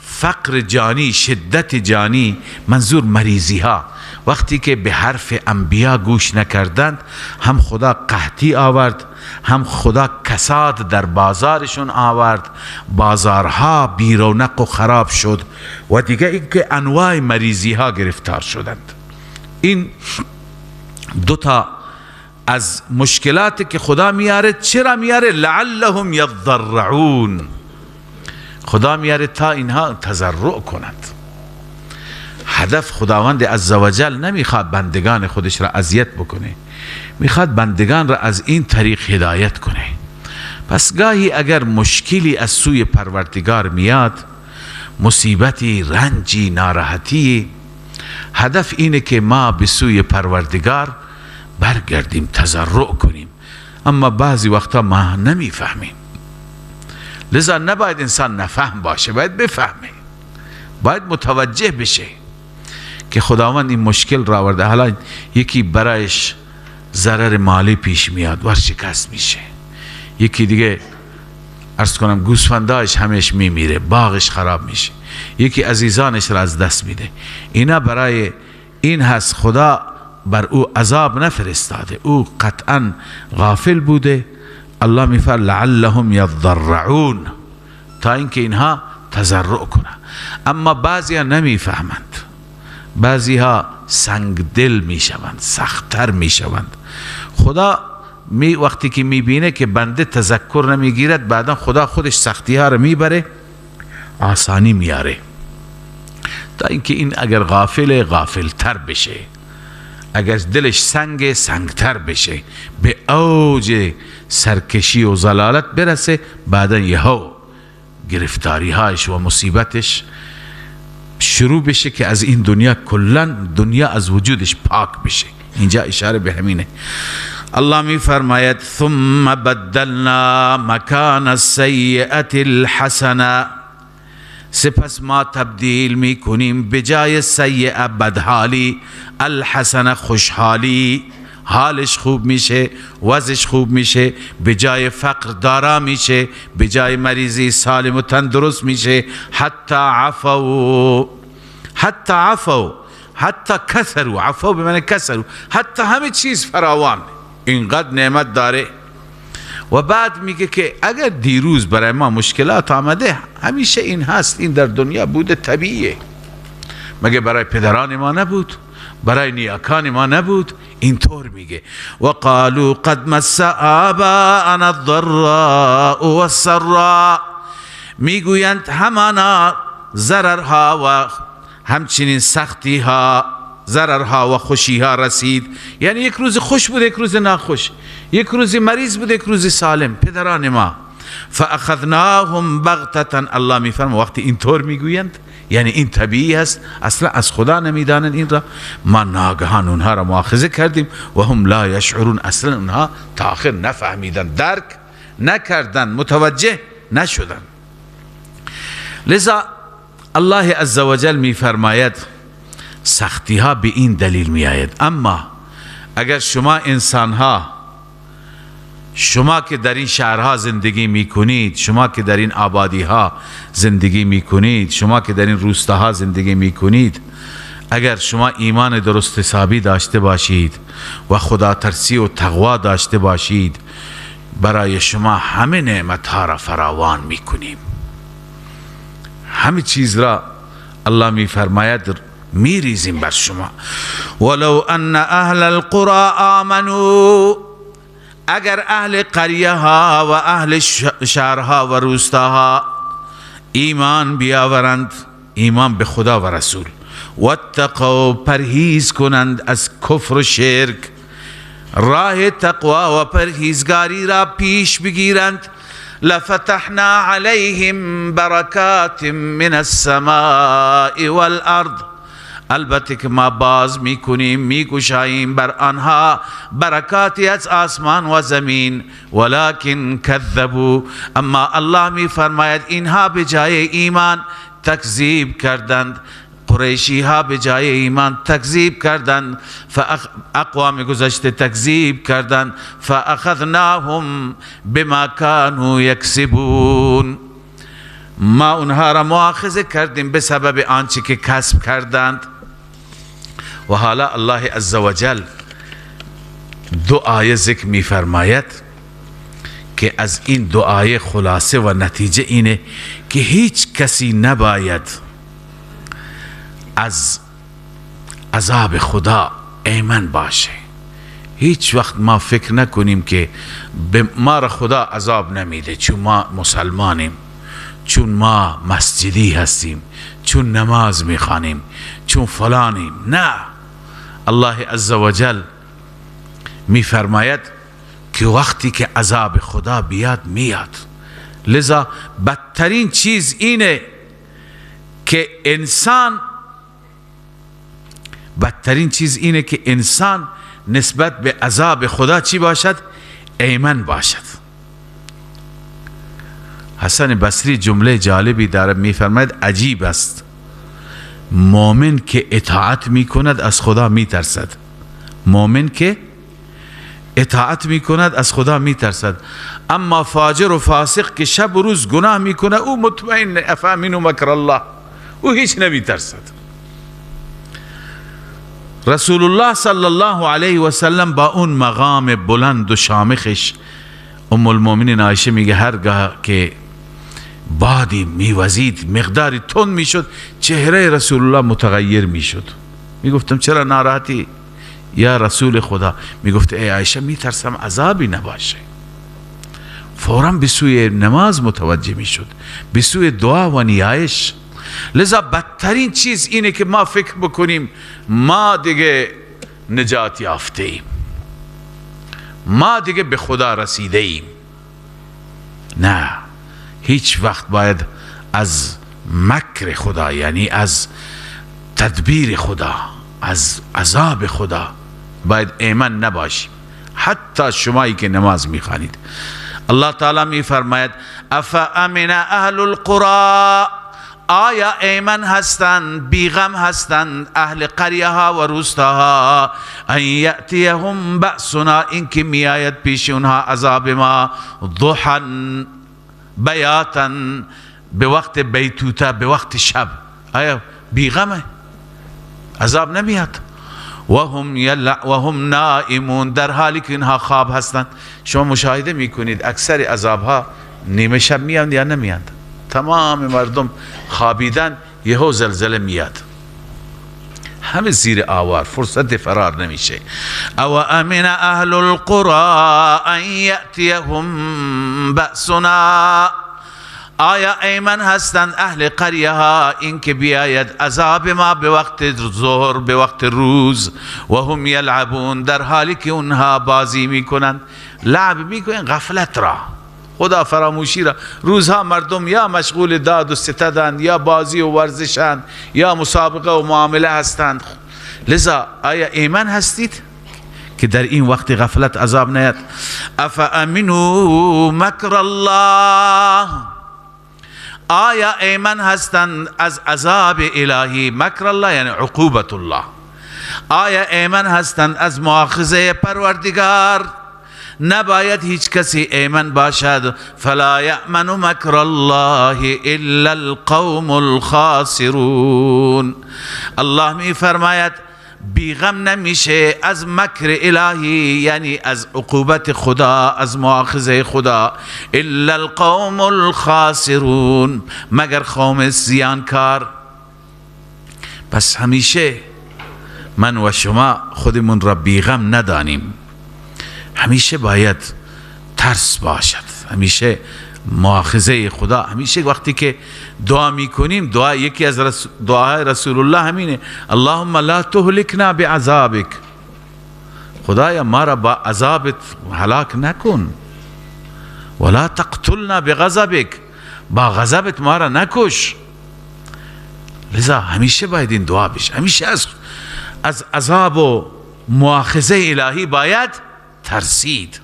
فقر جانی، شدت جانی، منظور مریضی ها. وقتی که به حرف انبیا گوش نکردند، هم خدا قحطی آورد، هم خدا کساد در بازارشون آورد، بازارها بیرونق و خراب شد و دیگه اینکه انواع مریضی ها گرفتار شدند. این دوتا از مشکلات که خدا میاره. چرا میاره؟ لعلهم یضرعون، خدا میاره تا اینها تضرع کنند. هدف خداوند عزوجل نمیخواد بندگان خودش را اذیت بکنه، میخواد بندگان را از این طریق هدایت کنه. پس گاهی اگر مشکلی از سوی پروردگار میاد، مصیبتی، رنجی، ناراحتی، هدف اینه که ما به سوی پروردگار برگردیم، تضرع کنیم. اما بعضی وقتا ما نمیفهمیم، لذا نباید انسان نفهم باشه، باید بفهمه، باید متوجه بشه که خداوند این مشکل را آورده. حالا یکی برایش ضرر مالی پیش میاد، ورشکست میشه، یکی دیگه عرض کنم گوسفندایش همش میمیره، باغش خراب میشه، یکی عزیزانش را از دست میده. اینا برای این هست خدا بر او عذاب نفرستاده، او قطعا غافل بوده، الله میفرماید لعلهم یضرعون، تا اینکه اینها تضرع کنند. اما بعضی ها نمیفهمند، بعضی ها سنگ دل میشوند، سختتر میشوند. خدا وقتی که میبینه که بنده تذکر نمیگیرد، بعدا خدا خودش سختی ها رو میبره، آسانی میاره، تا اینکه این اگر غافل غافل تر بشه، اگر دلش سنگ سنگتر بشه، به اوج سرکشی و ضلالت برسه، بعدا یهو گرفتاری هایش و مصیبتش شروع بشه که از این دنیا کلا دنیا از وجودش پاک بشه. اینجا اشاره به همینه. الله می فرماید ثم بدلنا مکان السیئة الحسنه، سپس ما تبدیل می کنیم به جای سیئه بدحالی، الحسنه خوشحالی، حالش خوب میشه، وضعش خوب میشه، به جای فقر دارا میشه، به جای مریضی سالم و تندرست میشه. حتی عفو، حتی عفو، حتی کثرو، عفو به معنی کثرو، حتی همه چیز فراوان، اینقدر نعمت داره. و بعد میگه که اگر دیروز برای ما مشکلات آمده، همیشه این هست، این در دنیا بوده، طبیعیه، مگه برای پدران ما نبود؟ برای نیاکان ما نبود؟ اینطور میگه. و قالوا قد مس آباءنا الضراء والسراء، میگویند همانا ضررها و همچنین سختی ها، ضررها و خوشی ها رسید. یعنی یک روز خوش بود، یک روز ناخوش، یک روز مریض بود، یک روز سالم، پدران ما. فاخذناهم بغتة، الله میفرماید وقتی اینطور میگویند، یعنی این طبیعی است، اصلا از خدا نمیدانند این را، ما ناگهان اونها را مؤاخذه کردیم و هم لا یشعرون، اصلا اونها تا آخر نفهمیدن، درک نکردن، متوجه نشدن. لذا الله عزوجل میفرماید سختی ها به این دلیل می آید. اما اگر شما انسان ها، شما که در این شهرها زندگی می کنید، شما که در این آبادی ها زندگی می کنید، شما که در این روستاها زندگی می کنید، اگر شما ایمان درست حسابی داشته باشید و خدا ترسی و تقوا داشته باشید، برای شما همه نعمت ها را فراوان می کنیم. همه چیز را الله می فرماید می ریزیم بر شما. ولو ان اهل القرى آمنوا، اگر اهل قریه ها و اهل شهرها و روستاها ایمان بیاورند، ایمان به خدا و رسول، واتقوا، پرهیز کنند از کفر و شرک، راه تقوا و پرهیزگاری را پیش بگیرند، لفتحنا علیهم برکات من السماء والارض، البته که ما باز میکنیم، میگشاییم بر آنها برکاتی از آسمان و زمین، ولکن کذبوا، اما الله میفرماید اینها به جای ایمان تکذیب کردند، قریشی ها به جای ایمان تکذیب کردند، اقوام گذشته تکذیب کردند، فاخذناهم بما كانوا یکسبون، ما اونها را مؤاخذه کردیم به سبب آنچه که کسب کردند. و حالا الله عزوجل دو آیه ذکر می فرماید که از این دو آیه خلاصه و نتیجه اینه که هیچ کسی نباید از عذاب خدا ایمن باشه. هیچ وقت ما فکر نکنیم که به ما را خدا عذاب نمیده، چون ما مسلمانیم، چون ما مسجدی هستیم، چون نماز میخوانیم، چون فلانیم. نه، الله عزوجل میفرماید که وقتی که عذاب خدا بیاد میاد. لذا بدترین چیز اینه که انسان، بدترین چیز اینه که انسان نسبت به عذاب خدا چی باشد؟ ایمن باشد. حسن بصری جمله جالبی داره، میفرماید عجیب است، مؤمن که اطاعت میکند از خدا میترسد، مؤمن که اطاعت میکند از خدا میترسد، اما فاجر و فاسق که شب و روز گناه میکنه او مطمئن، افامنوا مکر الله، او هیچ نمیترسد. رسول الله صلی الله علیه و سلم با اون مقام بلند و شامخش ام المؤمنین عایشه میگه هرگاه که بادی میوزید، مقداری تند میشد، چهره رسول الله متغیر میشد. میگفتم چرا ناراحتی یا رسول خدا؟ میگفت ای عایشه میترسم عذابی نباشه. فوراً به سوی نماز متوجه میشد، به سوی دعا و نیایش. لذا بدترین چیز اینه که ما فکر بکنیم ما دیگه نجات یافته ایم، ما دیگه به خدا رسیده ایم. نه، هیچ وقت باید از مکر خدا، یعنی از تدبیر خدا، از عذاب خدا باید ایمن نباشیم. حتی شمایی که نماز میخوانید. الله تعالی میفرماید افامن اهل القرى، آیا ایمن هستند، بیغم هستند اهل قریه ها و روستاها، ان یأتیهم بأسنا، این که میآید پیش اونها عذاب ما، ضحا بیاتا، به وقت بیتوته، به وقت شب. آیا بیغمه؟ عذاب نمیاد. وهم نائمون، در حالی که اینها خواب هستند. شما مشاهده میکنید اکثر عذاب ها نیمه شب میاند یا نمیاند؟ تمام مردم خوابیدن، یهو زلزله میاد، همه زیر آوار، فرصت فرار نمیشه. او امن اهل القرى ان یأتیهم بأسنا، آیا ایمن هستند اهل قریه ها این که بیاید عذاب ما به وقت ظهر، به وقت روز، و هم یلعبون، در حالی که اونها بازی میکنند، لعب میکنند، غفلت را، خدا فراموشی را. روزها مردم یا مشغول داد و ستدند، یا بازی و ورزشند، یا مسابقه و معامله هستند. لذا آیا ایمن هستید که در این وقت غفلت عذاب نیاد؟ افامنوا مکر الله، آیا ایمن هستند از عذاب الهی؟ مکر الله یعنی عقوبت الله. آیا ایمن هستند از مؤاخذه پروردگار؟ نباید هیچ کسی ایمن باشد. فلا یأمن مکر الله الا القوم الخاسرون. الله می فرماید بیغم نمیشه از مکر الهی، یعنی از عقوبت خدا، از مؤاخذه خدا، الا القوم الخاسرون، مگر قوم زیانکار. پس همیشه من و شما خودمون را بیغم ندانیم، همیشه باید ترس باشد، همیشه مؤاخذه خدا. همیشه وقتی که دعا میکنیم، دعا یکی از دعاهای رسول الله همینه، اللهم لا تهلکنا بعذابک، خدایا ما را با عذابت هلاک نکن، ولا تقتلنا بغضبک، با غضبت ما را نکش. لذا همیشه باید این دعا بشه، همیشه از عذاب و مؤاخذه الهی باید ترسید.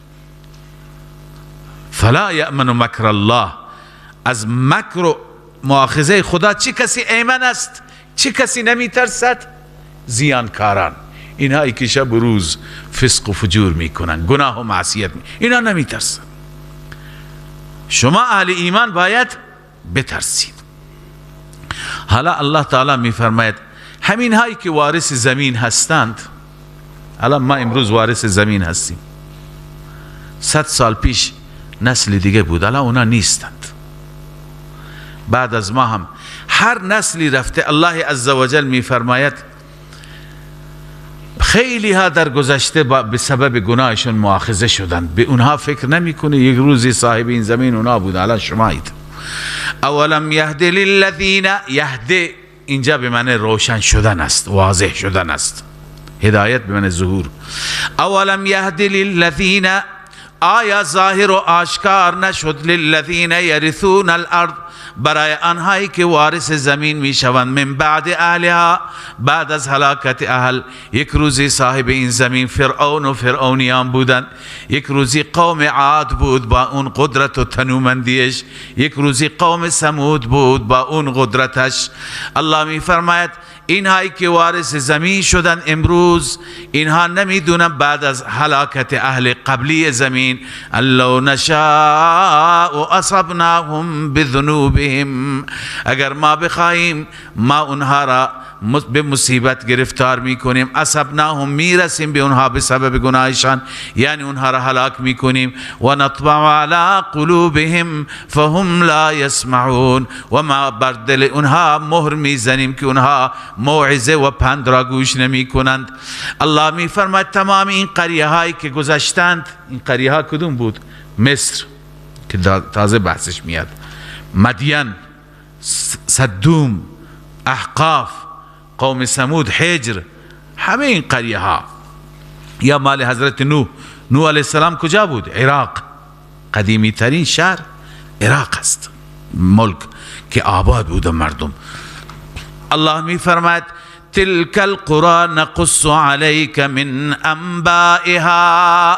فلا یأمن مکر الله، از مکر و مؤاخذه خدا چه کسی ایمن است؟ چه کسی نمی ترسد؟ زیانکاران، اینهایی که شب و روز فسق و فجور میکنن، گناه و معصیت اینا نمی ترسن. شما اهل ایمان باید بترسید. حالا الله تعالی میفرماید همین هایی که وارث زمین هستند، الان ما امروز وارث زمین هستیم، 100 سال پیش نسل دیگه بود، الان اونا نیستند. بعد از ما هم هر نسلی رفته، الله عزوجل میفرماید خیلی ها در گذشته به سبب گناهشون مؤاخذه شدند، به اونها فکر نمیکنه یک روزی صاحب این زمین اونا بود، الان شمایید. اولم یهد للذین، یهد اینجا به معنی روشن شدن است، واضح شدن است، هدایت به معنی ظهور. اولم یهد للذین، آیا ظاهر و آشکار نشد للذین یرثون الارض، برای آنهایی که وارث زمین میشوند، من بعد اهلها، بعد از هلاکت اهل. یک روزی صاحب این زمین فرعون و فرعونیان بودند، یک روزی قوم عاد بود با اون قدرت و تنومندیش، یک روزی قوم ثمود بود با اون قدرتش. الله میفرماید اینهایی که وارث زمین شدن امروز، اینها نمیدونن بعد از هلاکت اهل قبلی زمین، لو نشاء اصبناهم بذنوبهم، اگر ما بخواهیم ما اونها را به مصیبت گرفتار میکنیم، اصبناهم میرسیم به اونها به سبب گناهشان، یعنی اونها را هلاک میکنیم. و نطبع علی قلوبهم فهم لا یسمعون، و ما بر دل اونها مهر میزنیم که اونها موعظه و پند را گوش نمیکنند. الله میفرماید تمام این قریه هایی که گذشتند، این قریه ها کدوم بود؟ مصر که تازه بحثش میاد، مدین، صدوم، احقاف، قوم ثمود، حجر، همه این قریه ها. یا مال حضرت نوح، نوح علیه السلام کجا بود؟ عراق، قدیمی ترین شهر عراق است، ملک که آباد بود مردم. الله می فرماید تلك القرى نقص عليك من انبائها،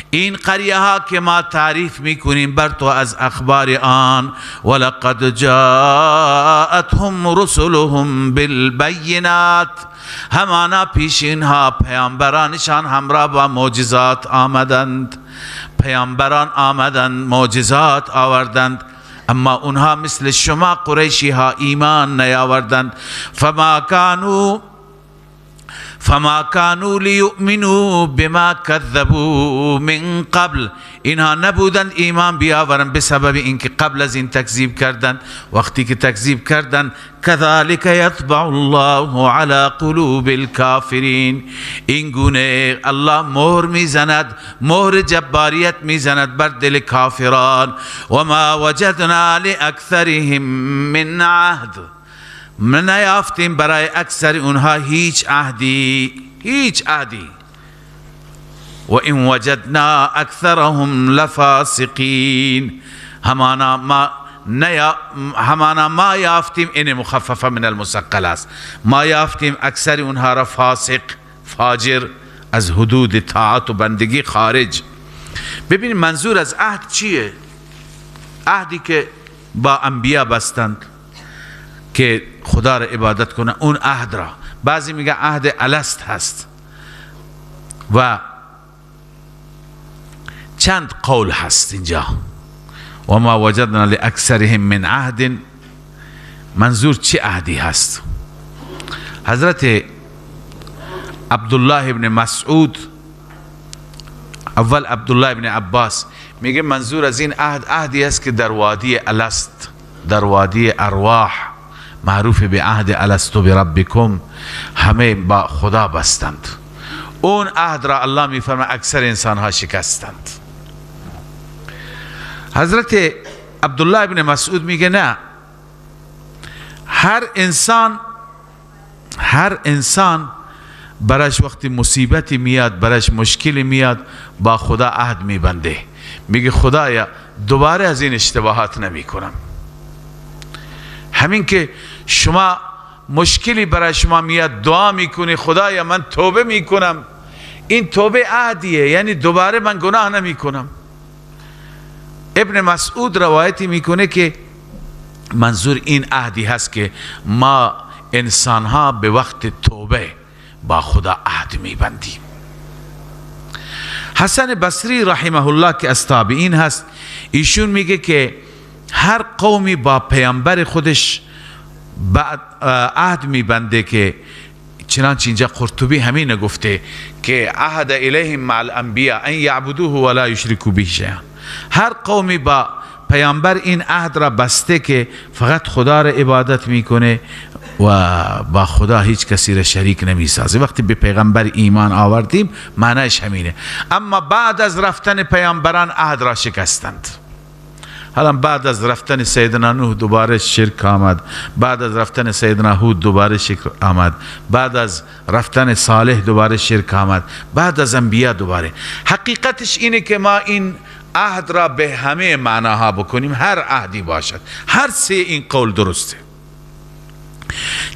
این قریه ها که ما تعریف میکنیم بر تو از اخبار آن. ولقد جاءتهم رسلهم بالبینات، همانا پیش اینها پیامبرانشان همراه با معجزات آمدند، پیامبران آمدند، معجزات آوردند، اما اونها مثل شما قریشی ها ایمان نیاوردند. فما كانوا لیؤمنوا بما كذبوا من قبل، اینها نبودند ایمان بیاورند به سبب اینکه قبل از این تکذیب کردند. وقتی که تکذیب کردند، كذلك یطبع الله على قلوب الكافرین، این گونه الله مهر میزند، مهر جباریت میزند بر دل کافران. و ما وجدنا لأکثرهم من عهد، ما نیافتیم برای اکثر اونها هیچ عهدی، هیچ عهدی. و این وجدنا اکثرهم لفاسقین، همانا ما یافتیم، این مخففه من المثقل است، ما یافتیم اکثر اونها را فاسق، فاجر، از حدود طاعت و بندگی خارج. ببینید منظور از عهد چیه؟ عهدی که با انبیا بستند که خدا را عبادت کنه، اون عهد را بعضی میگه عهد الست هست و چند قول هست اینجا. و ما وجدنا لأکثرهم من عهد، منظور چه عهدی هست؟ حضرت عبدالله ابن مسعود، اول عبدالله ابن عباس میگه منظور از این عهد عهدی است که در وادی الست، در وادی ارواح، معروف به عهد الست بربکم، همه با خدا بستند. اون عهد را الله میفرماید اکثر انسان ها شکستند. حضرت عبدالله ابن مسعود میگه نه، هر انسان براش وقتی مصیبتی میاد، براش مشکلی میاد، با خدا عهد میبنده، میگه خدایا دوباره از این اشتباهات نمیکنم. همین که شما مشکلی برای شما میاد دعا میکنی خدایا من توبه میکنم، این توبه عهدیه، یعنی دوباره من گناه نمیکنم. ابن مسعود روایتی میکنه که منظور این عهدی هست که ما انسانها به وقت توبه با خدا عهد میبندیم. حسن بصری رحمه الله که از تابعین هست، ایشون میگه که هر قومی با پیامبر خودش بعد عهد میبنده، که چنانچه اینجا قرطبی همین گفته که عهد الیهم مع الانبیاء ان یعبدوه ولا یشرکوا به شیئا. هر قومی با پیامبر این عهد را بسته که فقط خدا را عبادت میکنه و با خدا هیچ کسی را شریک نمیسازه. وقتی به پیغمبر ایمان آوردیم معنیش همینه. اما بعد از رفتن پیامبران عهد را شکستند. حالا بعد از رفتن سیدنا نوح دوباره شرک آمد، بعد از رفتن سیدنا هود دوباره شرک آمد، بعد از رفتن صالح دوباره شرک آمد، بعد از انبیا دوباره. حقیقتش اینه که ما این عهد را به همه معناها بکنیم، هر عهدی باشد، هر سه این قول درسته.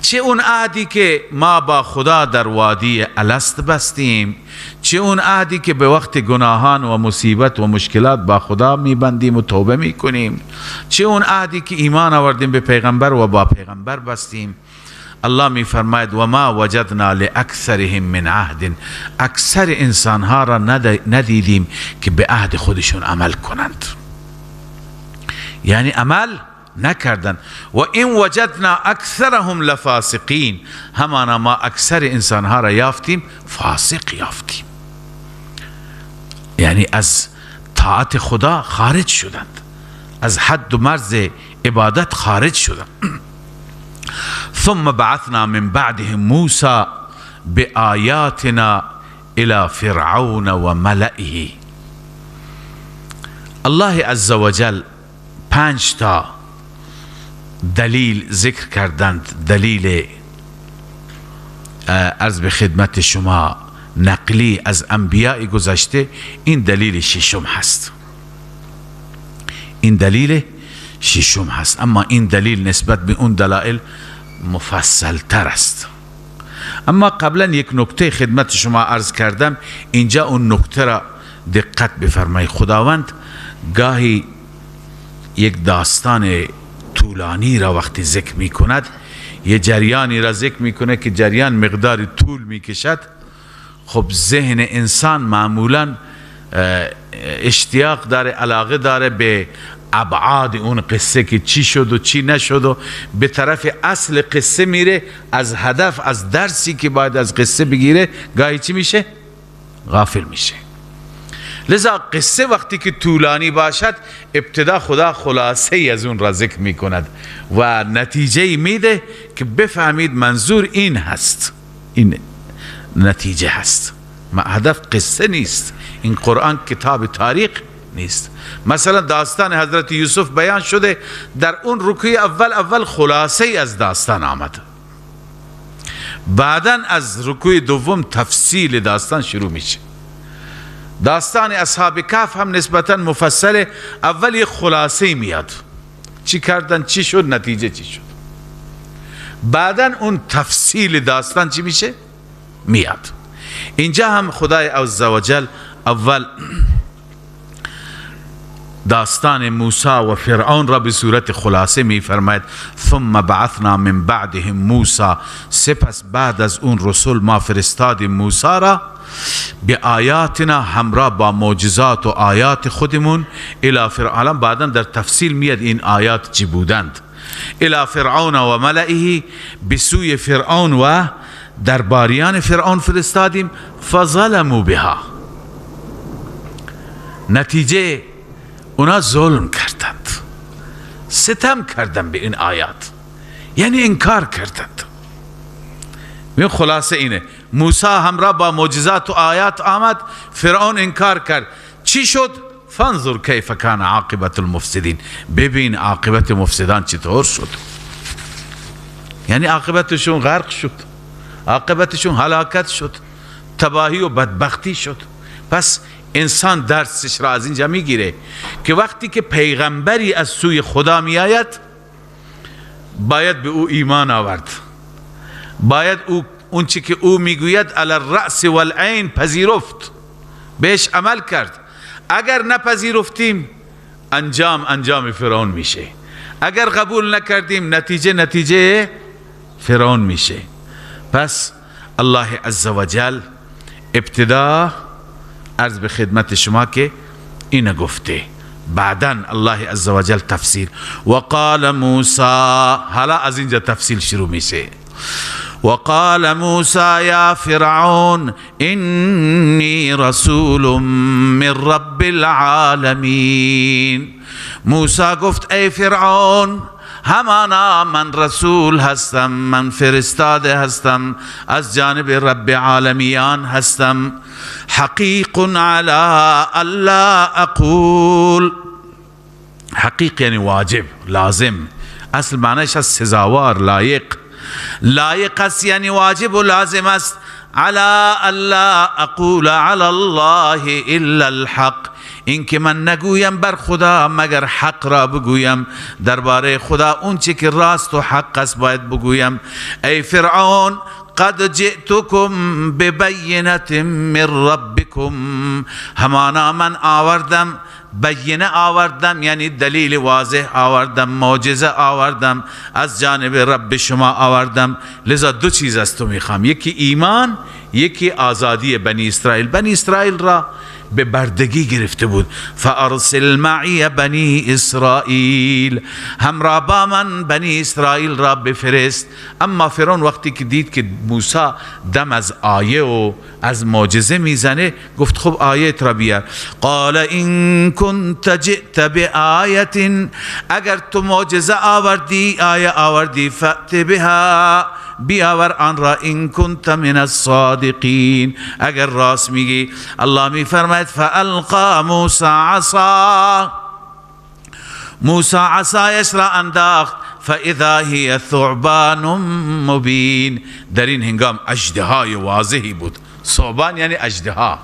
چه اون عهدی که ما با خدا در وادی الست بستیم، چه اون عهدی که به وقت گناهان و مصیبت و مشکلات با خدا میبندیم و توبه میکنیم، چه اون عهدی که ایمان آوردیم به پیغمبر و با پیغمبر بستیم. الله میفرماید و ما وجدنا لأکثرهم من عهد، اکثر انسانها را ندیدیم که به عهد خودشون عمل کنند، یعنی عمل نکردند. و این وجدنا اکثرهم لفاسقین، همانا ما اکثر انسانها را یافتیم فاسق یافتیم، یعنی از طاعت خدا خارج شدند، از حد و مرز عبادت خارج شدند. ثم بعثنا من بعدهم موسی بآیاتنا الى فرعون و ملئه. الله عزوجل 5 تا دلیل ذکر کردند، دلیل عرض به خدمت شما نقلی از انبیاء گذشته. این دلیل ششم هست، این دلیل ششم هست، اما این دلیل نسبت به اون دلائل مفصل تر است. اما قبلا یک نکته خدمت شما عرض کردم، اینجا اون نکته را دقت بفرمایید. خداوند گاهی یک داستان طولانی را وقتی ذکر می کند، یه جریانی را ذکر می کنه که جریان مقدار طول می کشد. خب ذهن انسان معمولا اشتیاق داره، علاقه داره به ابعاد اون قصه که چی شد و چی نشد و به طرف اصل قصه میره، از هدف، از درسی که باید از قصه بگیره گاهی چی میشه؟ غافل میشه. لذا قصه وقتی که طولانی باشد، ابتدا خدا خلاصه ای از اون را ذکر میکند و نتیجه میده که بفهمید منظور این هست، این نتیجه هست. هدف قصه نیست، این قرآن کتاب تاریخ نیست. مثلا داستان حضرت یوسف بیان شده، در اون رکوع اول خلاصه ای از داستان آمد، بعدا از رکوع دوم تفصیل داستان شروع میشه. داستان اصحاب کهف هم نسبتا مفصله، اول یک خلاصه میاد، چی کردن، چی شد، نتیجه چی شد، بعدا اون تفصیل داستان چی میشه؟ میاد. اینجا هم خدای عزوجل اول داستان موسی و فرعون را به صورت خلاصه میفرماید. ثم بعثنا من بعدهم موسی، سپس بعد از اون رسول ما فرستادیم موسی را به آیاتنا، همراه با معجزات و آیات خودمون، الی فرعون. بعدا در تفصیل میاد این آیات چی بودند. الی فرعون و ملئه، به سوی فرعون و درباریان فرعون فرستادیم. فظلموا بها، نتیجه اونا ظلم کردند، ستم کردند به این آیات، یعنی انکار کردند. این خلاصه اینه، موسی همراه با معجزات و آیات آمد، فرعون انکار کرد، چی شد؟ فانظر کیف کان عاقبت المفسدین، ببین عاقبت مفسدان چطور شد. یعنی عاقبتشون غرق شد، عاقبتشون هلاکت شد، تباهی و بدبختی شد. پس انسان درسش را از اینجا میگیره که وقتی که پیغمبری از سوی خدا میآید باید به او ایمان آورد، باید او اون چی که او میگوید علی الرأس والعین پذیرفت، بهش عمل کرد. اگر نپذیرفتیم انجام فرعون میشه، اگر قبول نکردیم نتیجه فرعون میشه. پس الله عزوجل ابتدا عرض به خدمت شما که اینو گفته، بعدا الله عزوجل تفسیر. وقال موسی، حالا از اینجا تفصیل شروع میشه. وقال موسى يا فرعون إني رسول من رب العالمين. موسی گفت ای فرعون، همانا من رسول هستم، من فرستاده هستم، از جانب رب عالمیان هستم. حقیق علی الا اقول، حقیق یعنی واجب، لازم، اصل معنیش از سزاوار، لایق، لایق است یعنی واجب و لازم است. علی الا اقول علی الله الا الحق، اینکه من نگویم بر خدا مگر حق را بگویم، درباره خدا اون چه که راست و حق است باید بگویم. ای فرعون قد جئتکم ببینة من ربکم، همانا من آوردم، بینه آوردم یعنی دلیل واضح آوردم، معجزه آوردم، از جانب رب شما آوردم. لذا دو چیز از تو میخوام، یکی ایمان، یکی آزادی بنی اسرائیل. بنی اسرائیل را به بردگی گرفته بود. فارسل معی بنی اسرائیل، همراه با من بنی اسرائیل را بفرست. اما فرعون وقتی که دید که موسی دم از آیه و از معجزه میزنه، گفت خب آیه را بیار. قال این كنت جئت بآیه، اگر تو معجزه آوردی، آیه آوردی، فأت بها، بیاور آن را، این کنت من الصادقین، اگر راست میگی. الله میفرماید فالقا موسی عصا، موسی عصایش را انداخت، فاذا هی ثعبان مبین، در این هنگام اژدهای واضحی بود. ثعبان یعنی اژدها.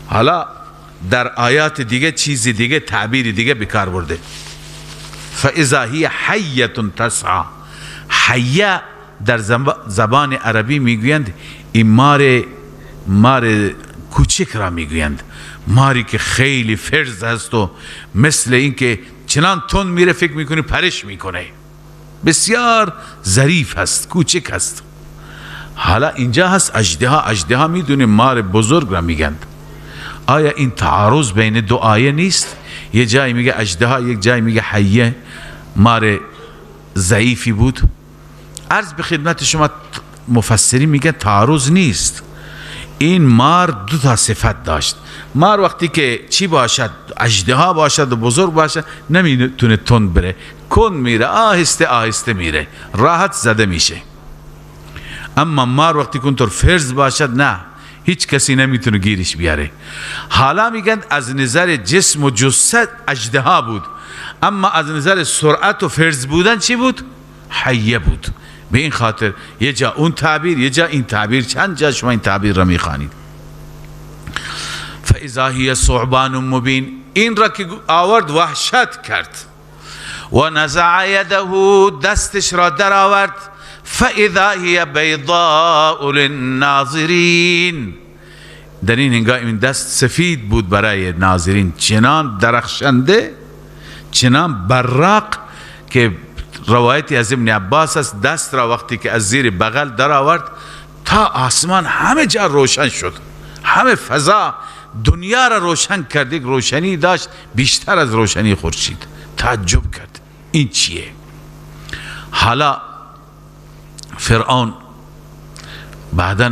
حالا در آیات دیگه چیزی دیگه، تعبیر دیگه بکار برده. فاذا هی حیة تسعی، حیه در زبان عربی میگویند این مار کوچک را میگویند، ماری که خیلی فرز هست و مثل اینکه چنان تند میره فکر میکنی پرش میکنه، بسیار ظریف هست، کوچک هست. حالا اینجا هست اژدها. اژدها میدونیم مار بزرگ را میگند. آیا این تعارض بین دو آیه نیست؟ یه جایی میگه اژدها، یک جایی میگه حیه، مار ضعیفی بود. عرض به خدمت شما مفسرین میگن تعارض نیست. این مار دو تا صفت داشت. مار وقتی که چی باشد، اژدها باشد و بزرگ باشد، نمیتونه تند بره، کند میره، آهسته آهسته میره، راحت زده میشه. اما مار وقتی که اونطور فرز باشد، نه، هیچ کسی نمیتونه گیرش بیاره. حالا میگن از نظر جسم و جسد اژدها بود، اما از نظر سرعت و فرز بودن چی بود؟ حیه بود. به این خاطر یه جا اون تعبیر، یه جا این تعبیر، چند جا شما این تعبیر را میخوانید. فاذا هی ثعبان مبین، این را که آورد وحشت کرد. و نزع یده، دستش را در آورد. فاذا هی بیضاء للناظرین، در این هنگام این دست سفید بود برای ناظرین، چنان درخشنده، چنان براق که روایتی از ابن عباس است، دست را وقتی که از زیر بغل در آورد تا آسمان همه جا روشن شد، همه فضا دنیا را روشن کرد. یک روشنی داشت بیشتر از روشنی خورشید. تعجب کرد این چیه؟ حالا فرعون بعداً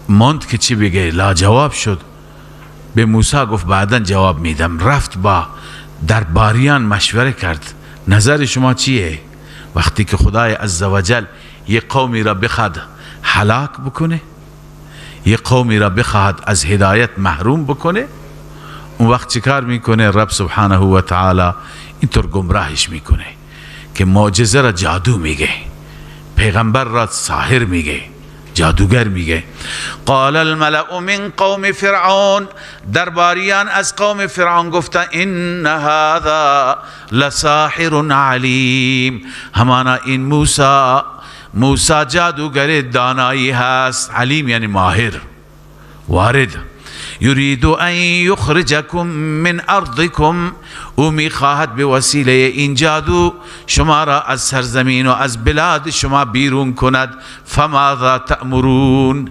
ماند که چی بگه، لا جواب شد. به موسی گفت بعداً جواب میدم. رفت با درباریان مشوره کرد، نظر شما چیه وقتی که خدای عزوجل یه قومی را بخواد هلاک بکنه، یه قومی را بخواد از هدایت محروم بکنه، اون وقت چیکار میکنه؟ رب سبحانه و تعالی اینطور گمراهش میکنه که معجزه را جادو میگه، پیغمبر را ساحر میگه، جادوگر میگه. قال الملأ من قوم فرعون، درباریان از قوم فرعون گفتن ان هذا لساحر علیم، همانا این موسی جادوگر دانایی هست. علیم یعنی ماهر، وارد. یرید ان یخرجکم من ارضکم، او میخواهد به وسیله این جادو شما را از سرزمین و از بلاد شما بیرون کند. فماذا تأمرون،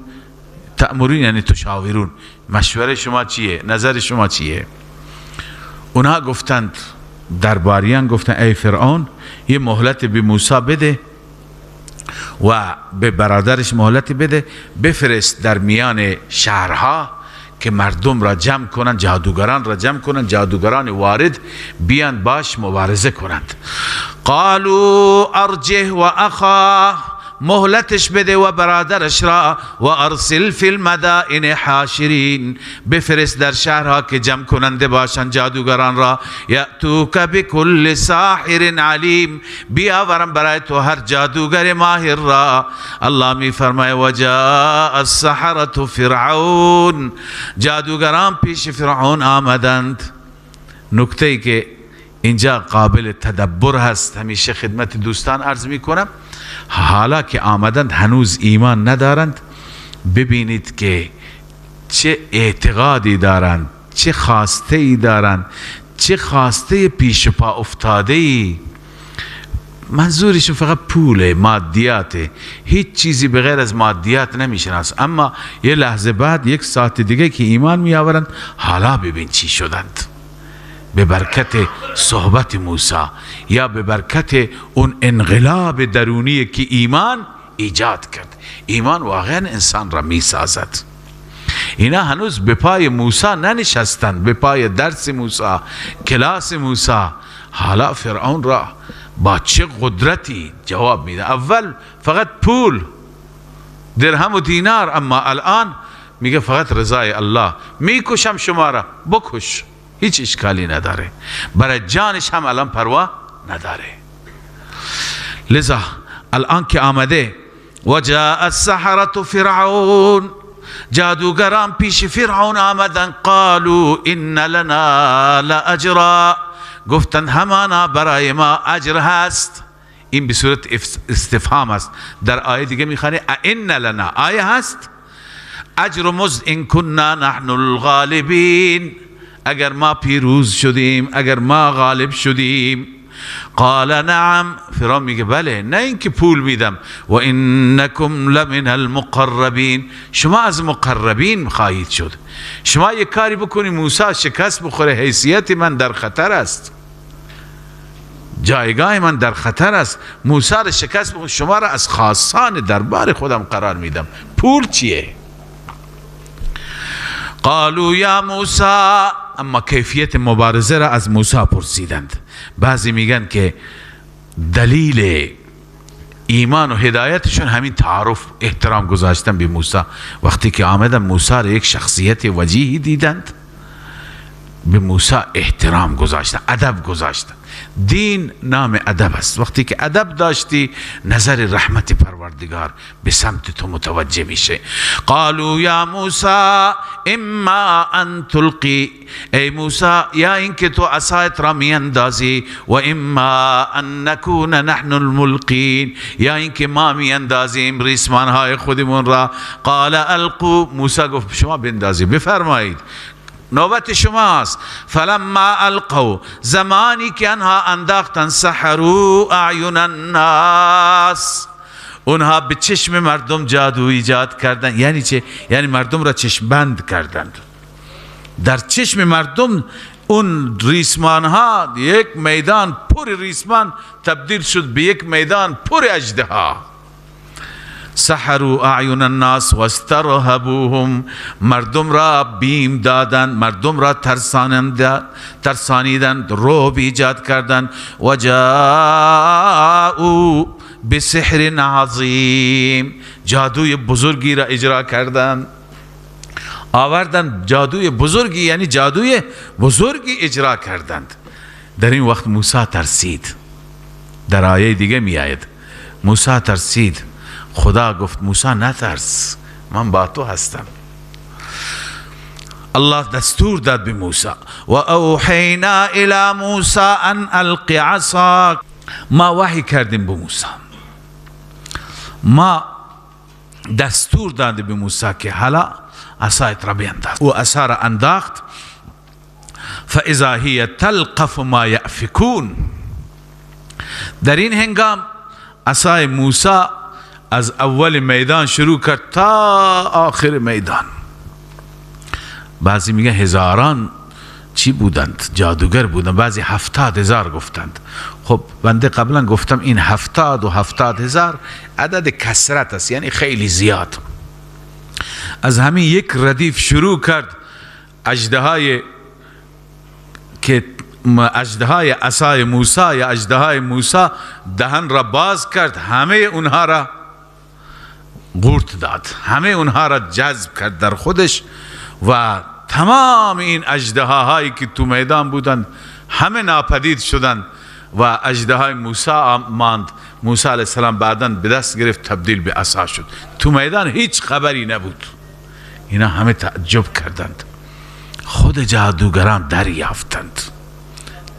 تأمرون یعنی تشاورون، مشوره شما چیه، نظر شما چیه؟ اونها گفتند، درباریان گفتند ای فرعون یه مهلت به موسی بده و به برادرش مهلت بده، بفرست در میان شهرها که مردم را جمع کنند، جادوگران را جمع کنند، جادوگران وارد بیان باش مبارزه کنند. قالوا ارجه و اخاه، مهلتش بده و برادرش را، و ارسل فی المدائن حاشرین، بفرست در شهرها که جمع کننده باشند جادوگران را. یأتوک بکل ساحر علیم، بیاورم برای تو هر جادوگر ماهر را. الله می فرماید وجاء السحرة فرعون، جادوگران پیش فرعون آمدند. نکته ای که اینجا قابل تدبر هست، همیشه خدمت دوستان عرض می کنم، حالا که آمدند هنوز ایمان ندارند، ببینید که چه اعتقادی دارند، چه خواسته ای دارند، چه خواسته پیش پا افتاده ای. منظورشون فقط پوله، مادیاته، هیچ چیزی به غیر از مادیات نمیشناس. اما یه لحظه بعد، یک ساعت دیگه که ایمان می آورند، حالا ببین چی شدند. به برکت صحبت موسی یا به برکت اون انقلاب درونی که ایمان ایجاد کرد. ایمان واقعا انسان را می سازد. اینا هنوز به پای موسی ننشستند، به پای درس موسی، کلاس موسی. حالا فرعون را با چه قدرتی جواب میده. اول فقط پول، درهم و دینار، اما الان میگه فقط رضای الله، میکشم شما را، بکش، هیچ اشکالی نداره، برای جانش هم الان پروا نداره. لذا الان که آمده وجاء السحرة فرعون، جادوگران پیش فرعون آمدن، قالوا ان لنا لاجرا، گفتند همانا برای ما اجر هست. این به صورت استفهام است. در آیه دیگه میخوانه ان لنا، آیه هست اجر و مزد، ان كنا نحن الغالبین، اگر ما پیروز شدیم، اگر ما غالب شدیم. قال نعم، فرعون میگه بله، نه اینکه پول میدم، و انکم لمن المقربین، شما از مقربین خواهید شد. شما یک کاری بکنی موسی شکست بخوره، حیثیت من در خطر است، جایگاه من در خطر است، موسی را شکست بخوره، شما را از خاصان دربار خودم قرار میدم، پول چیه؟ قالوا یا موسی. اما کیفیت مبارزه را از موسی پرسیدند. بعضی میگن که دلیل ایمان و هدایتشون همین تعارف، احترام گذاشتن به موسی. وقتی که آمدن موسی را یک شخصیت وجیهی دیدند، به موسی احترام گذاشتن، ادب گذاشتن. دین نام ادب است. وقتی که ادب داشتی، نظر رحمت پروردگار به سمت تو متوجه میشه. قالوا یا موسی اما ان تلقی، ای موسی یا اینکه تو عصایت را میاندازی، و اما ان نکون نحن الملقین، یا اینکه ما میاندازیم ریسمانهای خودمون را. قال القوا، موسی گفت شما بندازی، بفرمایید، نوبت شماست. فلما القوا، زمانی که آنها انداختن، سحروا اعین الناس، اونها به چشم مردم جادو ایجاد کردند. یعنی چه؟ یعنی مردم را چشم بند کردند. در چشم مردم اون ریسمان ها، یک میدان پر ریسمان تبدیل شد به یک میدان پر اژدها. سحروا اعین الناس واسترهبوهم، مردم را بیم دادند، مردم را ترسانیدند، رعب ایجاد کردند. و جاءوا بسحر عظیم، جادوی بزرگی را اجرا کردند، آوردند جادوی بزرگی، یعنی جادوی بزرگی اجرا کردند. در این وقت موسی ترسید. در آیه دیگه می آید موسی ترسید، خدا گفت موسی نترس، من با تو هستم. الله دستور داد به موسی، و اوحینا الی موسی ان الق عصاک، ما وحی کردیم به موسی، ما دستور دادیم به موسی که حالا عصایت را بینداز. او عصا را انداخت، فاذا هی تلقف ما یأفکون، در این هنگام عصای موسی از اول میدان شروع کرد تا آخر میدان. بعضی میگن هزاران چی بودند، جادوگر بودند، بعضی 70,000 گفتند. خب بنده قبلا گفتم این 70 و 70,000 عدد کثرت است، یعنی خیلی زیاد. از همین یک ردیف شروع کرد، اژدهای که اژدهای عصای موسی یا اژدهای موسی دهن را باز کرد، همه اونها را قورت داد، همه اونها را جذب کرد در خودش و تمام این اژدهاهایی که تو میدان بودند همه ناپدید شدند و اژدهای موسی ماند. موسی علیه السلام بعداً به دست گرفت، تبدیل به عصا شد. تو میدان هیچ خبری نبود. اینا همه تعجب کردند. خود جادوگران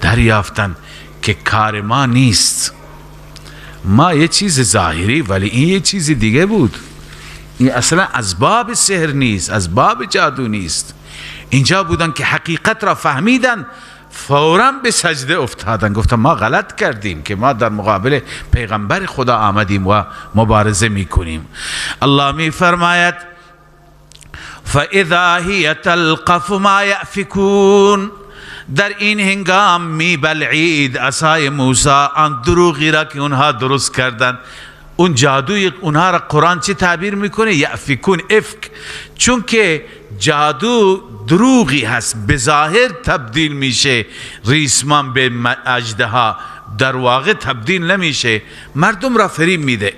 دریافتند که کار ما نیست، ما یه چیز ظاهری، ولی این یه چیز دیگه بود. این اصلا از باب سحر نیست، از باب جادو نیست. اینجا بودن که حقیقت را فهمیدن، فوراً به سجده افتادن، گفتن ما غلط کردیم که ما در مقابل پیغمبر خدا آمدیم و مبارزه میکنیم. الله می فرماید فَإِذَا هِيَ تَلْقَفُ مَا يَأْفِكُونَ، در این هنگام می بلعید عصای موسی آن دروغی را که اونها درست کردند. اون جادوی اونها را قرآن چی تعبیر میکنه؟ یأفکون، افک، چون که جادو دروغی هست، به ظاهر تبدیل میشه ریسمان به اژدها، در واقع تبدیل نمیشه، مردم را فریب میده.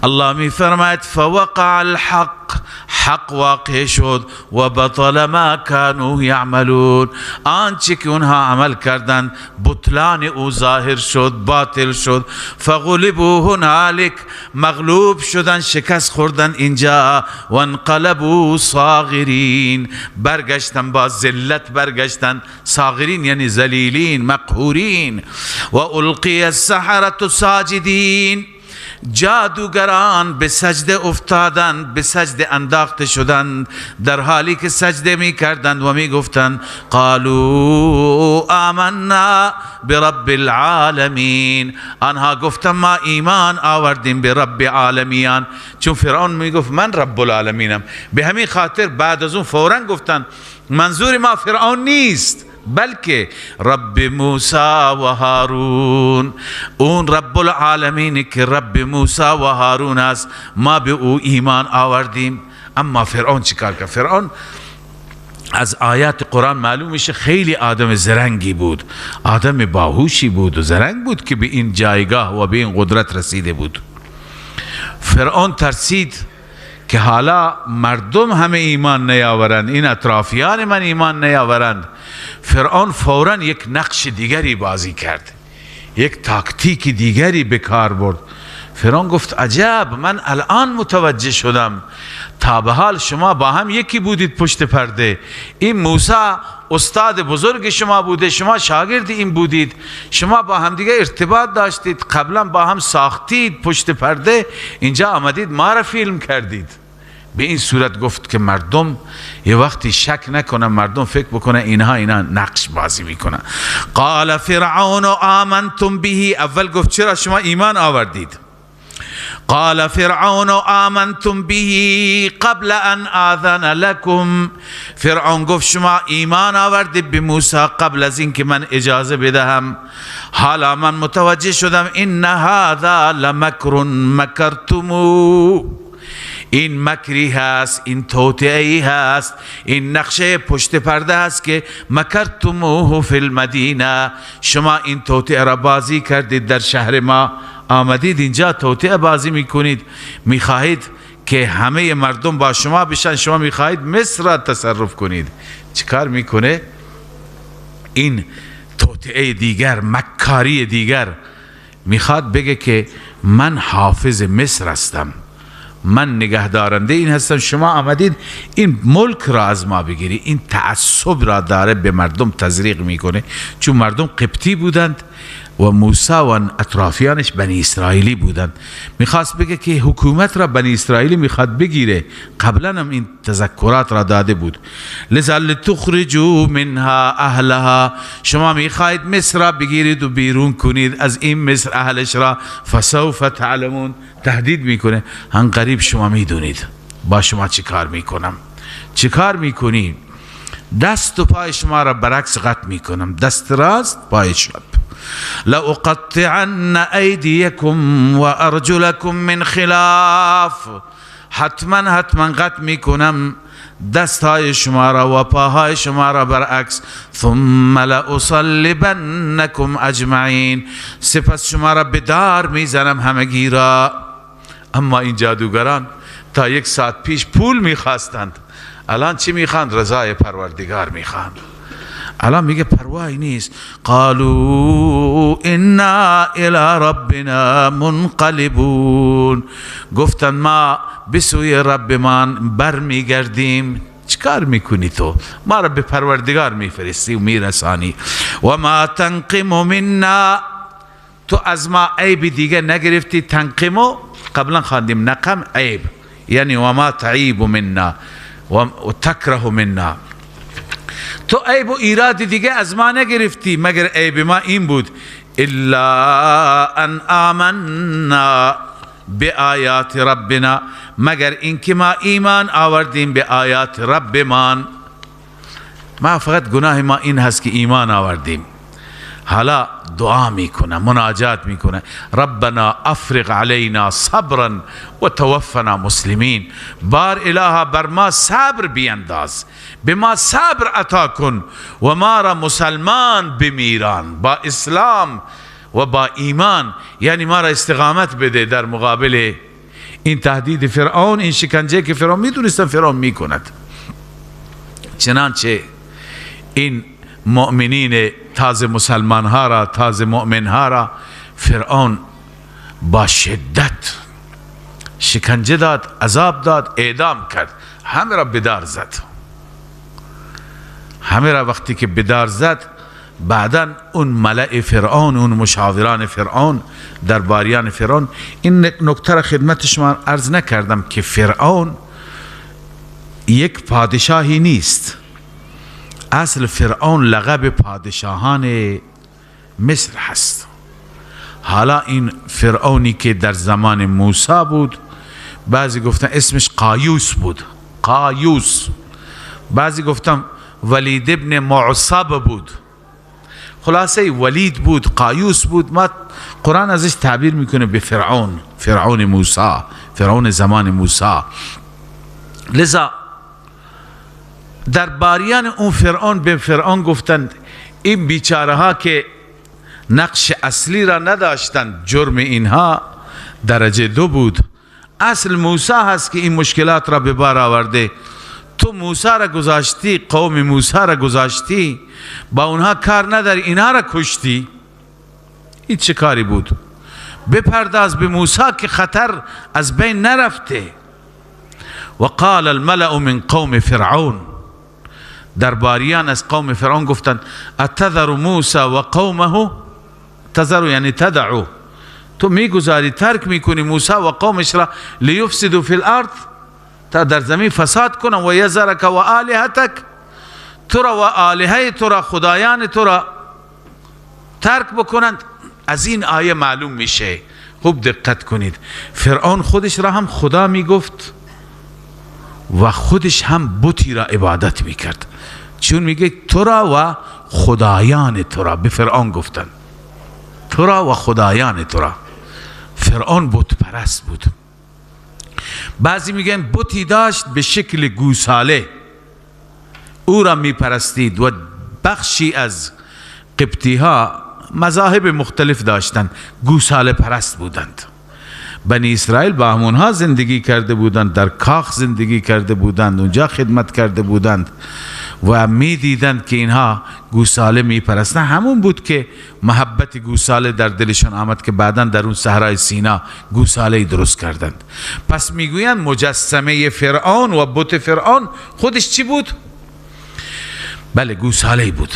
الله می فرماید فوقع الحق، حق واقع شد، و بطل ما كانوا یعملون، آنچه که اونها عمل کردند بطلان او ظاهر شد، باطل شد. فغلبوا هنالک، مغلوب شدن، شکست خوردن اینجا، و انقلبوا صاغرین، برگشتن با ذلت، برگشتن صاغرین یعنی ذلیلین، مقهورین. و القی السحرة ساجدین، جادوگران به سجده افتادند، به سجده انداخته شدند، در حالی که سجده می کردند و می گفتند قالوا آمنا برب العالمین، آنها گفتند ما ایمان آوردیم به رب عالمیان. چون فرعون می گفت من رب العالمینم، به همین خاطر بعد از اون فوراً گفتند منظور ما فرعون نیست، بلکه رب موسی و هارون، اون رب العالمین که رب موسی و هارون است، ما به او ایمان آوردیم. اما فرعون چیکار کرد؟ فرعون از آیات قرآن معلوم میشه خیلی آدم زرنگی بود، آدم باهوشی بود و زرنگ بود که به این جایگاه و به این قدرت رسیده بود. فرعون ترسید که حالا مردم همه ایمان نیاورند، این اطرافیان من ایمان نیاورند. فرعون فوراً یک نقش دیگری بازی کرد، یک تاکتیک دیگری به کار برد. فرعون گفت عجب، من الان متوجه شدم، تا به حال شما با هم یکی بودید پشت پرده، این موسی استاد بزرگ شما بوده، شما شاگرد این بودید، شما با هم دیگه ارتباط داشتید، قبلا با هم ساختید پشت پرده، اینجا آمدید ما را فیلم کردید. به این صورت گفت که مردم یه وقتی شک نکنن، مردم فکر بکنن اینا نقش بازی میکنن. قال فرعون آمنتم به، اول گفت چرا شما ایمان آوردید؟ قال فرعون آمنتم به قبل ان آذن لكم، فرعون گفت شما ایمان آوردید به موسی قبل از اینکه من اجازه بدهم. حالا من متوجه شدم ان هذا لمکر مکرتموه، این مکری هست، این توطئه‌ای هست، این نقشه پشت پرده هست که مکرتموه فی المدینه، شما این توطئه را بازی کردید در شهر ما، آمدید اینجا توطئه بازی میکنید، میخواهید که همه مردم با شما بشن، شما میخواهید مصر را تصرف کنید. چیکار میکنه؟ این توطئه دیگر، مکاری دیگر، میخواد بگه که من حافظ مصر هستم، من نگهدارنده این هستم، شما آمدید این ملک را از ما بگیری. این تعصب را داره به مردم تزریق میکنه، چون مردم قبطی بودند و موسی و اطرافیانش بنی اسرائیلی بودند. میخواست بگه که حکومت را بنی اسرائیلی میخواد بگیره، قبلا هم این تذکرات را داده بود. لذا لتخرجوا منها اهلها، شما میخواید مصر را بگیرید و بیرون کنید از این مصر اهلش را، فسوف تعلمون، تهدید میکنه هم قریب شما میدونید با شما چی کار میکنم، چی کار میکنی. دست و پای شما را برعکس قطع میکنم، دست راست پای چپ. لأقطعن أيديكم وأرجلكم من خلاف، حتما حتما قطع میکنم دستهای شما را و پاهای شما را برعکس. ثم لأصلبنكم اجمعین، سپس شما را به دار میزنم همگی را. اما این جادوگران تا یک ساعت پیش پول میخواستند، الان چی میخواند؟ رضای پروردگار میخواند. الان میگه پروایی نیست. قالوا انا الى ربنا منقلبون، گفتن ما به سوی ربمان برمیگردیم. چیکار میکنی تو؟ ما را به پروردگار میفرستی و میرسانی. و ما تنقم منا، تو از ما عیب دیگه نگرفتی. تنقمو قبلا خواندیم، نقم عیب، یعنی و ما تعیب منا و تکره منا. تو عیب و ایراد دیگه از ما نگرفتی، مگر عیب ما این بود الا ان آمنا بآیات ربنا، مگر اینکه ما ایمان آوردیم به آیات ربمان. ما فقط گناه ما این هست که ایمان آوردیم. حالا دعا میکنه، مناجات میکنه، ربنا افرغ علینا صبرا و توفنا مسلمین. بار الها بر ما صبر بینداز، به ما صبر عطا کن و ما را مسلمان بمیران، با اسلام و با ایمان، یعنی ما را استقامت بده در مقابل این تهدید فرعون، این شکنجه که فرعون میدونستن فرعون میکند. چنانچه این مؤمنین تازه مسلمان ها را، تازه مؤمن ها را فرعون با شدت شکنجه داد، عذاب داد، اعدام کرد، همه را بدار زد. همه را وقتی که بدار زد، بعدا اون ملأ فرعون، اون مشاوران فرعون، درباریان فرعون، این نکته را خدمت شما عرض نکردم که فرعون یک پادشاهی نیست. اصل فرعون لقب پادشاهان مصر هست. حالا این فرعونی که در زمان موسی بود، بعضی گفتن اسمش قایوس بود، قایوس، بعضی گفتن ولید ابن معصب بود. خلاصه ولید بود، قایوس بود. ما قرآن ازش تعبیر میکنه به فرعون، فرعون موسی، فرعون زمان موسی. لذا درباریان اون فرعون به فرعون گفتند این بیچاره ها که نقش اصلی را نداشتند، جرم اینها درجه دو بود، اصل موسی هست که این مشکلات را به بار آورده. تو موسی را گذاشتی، قوم موسی را گذاشتی، با اونها کار نداری، اینها را کشتی. این چه کاری بود؟ بپرداز به موسی که خطر از بین نرفته. و قال الملأ من قوم فرعون، درباریان از قوم فرعون گفتند اتذر موسی و قومه، تذر یعنی تدعو، تو میگذاری ترک میکنی موسی و قومش را، لیفسدوا فی الارض، تا در زمین فساد کنن، و یذرک و آلهتک، تو را و آلهه تو را، خدایان تو را ترک بکنند. از این آیه معلوم میشه، خوب دقت کنید، فرعون خودش را هم خدا میگفت و خودش هم بتی را عبادت میکرد، چون میگه تو را و خدایان تو را، به فرعون گفتن تو را و خدایان تو را. فرعون بت پرست بود. بعضی میگن بتی داشت به شکل گوساله، او را میپرستید و بخشی از قبطی ها مذاهب مختلف داشتند، گوساله پرست بودند. بنی اسرائیل با همونها زندگی کرده بودند، در کاخ زندگی کرده بودند، اونجا خدمت کرده بودند و می دیدند که اینها گوساله می پرستند. همون بود که محبت گوساله در دلشان آمد که بعدا در اون صحرای سینا گوساله درست کردند. پس میگویند مجسمه فرعون و بت فرعون خودش چی بود؟ بله، گوساله بود.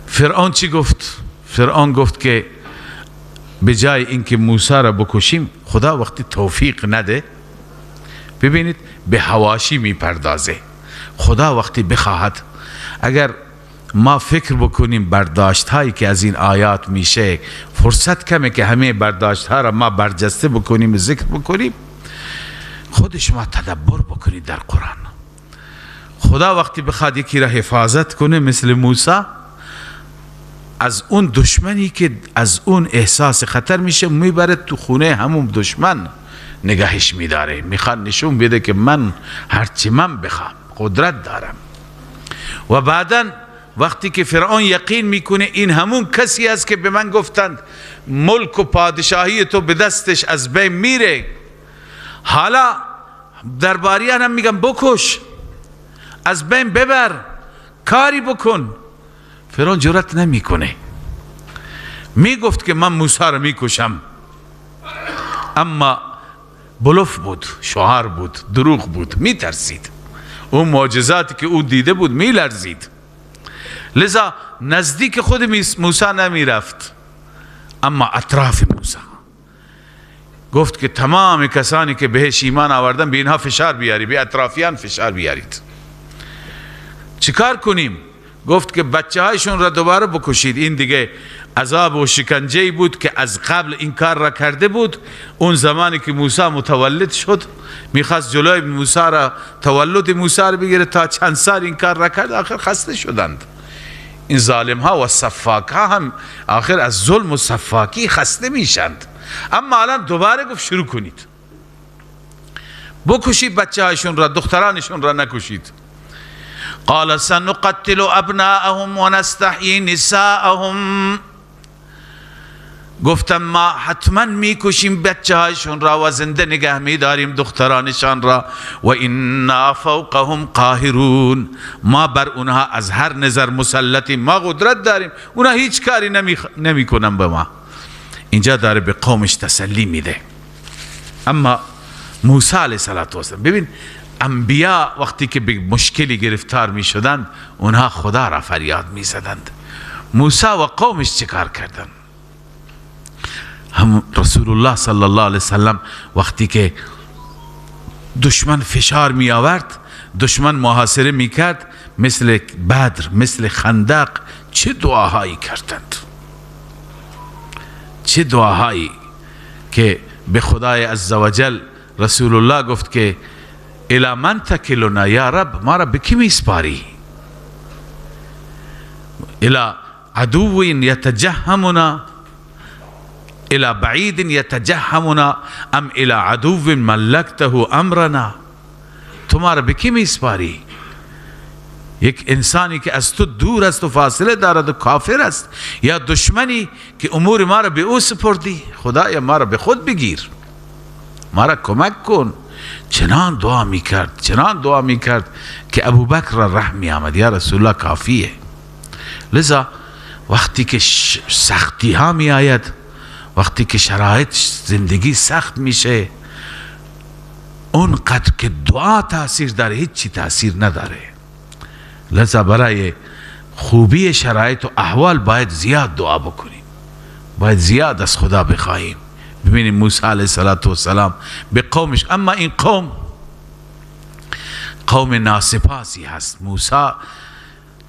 فرعون چی گفت؟ فرعون گفت که به جای اینکه موسی را بکشیم، خدا وقتی توفیق نده، ببینید به حواشی میپردازه. خدا وقتی بخواهد، اگر ما فکر بکنیم برداشت هایی که از این آیات میشه، فرصت کمه که همه برداشت ها را ما برجسته بکنیم، ذکر بکنیم. خود شما تدبر بکنید در قرآن. خدا وقتی بخواد یکی را حفاظت کنه مثل موسی، از اون دشمنی که از اون احساس خطر میشه میبره تو خونه همون دشمن نگاهش میداره، میخواد نشون بده که من هرچی من بخوام قدرت دارم. و بعدا وقتی که فرعون یقین میکنه این همون کسی است که به من گفتند ملک و پادشاهی تو به دستش از بین میره، حالا درباریان هم میگن بکش، از بین ببر، کاری بکن. فرعون جرأت نمیکنه، میگفت که من موسی رو میکشم، اما بلوف بود، شعار بود، دروغ بود، میترسید. اون معجزاتی که او دیده بود میلرزید، لذا نزدیک خود موسی نمیرفت، اما اطراف موسی. گفت که تمام کسانی که بهش ایمان آوردن به اینها فشار بیاری، به اطرافیان فشار بیارید. چیکار کنیم؟ گفت که بچه هایشون را دوباره بکشید. این دیگه عذاب و شکنجه بود که از قبل این کار را کرده بود. اون زمانی که موسی متولد شد میخواست جلوی موسی را، تولد موسی را بگیره، تا چند سال این کار را کرد، آخر خسته شدند. این ظالم ها و سفاک ها هم آخر از ظلم و سفاکی خسته میشند. اما الان دوباره گفت شروع کنید، بکشید بچه هایشون را، دخترانشون را نکشید. قال سنقتل ابناءهم ونستحیی نساءهم. گفتم ما حتما میکشیم بچه هایشون را و زنده نگه میداریم دخترانشان را. و انا فوقهم قاهرون. ما بر اونها از هر نظر مسلطیم، ما قدرت داریم، اونها هیچ کاری نمیکنن به ما. اینجا داره به قومش تسلی میده. اما موسی علیه السلام، ببین انبیا وقتی که به مشکلی گرفتار می شدند اونها خدا را فریاد می زدند. موسی و قومش چه کار کردند؟ هم رسول الله صلی الله علیه وسلم وقتی که دشمن فشار می آورد، دشمن محاصره می کرد، مثل بدر، مثل خندق، چه دعاهایی کردند، چه دعاهایی که به خدای عزوجل رسول الله گفت که الی من تکلنا، یا رب ما را به کی میسپاری؟ الی عدو یتجهمنا، الی بعید یتجهمنا، ام الی عدو ملکته امرنا. تو ما را به کی میسپاری؟ یک انسانی که از تو دور است و فاصله دارد و کافر است، یا دشمنی که امور ما را به او سپردی؟ خدایا ما را به خود بگیر، ما را کمک کن. چنان دعا میکرد، چنان دعا میکرد که ابوبکر را رحم می آمد، یا رسول الله کافیه. لذا وقتی که سختی ها می آید، وقتی که شرایط زندگی سخت میشه، اونقدر که دعا تاثیر داره هیچی تاثیر نداره. لذا برای خوبی شرایط و احوال باید زیاد دعا بکنیم، باید زیاد از خدا بخواهیم. ببینیم موسی علیه السلام به قومش، اما این قوم قوم ناسپاسی هست. موسی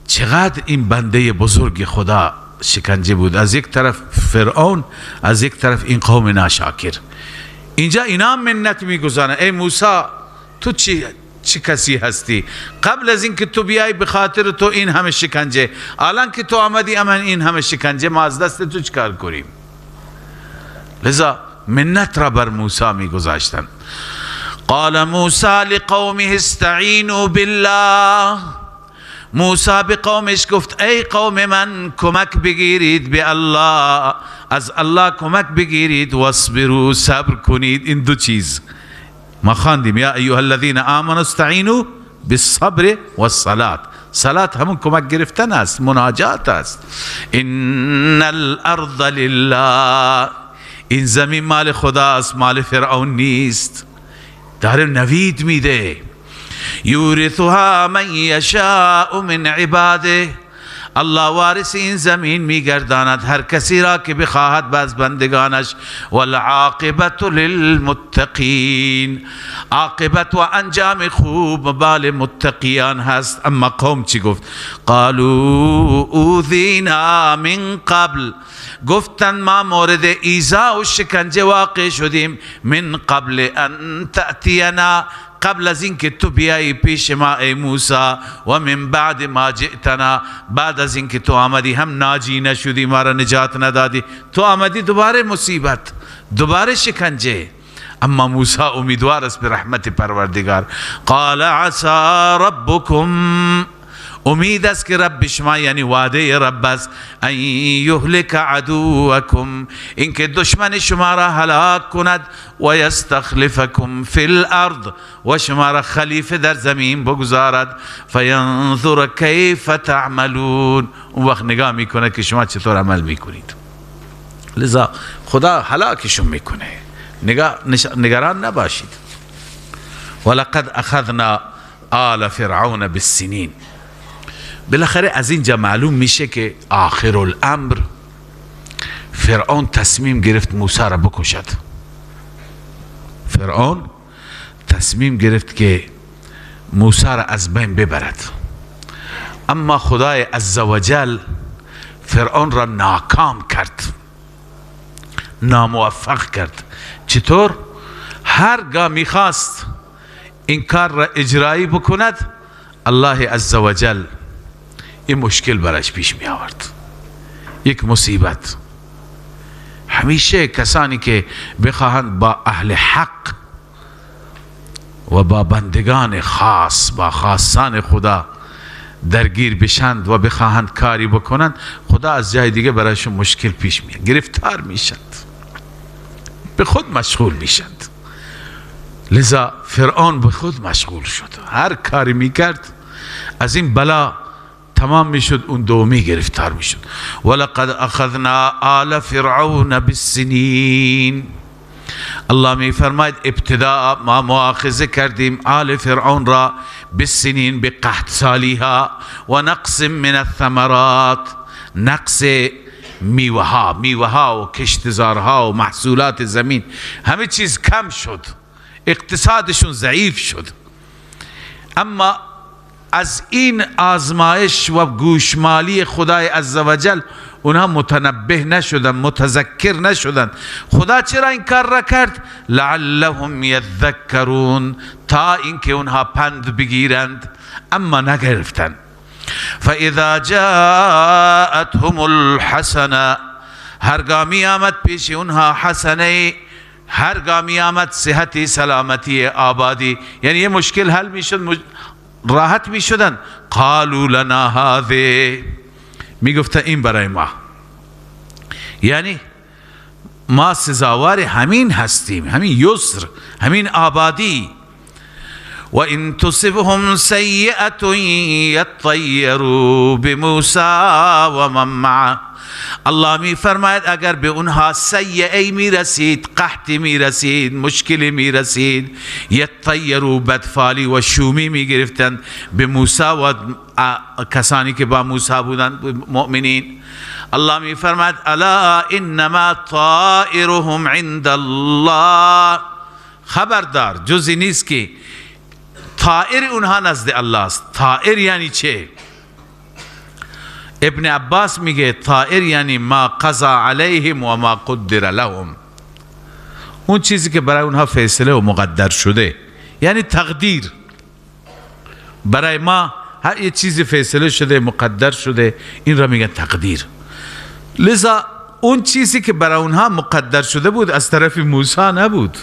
چقدر این بنده بزرگ خدا شکنجه بود، از یک طرف فرعون، از یک طرف این قوم ناشاکر. اینجا اینا منت میگذارن، ای موسی تو چی کسی هستی؟ قبل از اینکه تو بیای به خاطر تو این همه شکنجه، الان که تو آمدی اما این همه شکنجه، ما از دست تو چیکار کنیم؟ لذا منت را بر موسی میگذاشتند. قال موسی لقومه استعینوا بالله. موسی به قومش گفت ای قوم من کمک بگیرید به الله، از الله کمک بگیرید، واصبروا، صبر کنید. این دو چیز ما خواندیم، یا ایها الذین آمنوا استعینوا بالصبر والصلاة. صلات همون کمک گرفتن است، مناجات است. ان الارض لله، این زمین مال خداست، مال فرعون نیست. داره نوید میده. یورثها من یشاء من عباده، الله وارث این زمین میگرداند هر کسی را که بخواهد باز بندگانش. والعاقبت للمتقین، عاقبت و انجام خوب بال متقیان هست. اما قوم چی گفت؟ قالوا اوذینا من قبل، گفتن ما مورد ایذا و شکنجه واقع شدیم، من قبل ان تأتینا، قبل از اینکه تو بیایی پیش ما ای موسی، و من بعد ما جئتنا، بعد از اینکه تو آمدی هم ناجی نشدی، ما را نجات ندادی، تو آمدی دوباره مصیبت، دوباره شکنجه. اما موسی امیدوار است به رحمت پروردگار. قال عسى ربکم، امید است که رب شما، یعنی وعده رب است، ان یهلک عدوکم، اینکه دشمن شما را هلاک کند، و یستخلفکم فی الارض، و شما را خلیفه در زمین بگذارد، فینظر کیف تعملون، اون وقت نگاه میکنه که شما چطور عمل میکنید. لذا خدا هلاکشون میکنه، نگران نباشید. ولقد اخذنا آل فرعون بالسنین. بالاخره از اینجا معلوم میشه که آخر الامر فرعون تصمیم گرفت موسی را بکشد. فرعون تصمیم گرفت که موسی را از بین ببرد. اما خدای عزوجل فرعون را ناکام کرد، ناموفق کرد. چطور؟ هرگاه میخواست این کار را اجرایی بکند، الله عزوجل این مشکل برایش پیش می آورد، یک مصیبت. همیشه کسانی که بخواهند با اهل حق و با بندگان خاص، با خاصان خدا درگیر بشند و بخواهند کاری بکنند، خدا از جای دیگه برایشون مشکل پیش میاد، گرفتار میشند، به خود مشغول میشند. لذا فرعون به خود مشغول شد، هر کاری میکرد از این بلا تمام میشد، اون دومی گرفتار میشد. ولقد اخذنا آل فرعون بالسنین. الله می فرماید ابتدا ما مؤاخذه کردیم آل فرعون را بالسنین، به قحط سالیها، و نقص من الثمرات، نقص میوه ها، میوه ها و کشتزارها و محصولات زمین، همه چیز کم شد، اقتصادشون ضعیف شد. اما از این آزمایش و گوشمالی خدای عزوجل اونها متنبه نشدن، متذکر نشدن. خدا چرا این کار را کرد؟ لعلهم یذکرون، تا اینکه اونها پند بگیرند، اما نگرفتن. فاذا جاءتهم الحسنه، هرگاه می آمد پیش اونها حسنه، هرگاه می آمد صحتی، سلامتی، آبادی، یعنی یه مشکل حل می شد، راحت می شدن. قالوا لنا هذه، می گفتن این برای ما، یعنی ما سزاوار همین هستیم، همین یسر، همین آبادی. و ان تصبهم سیئة یطیروا بموسی و من معه. الله می فرماید اگر به اونها سیئه می رسید، قحطی می رسید، مشکلی می رسید، یطیروا، بدفالی و شومی می گرفتند به موسی و کسانی که با موسی بودند، مؤمنین. الله می فرماید الا انما طائرهم عند الله، خبردار جزی نیست که طائر اونها نزد الله است. طائر یعنی چه؟ ابن عباس میگه طائر یعنی ما قضا علیهم و ما قدر لهم، اون چیزی که برای اونها فیصله و مقدر شده، یعنی تقدیر. برای ما هر یه چیزی فیصله شده، مقدر شده، این را میگن تقدیر. لذا اون چیزی که برای اونها مقدر شده بود از طرف موسی نبود،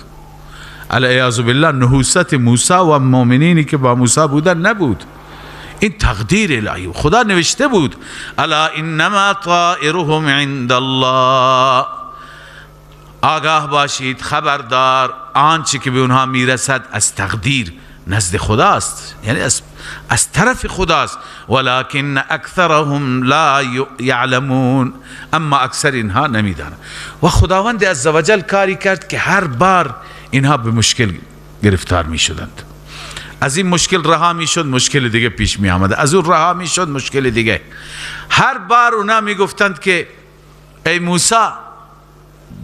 العیاذ بالله، نحوست موسی و مؤمنینی که با موسی بودن نبود، این تقدیر الهی خدا نوشته بود. الا انما طائرهم عند الله، آگاه باشید، خبردار، آنچه که به اونها میرسد از تقدیر نزد خداست، یعنی از طرف خداست. ولكن اکثرهم لا یعلمون، اما اکثر اینها نمیدانند. و خداوند عزوجل کاری کرد که هر بار اینها به مشکل گرفتار میشدند، از این مشکل رها میشد، مشکل دیگه پیش می آمد، از اون رها میشد، مشکل دیگه. هر بار اونا میگفتند که ای موسی،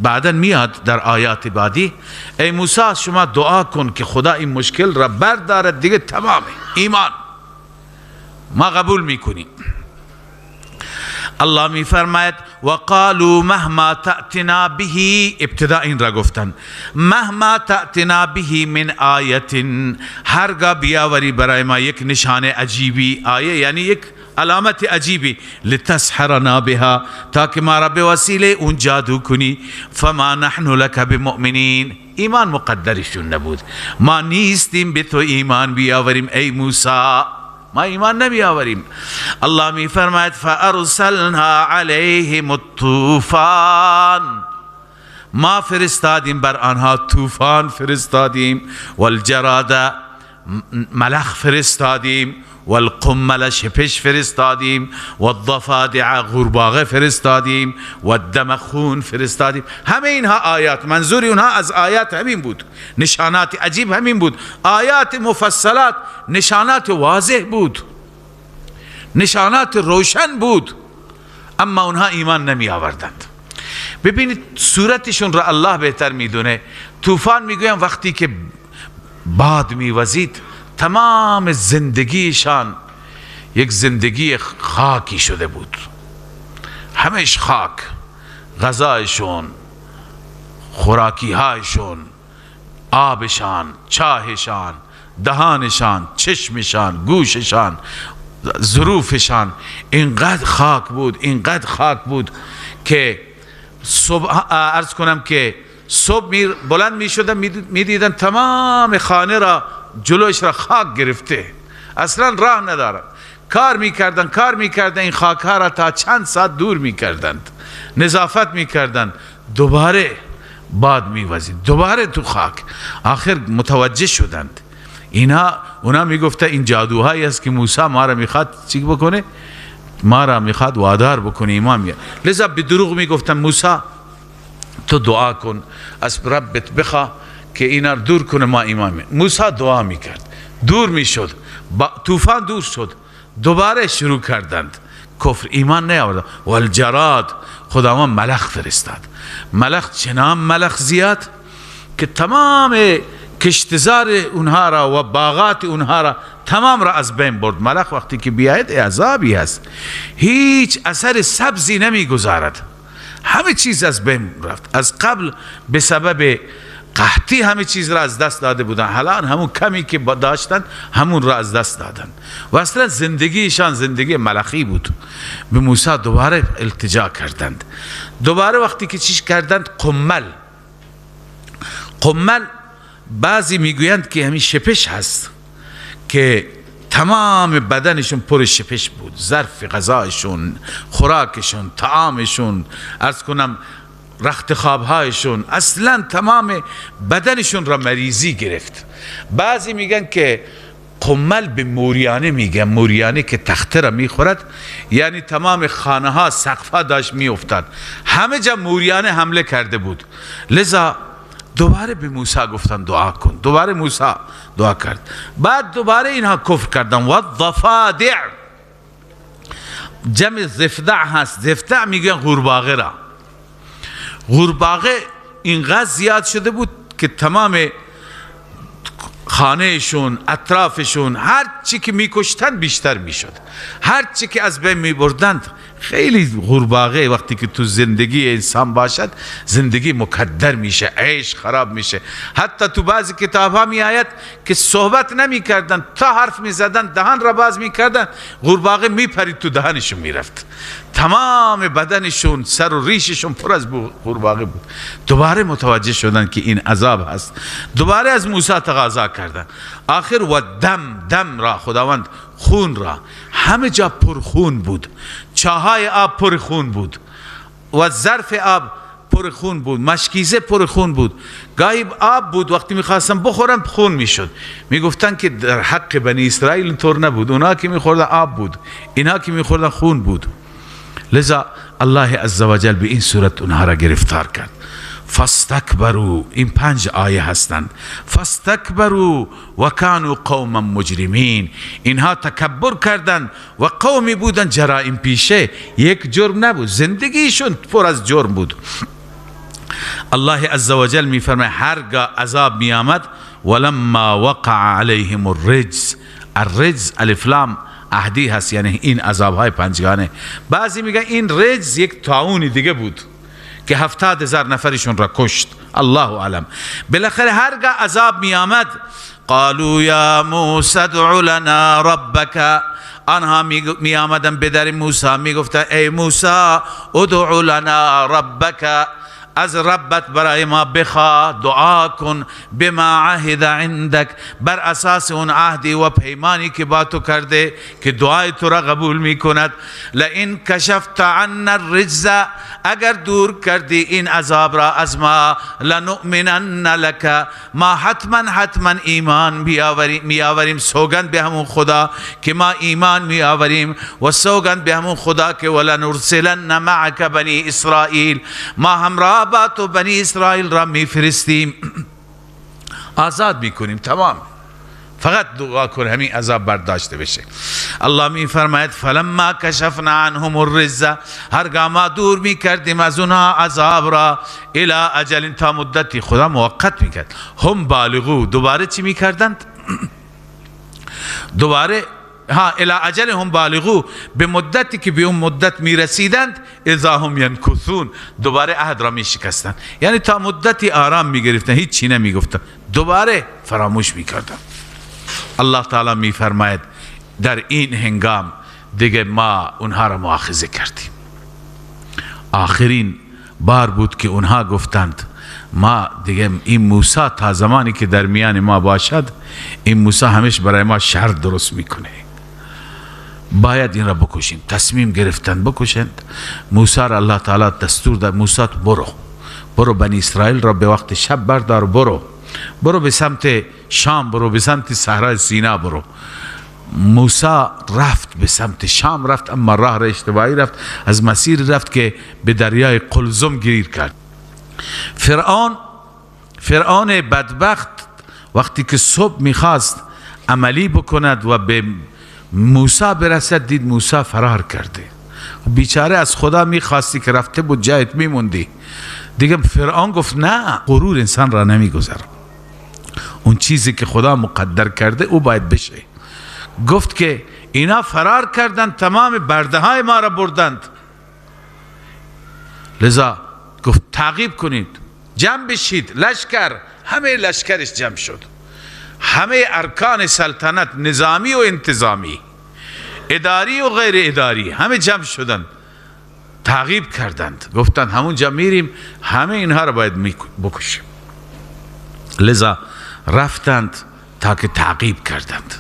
بعدا میاد در آیات بعدی، ای موسی شما دعا کن که خدا این مشکل را بردارد، دیگه تمامه، ایمان ما قبول میکنیم. الله می فرماید وقالوا مهما تأتنا به، ابتدا این را گفتن، مهما تأتنا به من آیت، هرگاه بیاوری برای ما یک نشان عجیبی، آیه یعنی یک علامت عجیبی، لتسحرنا بها، تاکه ما را به وسیله اون جادو کنی، فما نحن لك بمؤمنین، ایمان مقدرشون نبود، ما نیستیم به تو ایمان بیاوریم ای موسی، ما ایمان نمی آوریم. الله می فرماید فارسلنا علیهم الطوفان، ما فرستادیم بر آنها طوفان فرستادیم، والجراد ملخ فرستادیم، والقمل شپش فرستادیم، والضفادع غورباغه فرستادیم، والدم خون فرستادیم. همه اینها آیات، منظور اونها از آیات همین بود، نشانات عجیب همین بود، آیات مفصلات، نشانات واضح بود، نشانات روشن بود، اما اونها ایمان نمی آوردند. ببینید صورتشون را الله بهتر میدونه. طوفان میگویم وقتی که باد میوزید تمام زندگیشان یک زندگی خاکی شده بود، همش خاک، غذایشون، خوراکی هایشون، آبشان، چاهشان، دهانشان، چشمشان، گوششان، ظروفشان، اینقدر خاک بود، اینقدر خاک بود که صبح، عرض کنم که صبح بلند می شدن می دیدن تمام خانه را جلوش را خاک گرفته، اصلا راه ندارن. کار میکردن، کار میکردن، این خاک ها را تا چند ساعت دور میکردند، نظافت میکردند، دوباره باد میوزید، دوباره تو خاک. آخر متوجه شدند اینها، اونا میگفته این جادوهایی است که موسی ما را میخواد چی بکنه، ما را میخواد وادار بکنه ایمان میاد. لذا به دروغ میگفتن موسی تو دعا کن از ربت بخوا که اینا دور کنه ما ایمان میاد. موسی دعا میکرد، دور میشد، طوفان دور شد، دوباره شروع کردند کفر، ایمان نیاوردند. والجراد، خداوند ملخ فرستاد، ملخ چنان ملخ زیاد که تمام کشتزار اونها را و باغات اونها را تمام را از بین برد. ملخ وقتی که بیاید عذابی هست، هیچ اثر سبزی نمیگذارد، همه چیز از بین رفت. از قبل به سبب قحطی همه چیز را از دست داده بودن، حالا همون کمی که داشتن همون را از دست دادن و اصلا زندگیشان زندگی ملخی بود. به موسی دوباره التجا کردند. دوباره وقتی که چیش کردند، قمل، قمل بعضی میگویند که همین شپش هست که تمام بدنشون پر شپش بود، ظرف غذایشون، خوراکشون، طعامشون، عرض کنم رخت خوابهایشون، اصلا تمام بدنشون را مریضی گرفت. بعضی میگن که قمل به موریانه میگن، موریانه که تخته را میخورد، یعنی تمام خانه ها سقف ها داشت میافتاد، همه جا موریانه حمله کرده بود. لذا دوباره به موسی گفتن دعا کن، دوباره موسی دعا کرد. بعد دوباره اینها کفر کردن. و الضفادع، جمع ضفدع هست، ضفدع میگن قورباغه را. قورباغه اینقدر زیاد شده بود که تمام خانهشون، اطرافشون، هر چی که میکشتن بیشتر میشد، هر چی که از بین میبردند. خیلی قورباغه وقتی که تو زندگی انسان باشد زندگی مکدر میشه، عیش خراب میشه. حتی تو بعضی کتاب ها میآید که صحبت نمیکردن، تا حرف میزدن دهان را باز میکردن، قورباغه میپرید تو دهانشون میرفت، تمام بدنشون، سر و ریششون پر از قورباغه بود. دوباره متوجه شدن که این عذاب هست، دوباره از موسی تقاضا کردن. آخر و دم، دم را خداوند خون را، همه جا پر خون بود، چاهای آب پر خون بود و ظرف آب پر خون بود، مشکیزه پر خون بود، گاهی آب بود وقتی میخواستن بخورن خون میشد. میگفتن که در حق بنی اسرائیل اینطور نبود، اونا که میخوردن آب بود، اینا که میخوردن خون بود. لذا الله عزوجل به این صورت اونها را گرفتار کرد. فاستکبروا، این 5 آیه هستند. فاستکبروا و کانوا قوما مجرمین، اینها تکبر کردند و قومی بودند جرائم پیشه، یک جرم نبود، زندگیشون پر از جرم بود. الله عزوجل میفرماید هرگاه عذاب میآمد، ولما وقع علیهم الرجز، الرجز الف لام عهدی هست، یعنی این عذاب های پنجگانه. بعضی میگن این رجز یک طاعون دیگه بود که 70,000 نفرشون را کشت، الله اعلم. بالاخره هرگاه عذاب می آمد، قالوا یا موسی ادع لنا ربک، آنها می آمدن به در موسی می گفتن ای موسی ادع لنا ربک، از ربت برای ما بخوا، دعا کن، بما عهد عندک، بر اساس اون عهدی و پیمانی که با تو کرده که دعای تو را قبول می کند. لئن کشفت عنا الرجز، اگر دور کردی این عذاب را از ما، لنؤمنن لک، ما حتما حتما ایمان میآوریم، سوگند به همون خدا که ما ایمان میآوریم و سوگند به همون خدا که ولنرسلن معک بنی اسرائیل، ما همراه با تو بنی اسرائیل را میفرستیم، آزاد میکنیم، تمام، فقط دعا کن همین عذاب برداشته بشه. الله میفرماید فلما کشفنا عنهم الرجز، هرگاه ما دور میکردیم از اونها عذاب را، الی اجل، تا مدتی، خدا موقت میکرد، هم بالغو، دوباره چی میکردند؟ دوباره الی اجل هم بالغو، به مدتی که به اون مدت میرسیدند، اذا هم ینکثون، دوباره عهد را میشکستند. یعنی تا مدتی آرام میگرفتند، هیچ چی نمیگفتند، دوباره فراموش میکردند. الله تعالی میفرماید در این هنگام دیگه ما اونها را مؤاخذه کردیم. آخرین بار بود که اونها گفتند ما دیگه این موسی تا زمانی که در میان ما باشد، این موسی همیشه برای ما شر درست میکنه، باید این را بکشیم. تصمیم گرفتند بکشند موسی را. الله تعالی دستور داد موسی برو بنی اسرائیل را به وقت شب بردار، برو به سمت شام، برو به سمت صحرای سینا برو. موسی رفت به سمت شام رفت، اما راه را اشتباهی رفت، از مسیر رفت که به دریای قلزم گیر کرد. فرعون بدبخت وقتی که صبح میخواست عملی بکند و به موسی برسد، دید موسی فرار کرده. بیچاره از خدا میخواستی که رفته بود جایت میموندی دیگه. فرعون گفت نه، غرور انسان را نمیگذره، اون چیزی که خدا مقدر کرده او باید بشه. گفت که اینا فرار کردند، تمام برده های ما را بردند، لذا گفت تعقیب کنید، جمع بشید لشکر. همه لشکرش جمع شد، همه ارکان سلطنت، نظامی و انتظامی، اداری و غیر اداری، همه جمع شدند، تعقیب کردند، گفتند همونجا میریم همه اینها را باید بکشیم. لذا رفتند تا که تعقیب کردند،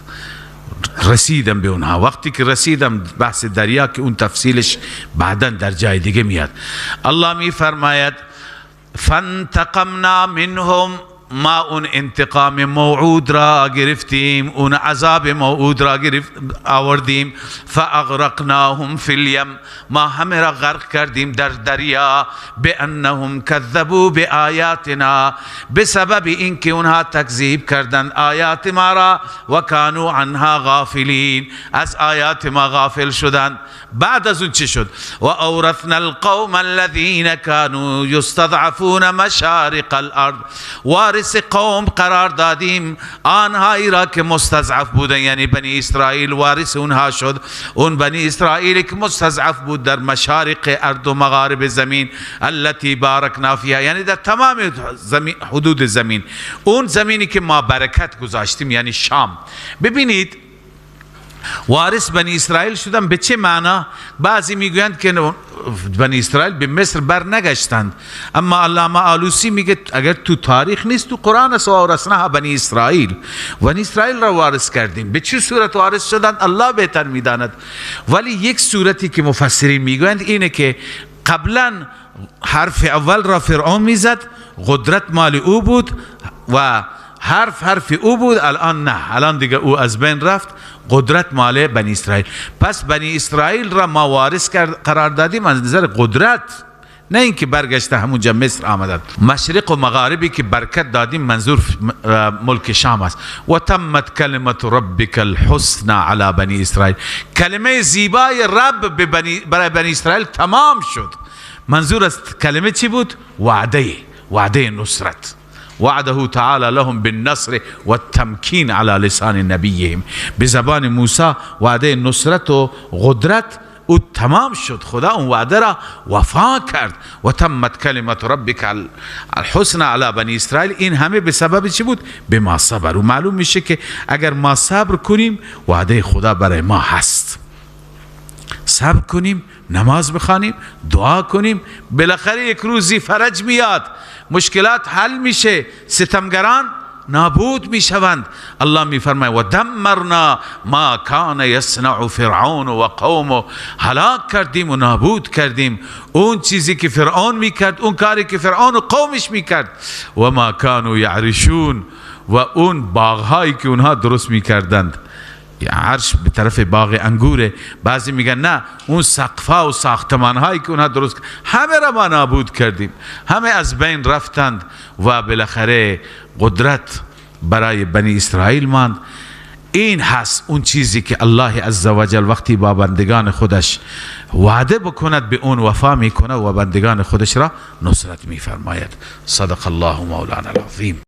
رسیدم به اونها. وقتی که رسیدم بحث دریا که اون تفصیلش بعدا در جای دیگه میاد. الله می فرماید فانتقمنا منهم، ما اون انتقام موعود را گرفتیم، اون عذاب موعود را گرفت آوردیم. فاغرقناهم فی الیم، ما همه را غرق کردیم در دریا. بانهم کذبوا بآیاتنا، بسبب اینکه اونها تکذیب کردند آیات ما را، و کانوا عنها غافلین، از آیات ما غافل شدند. بعد از اون چه شد؟ و اورثنا القوم الذین كانوا یستضعفون مشارق الارض، وارث قوم قرار دادیم آنهایی را که مستضعف بودن، یعنی بنی اسرائیل وارث اونها شد. اون بنی اسرائیل که مستضعف بود در مشارق ارض و مغارب زمین، التي بارکنا فیها، یعنی در تمام زمین، حدود زمین، اون زمینی که ما برکت گذاشتیم، یعنی شام. ببینید وارث بنی اسرائیل شدن به چه معنا؟ بعضی میگویند که بنی اسرائیل به مصر بر نگشتند، اما علامه آلوسی میگه اگر تو تاریخ نیست تو قرآن است، وارثناها بنی اسرائیل، بنی اسرائیل را وارث کردیم. به چه صورت وارث شدند الله بهتر میداند، ولی یک صورتی که مفسرین میگویند اینه که قبلا حرف اول را فرعون میزد، قدرت مال او بود و حرف او بود. الان نه، الان دیگه او از بین رفت، قدرت مال بنی اسرائیل. پس بنی اسرائیل را ما وارث قرار دادیم از نظر قدرت، نه اینکه برگشته همونجا مصر آمدند. مشرق و مغاربی که برکت دادیم منظور ملک شام است. و تمت کلمت ربک الحسنى علی بنی اسرائیل، کلمه زیبای رب برای بنی اسرائیل تمام شد. منظور از کلمه چی بود؟ وعده نصرت. وعده تعالی لهم بالنصر والتمکین على لسان نبیهم، به زبان موسی وعده نصرت و قدرت او تمام شد. خدا اون وعده را وفا کرد. و تمت کلمت ربک الحسنى علی بنی اسرائیل. این همه به سبب چی بود؟ به ما صبر. و معلوم میشه که اگر ما صبر کنیم وعده خدا برای ما هست. صبر کنیم، نماز بخوانیم، دعا کنیم، بالاخره یک روزی فرج میاد، مشکلات حل میشه، ستمگران نابود میشوند. الله میفرماید و دمرنا ما کان یصنع فرعون و قومه، هلاک کردیم و نابود کردیم اون چیزی که فرعون میکرد، اون کاری که فرعون و قومش میکرد. و ما کانوا یعرشون، و اون باغهایی که اونها درست میکردند. عرش به طرف باغ انگوره، بعضی میگن نه اون سقفا و ساختمان هایی که اونها درست، همه را ما نابود کردیم، همه از بین رفتند و بالاخره قدرت برای بنی اسرائیل ماند. این هست اون چیزی که الله عزوجل وقتی با بندگان خودش وعده بکند به اون وفا میکنه و بندگان خودش را نصرت میفرماید. صدق الله مولانا العظیم.